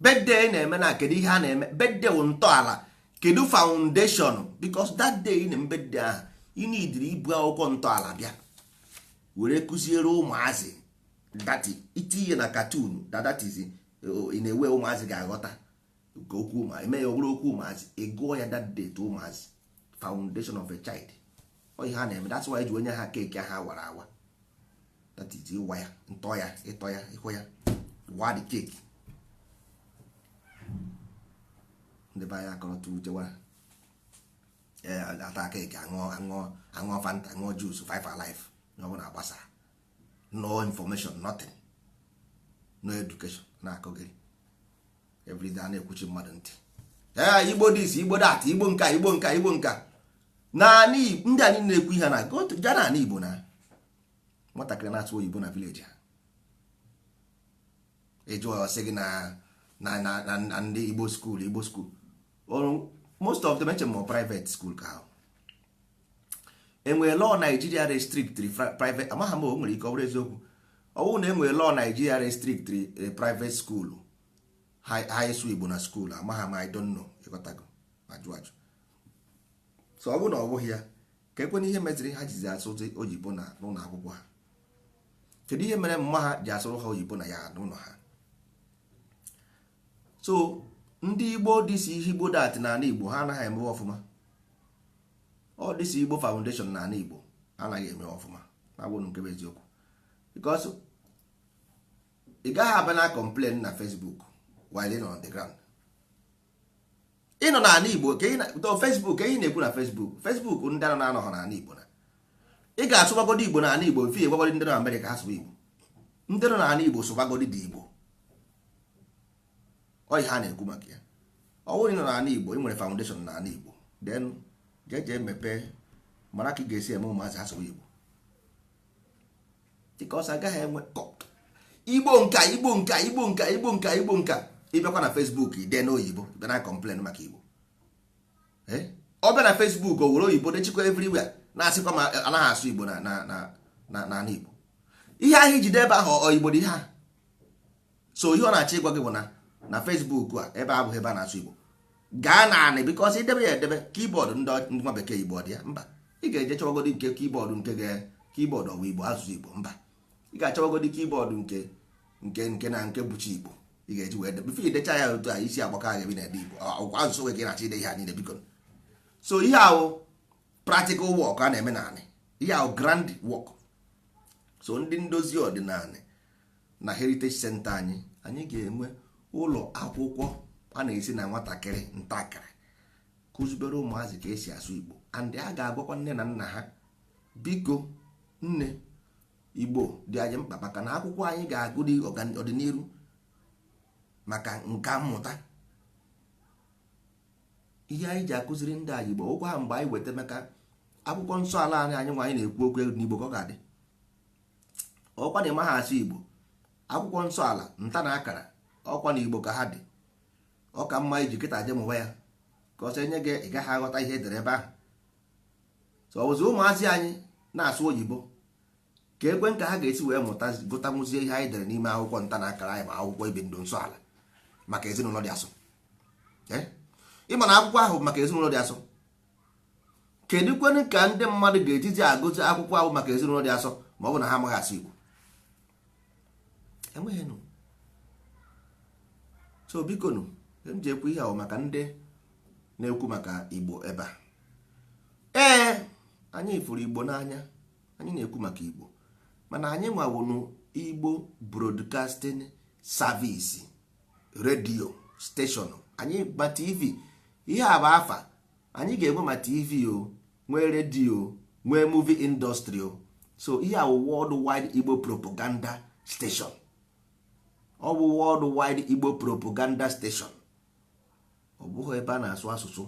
Birthday na-eme na kedu ihe a na-eme? Birthday wụ ntọala. Kedu foundation? Because that day ị na-eme birthday ahụ, ị nidiri ibu akwụkwọ ntọala bịa were kụziere ụmụazị that itinye na cartoon, that is in a way ụmụazị ga-aghọta ka okwu ma eme ya, ọ bụrụ okwu ụmụazị, ị gụọ ya that day to ụmụazị, foundation of a child. Ọ ihe a na-eme. That's why eji onye ha keeki ahụ awara awa, that is ịwa ya, ntọ ya, ịtọ ya, ịhụ ya, wa the cake. Ndị be anyị akọrọta ujewara ata keeki, aṅụọ aṅụọ aṅụọ Fanta, aṅụọ juice Five Alive, na ọ bụla agbasa. No information, nothing, no education. Na-akọgịrị everyday, a na-ekwuchi mmadụ ntị. Ee, Igbo this, Igbo that, Igbo nka, Igbo nka, Igbo nka. Naanị ndị anyị na-ekwu ihe na gaa n'ala Igbo na nwatakịrị na-asụ oyibo na village ha, ịjụ ọsị gị na na na na ndị Igbo school, Igbo school, most of them eche ma private school ka ha enwere law Nigeria restrict private. Amaghị m, o nwere ike ọ bụrụ eziokwu. Ọ bụrụ na enwere law Nigeria restrict private school ha ịsụ Igbo na school, amaghị m, I don't know. Ịghọtago? Ajụ ajụ. So ọ bụrụ na ọ bụghị ya, ka ekwena ihe meziri ha jizi asụzi oyibo na n'ụlọ akwụkwọ ha? Kedu ihe mere mma ha ji asụrụ ha oyibo na ya n'ụlọ ha? So ndị Igbo dịsi ihe Igbo that n'ala Igbo, ha anaghị emewe ọfụma. Ọ dịsi Igbo foundation n'ala Igbo anaghị eme ọfụma, na-abụrụ nke bụ eziokwu, because Ị gaghị abịa na complain na Facebook while ị nọ on the ground. Ị nọ n'ala Igbo ka ị na Facebook, ka ị na-ekwu na Facebook. Facebook ndị anọ na-anọghọ n'ala Igbo na ị ga-asụbagodi Igbo n'ala Igbo mfe gwagodi ndị nọ Amerịka ha sụba Igbo. Ndị nọ n'ala Igbo sụbagodi dị Igbo. Ọ ihe a na-ekwu maka ya, ọ bụrụ na ị nọ n'ala Igbo, ị nwere foundation n'ala Igbo, then jee jee mepee, mara ka ị ga-esi eme ụmụazị ha sụba Igbo, because agaghị enwe Igbo nka, Igbo nka, Igbo nka, Igbo nka, Igbo nka. Ịbịakwa na Facebook dee n'oyibo, bịa na complain maka Igbo. Ọ bịa na Facebook, o were oyibo dechikwa everywhere, na-asịkwa ma anaghị asụ Igbo na na na na n'ala Igbo. Ihe ahụ ijide ebe ahụ, ọ Igbo dị ha. So ihe ọ na-achọ ịgwa gị bụ na na Facebook a, ebe abụghị ebe a na-asụ Igbo. Gaa na anị, because idebe ya edebe keyboard ndị nwa bekee, Igbo ọ dị ya? Mba. Ị ga-eje chọwagodi nke keyboard, nke ga keyboard ọwa Igbo, asụsụ Igbo? Mba. Ị ga-achọwagodi keyboard nke na nke bụchi Igbo ị ga-eji wee debe. Before idecha ya otu a, isi agbakọ agha ebe na-ede Igbo ọkwa asụsụ gị ka ị na-achọ ide ihe a niile. Biko, so ihe ahụ practical work a na-eme naanị ihe ahụ grand work. So ndị ndozi ọdịnala na heritage center anyị, anyị ga-enwe ụlọ akwụkwọ a na-esi na nwatakịrị ntakịrị kụzibere ụmụazị ka esi asụ Igbo, and a ga-agwakwa nne na nna ha, biko nne, Igbo dị anyị mkpa maka na akwụkwọ anyị ga-agụ dị ọdịnihu maka nka mmụta. Ihe anyị ji akụziri ndị anyị Igbo ụgwọ ha mgbe anyị weta maka akwụkwọ nsọ ala anyị, anyị nwa anyị na-ekwu okwu n'Igbo ka ọ ga-adị. Ọkwa na ịma ha asụ Igbo, akwụkwọ nsọ ala nta na akara ọkwa na Igbo ka ha dị. Ọ ka mma iji kịta je mụwa ya ka ọsọ enye gị, ị gaghị aghọta ihe edere ebe ahụ. So ọ bụzi ụmụazị anyị na-asụ oyibo ka ekwe nka ha ga-esi wee mụta gụtanwuzie ihe anyị dere n'ime akwụkwọ nta na akara anyị, ma akwụkwọ ibi ndụ nsọ ala maka ezinụlọ dị asọ. Ịma na akwụkwọ ahụ maka ezinụlọ dị asọ, kedu kwenu ka ndị mmadụ ga-ejizi agụzi akwụkwọ ahụ maka ezinụlọ dị asọ ma ọ bụ na ha amaghị asụ Igbo? Enweghị nụ. So biko nụ, m ji ekwu ihe ahụ maka ndị na-ekwu maka Igbo ebe a. Ee, anyị fụrụ Igbo n'anya, anyị na-ekwu maka Igbo, mana anyị nwawụnụ Igbo Broadcasting Service radio station anyị, ma TV. Ihe a bụ afa anyị ga-enwe, ma TV o nwee, redio nwee, movie industry o. So ihe a bụ worldwide Igbo propaganda station. Ọ bụ worldwide Igbo propaganda station. Ọ bụghị ebe a na-asụ asụsụ,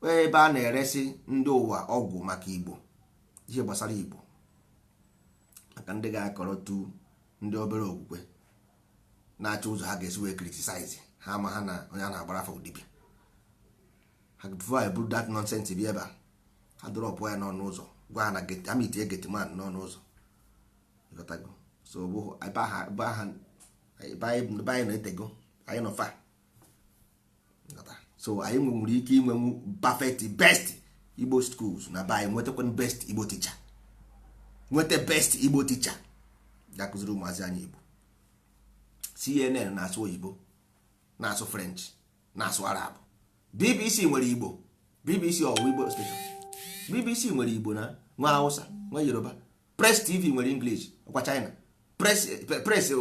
ebe a na-eresi ndị ụwa ọgwụ maka Igbo, ihe gbasara Igbo, maka ndị ga-akọrọ tu ndị obere okwukwe na-achọ ụzọ ha ga-esi wee criticize ha, ma ha na onye a na-agbara afọ dibịa ha. Before I buru that nonsense bịa ebe a, ha drop ya n'ọnụ ụzọ, gwa ha na ha mitie gateman n'ọnụ ụzọ. Ịghọtago? So bụ ebe aha ebe aha ebe anyị na-etego anyị nọ fa. So anyị nwere ike inwenwu perfect best Igbo schools na be anyị, nwetakwa best Igbo teacher, nweta best Igbo teacher ga-akụziri ụmụazị anyị Igbo. CNN na-asụ oyibo, na-asụ French, na-asụ Arab. BBC nwere Igbo. BBC ọwụ Igbo station. BBC nwere Igbo na nwa Hausa, nwa Yoruba. Press TV nwere English, ọkwa China. Press, Press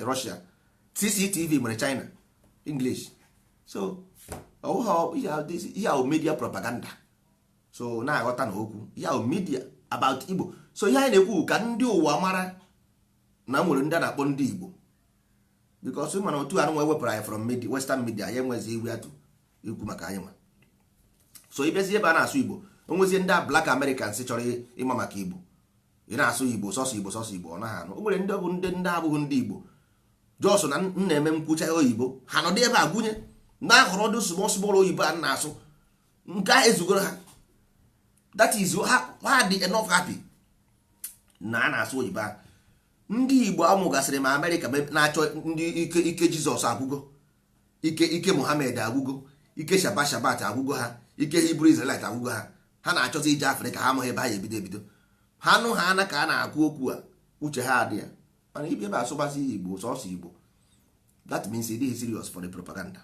Russia. CCTV nwere China English. So ihe ahụ media propaganda. So na-aghọta na okwu ihe ahụ media about Igbo. So ihe anyị na-ekwu ka ndị ụwa mara na nwere ndị a na-akpọ ndị Igbo, because mana otu anụ nwa ewepụrụ anyị from media, western media, anyị enwezi iwu atụ ikwu maka anyị nwa. So ịbịazi ebe a na-asụ Igbo, onwezie ndị black Americans chọrọ ịma maka Igbo, ị na-asụ Igbo, sọsọ Igbo, sọsọ Igbo, ọ naghị anụ. O nwere ndị ọ bụ ndị abụghị ndị Igbo, jos na m na-eme nkwucha oyibo, ha nọdụ ebe a gwunye na-ahọrọ dị small small oyibo a na-asụ nke a ezugoro ha. That is, ha dị enough happy na a na-asụ oyibo ahụ. Ndị Igbo amụgasịrị ma Amerịka na-achọ ndị ike ike Jizọs agwụgo, ike ike Muhammad agwụgo, ike Shabat Shabat agwụgo ha, ike Hebrew Israelite agwụgo ha. Ha na-achọzi ije Afrịka. Ha amaghị ebe ha ya ebido ebido. Ha nụ ha ana ka a na-akwu okwu a, uche ha adị ya. Mana ibi ebe asụbazi Igbo, sọsọ Igbo, that means it is serious for the propaganda.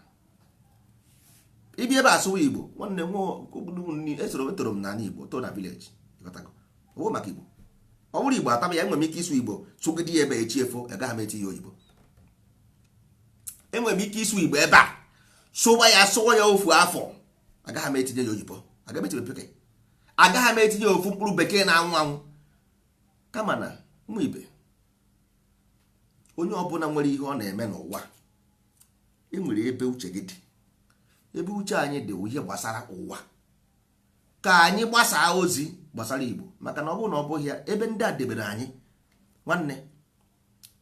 Ibi ebe asụwa Igbo, nwanne nwe esoro etoro m n'ala Igbo, too na village. Ịghọtago? Ọ maka Igbo, ọ bụrụ Igbo ataba ya, enwere m ike ịsụ Igbo sụgide ya ebe echi efo, agaghị m eti ya oyibo. Enwere m ike ịsụ Igbo ebe a, sụwa ya, sụwa ya ofu afọ, agaghị m etinye ya oyibo, agaghị m etinye bekee, agaghị m etinye ofu mkpụrụ bekee na-anwụ anwụ. Kama na ụmụ ibe, onye ọbụla nwere ihe ọ na-eme n'ụwa, e nwere ebe uche gị dị. Ebe uche anyị dị ihe gbasara ụwa, ka anyị gbasaa ozi gbasara Igbo, maka na ọ bụrụ na ọ bụghị ya, ebe ndị a debere anyị, nwanne,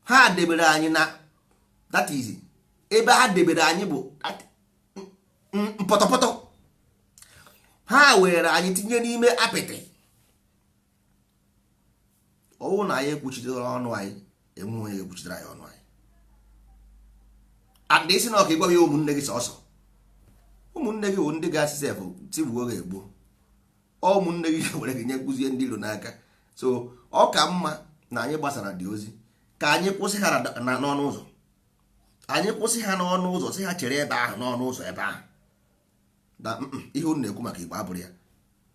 ha debere anyị na that is ebe ha debere anyị bụ mpọtọpọtọ. Ha were anyị tinye n'ime apịtị. Ọwụ na anyị ekwuchitere ọnụ anyị, enwe onye ga-ekwuchitere anyị ọnụ anyị. And isi na ọka ịgwa ya ụmụnne gị, sọsọ ụmụnne gị bụ ndị ga-asị sef tigbuo gị egbuo. Ọ ụmụnne gị were gị nye kụzie ndị iro n'aka. So ọ ka mma na anyị gbasara dị ozi, ka anyị kwụsị ha n'ọnụ ụzọ. Anyị kwụsị ha n'ọnụ ụzọ, sị ha chere ebe ahụ, n'ọnụ ụzọ ebe ahụ, na ihe unu na-ekwu maka Igbo abụrụ ya.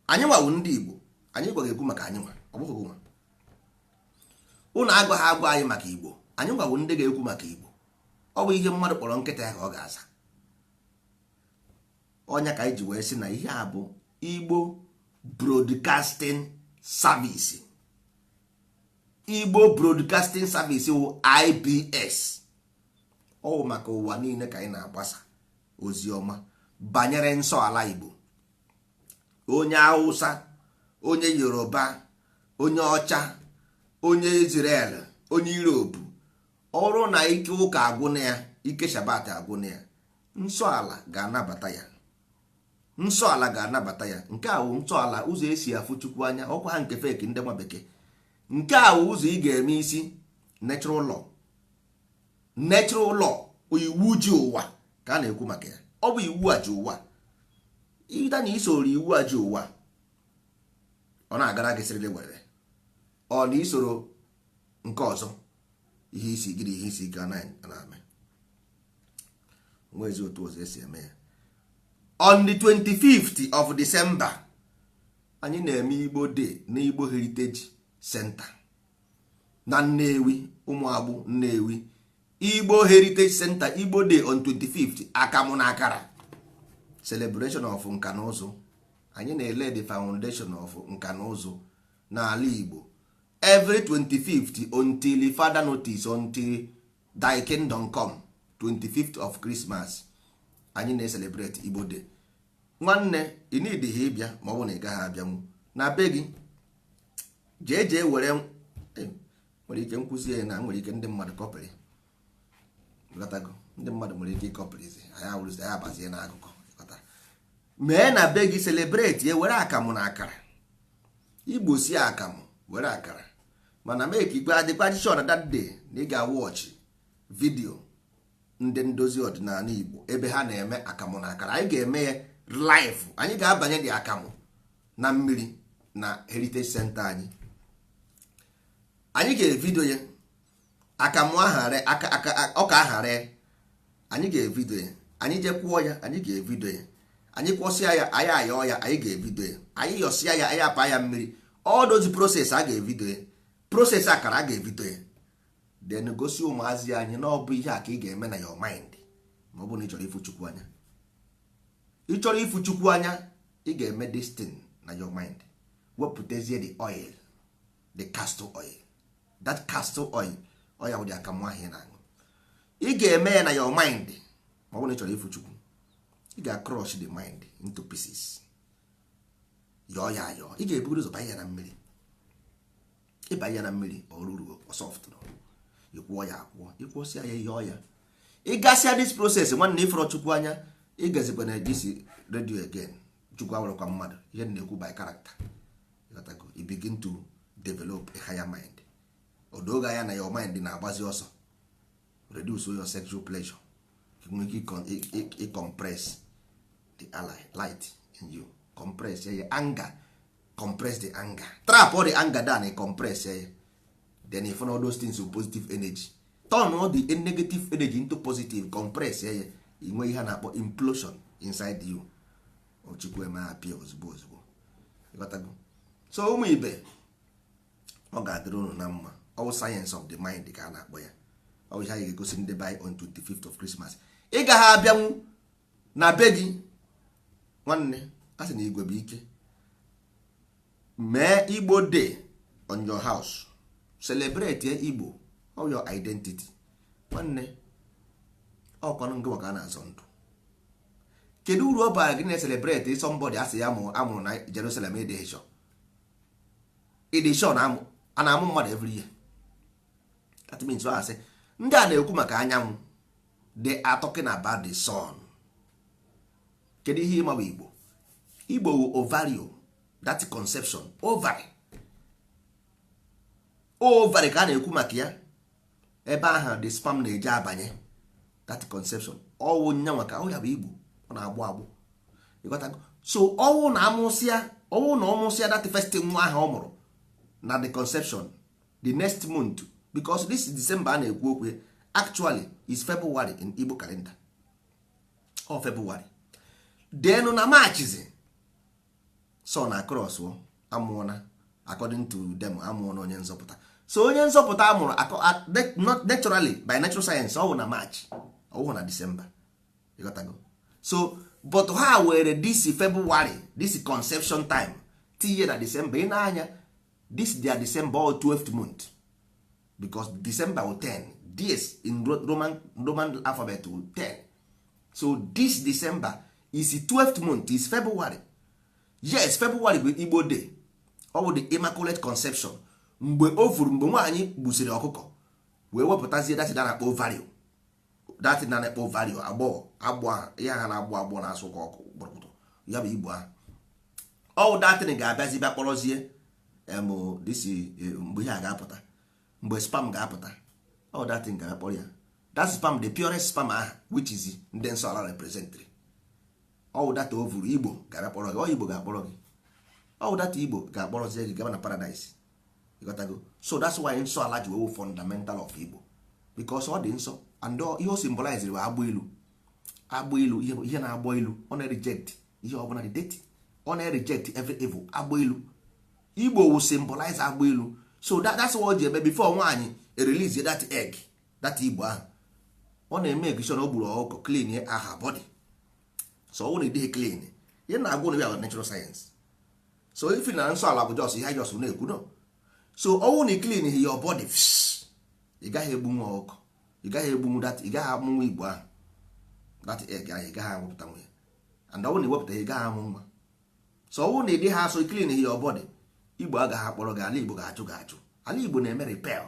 Anyị nwawu ndị Igbo, anyị gwaghị ekwu maka anyị nwa, ọ bụghị nwa unu agwa ha agwa anyị maka Igbo. Anyị nwawu ndị ga-ekwu maka Igbo. Ọ bụ ihe mmadụ kpọrọ nkịta ya ka ọ ga-aza. Ọnya ka anyị ji wee sị na ihe a bụ Igbo Broadcasting Service. Igbo Broadcasting Service wụ IBS. Ọ bụ maka ụwa niile ka anyị na-agbasa ozi ọma banyere nsọ ala Igbo. Onye Hausa, onye Yoruba, onye ọcha, onye Israel, onye Europe, ọrụ na ike ụka agwụna ya, ike Shabat agwụna ya, nsọ ala ga-anabata ya. Nsọ ala ga-anabata ya. Nke a wụ nsọ ala, ụzọ esi afụ Chukwu anya. Ọkwa ha nke fake ndị nwa bekee. Nke a wụ ụzọ ị ga-eme isi natural law. Natural law, iwu ji ụwa ka a na-ekwu maka ya. Ọ bụ iwu a ji ụwa. Ịda na isoro iwu a ji ụwa, ọ na-agara gị sịrịrị were. Ọ na isoro nke ọzọ, ihe isi gịrị, ihe isi ike na-eme. Nwezi otu ọzọ esi eme ya. On the 25th of December, anyị na-eme Igbo Day na Igbo Heritage Center na Nnewi, Ụmụagbụ, Nnewi. Igbo Heritage Center, Igbo Day on 25th, akamụ na akara, celebration of nka na ụzụ. Anyị na-ele the foundation of nka na ụzụ n'ala Igbo every 25th until further notice, until thy kingdom come. 25th of Christmas, anyị na-celebrate Igbo Day. Nwanne, ị need ha ịbịa, ma ọ bụ na ị gaghị abịanwu na be gị, jee jee were. Nwere ike nkwụzi ya na nwere ike ndị mmadụ kọpịrị. Ghọtago? Ndị mmadụ nwere ike ịkọpịrịzi anyị, awụrụzi anyị, abazie n'akụkọ. Ghọtara? Mee na be gị, celebrate ya, were akamụ na akara. Igbo sie akamụ, were akara, mana mee ka ikpe adịkwa sure that day na ị ga-watch video ndị ndozi ọdịnala Igbo ebe ha na-eme akamụ na akara. Anyị ga-eme ya live. Anyị ga-abanye dị akamụ na mmiri na Heritage Center anyị. Anyị ga-evideo ya, akamụ ahare ọka ahare. Anyị ga-evideo ya. Anyị jee kwụọ ya, anyị ga-evideo ya. Anyị kwụsịa ya, anyị ayọọ ya, anyị ga-evideo ya. Anyị yọsịa ya, anyị apa ya mmiri. All those process a ga-evideo ya. Process akara, a ga-evideo ya. Then gosi ụmụazị anyị na ọ bụ ihe a ka ị ga-eme na your mind, ma ọ bụ na ị chọrọ ịfụ Chukwu anya. Ị chọrọ ịfụ Chukwu anya, ị ga-eme this thing na your mind. Wepụtazie the oil, the castor oil. That castor oil, oil wụ dị akamụ ahụ ị na-aṅụ. Ị ga-eme ya na your mind. Ma ọ bụ na ị chọrọ ịfụ Chukwu, ị ga-crush the mind into pieces, yọọ ya ayọọ. Ị ga-eburu ụzọ banye ya na mmiri. Ịbanye ya na mmiri, ọ ruru, ọ soft, ịkwụọ ya akwụọ, ịkwụọsịa ya, yọọ ya. Ị gasịa this process, nwanne, ịfọrọ Chukwu anya, ị gazikwa na this radio again. Chukwu awụrụkwa mmadụ. Ihe m na-ekwu by character. Ịghọtago? You begin to develop a higher mind. Odoge anya na your mind na-agbazi ọsọ. Reduce your sexual pleasure. Nwee ike compress the light in you, compress ya anger, compress the anger, trap all the anger down and compress ya. Then if all those things with positive energy, turn all the negative energy into positive, compress ya, inwe ihe a na-akpọ implosion inside you. Chukwu eme apịa ozugbo ozugbo. Ịghọtago? So ụmụ ibe, ọ ga-adịrị unu na mma. Ọ bụ science of the mind ka a na-akpọ ya. Ọ bụ ihe anyị ga-egosi ndị be anyị on 25th of Christmas. Ị gaghị abịanwu na be gị nwanne, a sị na igwe bụ ike. Mee Igbo Day on your house, celebrate Igbo, all your identity. Nwanne, ọkwanụ ngị maka a na-azọ ndụ. Kedu uru ọ bara gị na-celebrate somebody asị ya amụrụ na Jerusalem? Ịdị sure, ịdị sure na a na-amụ mmadụ every year? That means ọ asị ndị a na-ekwu maka anyanwụ. They are talking about the sun. Kedu ihe ịma bụ Igbo? Igbo wu ovario, that conception, ovary. Ovary ka a na-ekwu maka ya ebe ahụ the sperm na-eje abanye, that conception. Ọwụ nyanwa ka ọ ya bụ Igbo. Ọ na-agbụ agbụ, ịghọtago? So ọwụ na amụsịa, ọwụ na ọmụsịa that first nwa ahụ ọ mụrụ na the conception, the next month, because this is December a na-ekwu okwu, actually is February in Igbo calendar, ọ February. Then na Marchzi so na cross amụọna, according to them, amụọna onye nzọpụta. So onye nzọpụta amụrụ not naturally, by natural science, ọ bụ na March, ọ bụ na December, ịghọtago? So but ha were this February, this conception time, tinye na December. Ị na-anya this their December or 12th month, because December will 10 this in Roman alphabet will 10. So this December is the 12th month, is February. Yes, February bụ Igbo Day. Ọ bụ the Immaculate Conception, mgbe o furu, mgbe nwaanyị gbusiri ọkụkọ wee wepụtazie that na-akpọ ovario, that na na-akpọ ovario, agbọghọ agbọ ahụ, ihe ha na-agbọ agbọ na-asụ ka ọkụ kpụrụkpụrụ ya bụ Igbo ahụ. Ọwụ datin ga-abịazi bịa kpọrọzie em disi mgbe ihe a ga-apụta, mgbe sperm ga-apụta. Ọ datin ga-abịa kpọrọ ya, that sperm, the purest sperm ahụ, which is ndị nsọ ala representịrị. Ọwụ data o vuru Igbo ga-abịa kpọrọ gị. Ọ Igbo ga-akpọrọ gị. Ọwụ data Igbo ga-akpọrọzie gị gaba na paradise, ịghọtago? So that's why nsọ ala ji wewu fundamental of Igbo, because ọ dị nsọ and ihe o symbolize bụ agbụ ilu, agbụ ilu, ihe na-agbọ ilu. Ọ na-reject ihe ọbụla dị dirty, ọ na-reject every evil. Agbụ ilu, Igbo will symbolize agbụ ilu. So that's what o ji eme before nwaanyị release that egg, that Igbo ahụ, ọ na-eme ekishon, o gburu ọkụkọ, clean aha body. So ọ bụrụ na ịdịghị clean, ihe na-agwụ na ya natural science. So if na nsọ ala bụ just ihe just na-ekwu, no. So ọnwụ na clean your body, ị gaghị egbunwu ọkụkọ, ị gaghị egbunwu that, ị gaghị amụnwu Igbo ahụ, that egg ahụ ị gaghị amụpụta nwa ya. And ọnwụ na iwepụta, ị gaghị amụ nwa. So ọnwụ na ịdị ha asọ, clean your body, Igbo agaghị akpọrọ gị. Ala Igbo ga-ajụ gị ajụ. Ala Igbo na-eme repel.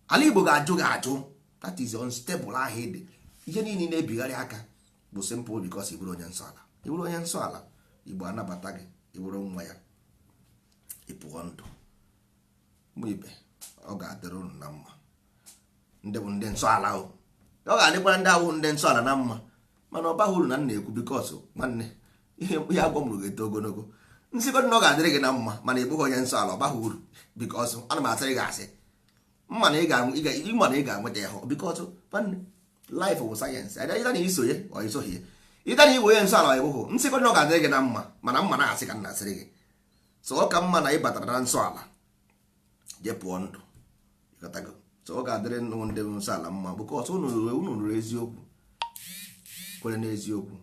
Ala Igbo ga-ajụ gị ajụ. That is unstable ahụ ịdị. Ihe niile na-ebigharị aka bụ simple, because ị bụrụ onye nsọ ala, ị bụrụ onye nsọ ala, Igbo anabata gị, ị bụrụ nwa ya, ị pụọ ndụ. Ụmụ ibe, ọ ga-adịrị unu na mma, ndị bụ ndị nsọ ala. O ọ ga-adịkwara ndị awụ ndị nsọ ala na mma, mana ọ baghị uru na m na-ekwu, because nwanne, ihe ihe agwọ mụrụ ga-eto ogologo. Nsịgodị na ọ ga-adịrị gị na mma, mana ị bụghị onye nsọ ala, ọ baghị uru, because ana m asịrị gị asị mma na ị ga-enweta ya hụ, because nwanne, life bụ science. Ịda na iso ya ọ isoghị ya, ịda na iwe onye nsọ ala, ọ ịbụghị. Nsịgodị na ọ ga-adịrị gị na mma, mana mma na-asị ka m na-asịrị gị. So ọ ka mma na ị batara na nsọ ala, jee pụọ ndụ, ịghọtago? So ọ ga-adịrị ndị nsọ ala mma, because unu nụrụ eziokwu, kwere n'eziokwu,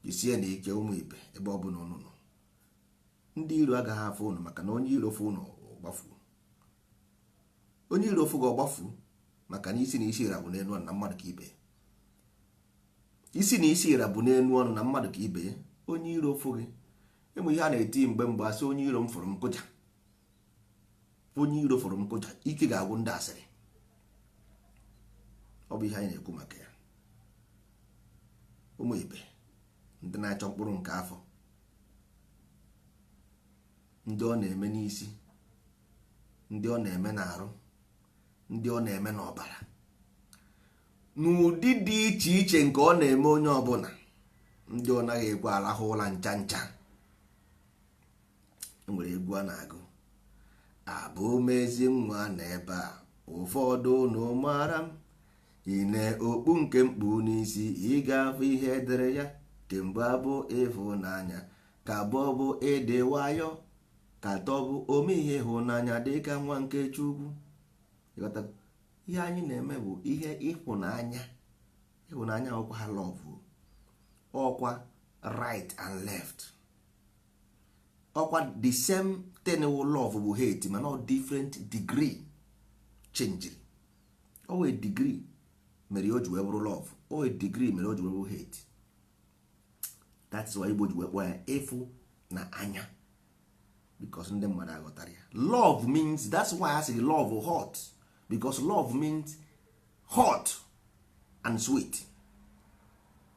jisie na ike. Ụmụ ibe, ebe ọ bụla unu nọ, ndị iro agaghị afụ unu, maka na onye iro fụ unu gbafuo, onye iro fụ gị ọgbafuo, maka na isi na isi ịra bụ n'elu ọnụ na mmadụ ka ibe ya. Isi na isi ịra bụ n'elu ọnụ na mmadụ ka ibe ya. Onye iro fụ gị, ịmụ ihe a na-eti mgbe mgbe, asị onye iro m fụrụ m kụja, onye iro fụrụ m kụja. Ike ga-agwụ ndị asịrị. Ọ bụ ihe anyị na-ekwu maka ya. Ụmụ ibe, ndị na-achọ mkpụrụ nke afọ, ndị ọ na-eme n'isi, ndị ọ na-eme n'arụ, ndị ọ na-eme n'ọbara, n'ụdị dị iche iche nke ọ na-eme onye ọbụla, ndị ọ naghị ekwe arahụ ụra ncha ncha. Enwere egwu a na-agụ, abụ m ezi nwa n'ebe a, ụfọdụ unu mara m ine okpu nke mkpu n'isi, ị ga-afụ ihe edere ya. Kemgbe abụ ịhụnanya, ka abụọ bụ ịdị nwayọ, ka atọ bụ ome ihe ịhụnanya dịka nwa nke Chukwu. Ihe anyị na-eme bụ ihe ịhụnanya. Ịhụnanya ọkwa ha love, ọkwa right and left, ọkwa the same thing wụ love bụ hate, mana ọ different degree change. O wee degree mere o ji wee bụrụ love, o wee degree mere o ji wee bụrụ hate. That's why Igbo ji wee kpọọ ya ịfụ na anya, because ndị mmadụ aghọtara ya. Love means, that's why I say love hot, because love means hot and sweet.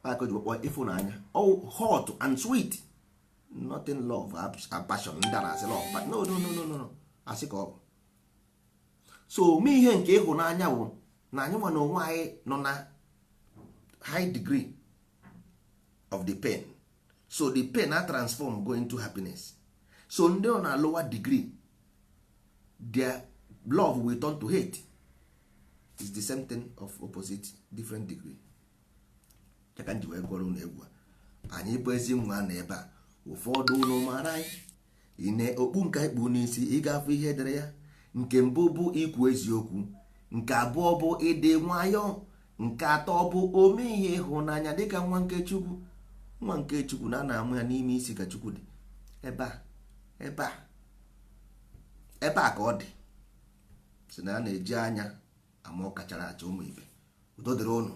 Aka o ji wee kpọọ ịfụnanya, oh, hot and sweet. Nothing love and passion. Ndị a na-asị love, but no, no, no, no, no, asị ka ọ bụ. So ome ihe nke ịhụnanya bụ na anyị nwa na onwe anyị nọ na high degree of the pain, so the pain na transform go into happiness. So ndị nọ na lower degree, their love will turn to hate. Is the same thing of opposite, different degree. Ya ka m ji wee gwọrọ unu egwu a. Anyị bụ ezi nwa na ebe a, ụfọdụ unu mara anyị ine okpu nke ikpu n'isi, ịgafụ ihe edere ya. Nke mbụ bụ ikwu eziokwu, nke abụọ bụ ịdị nwayọọ, nke atọ bụ ome ihe ịhụnanya dịka nwa nke Chukwu. Nwa nke Chukwu na a na-amụ ya n'ime isi ka Chukwu dị ebe a, ebe a, ebe a ka ọ dị. Si na a na-eji anya ama ọ kachara acha. Ụmụ ibe, udo dịrị ụnụ.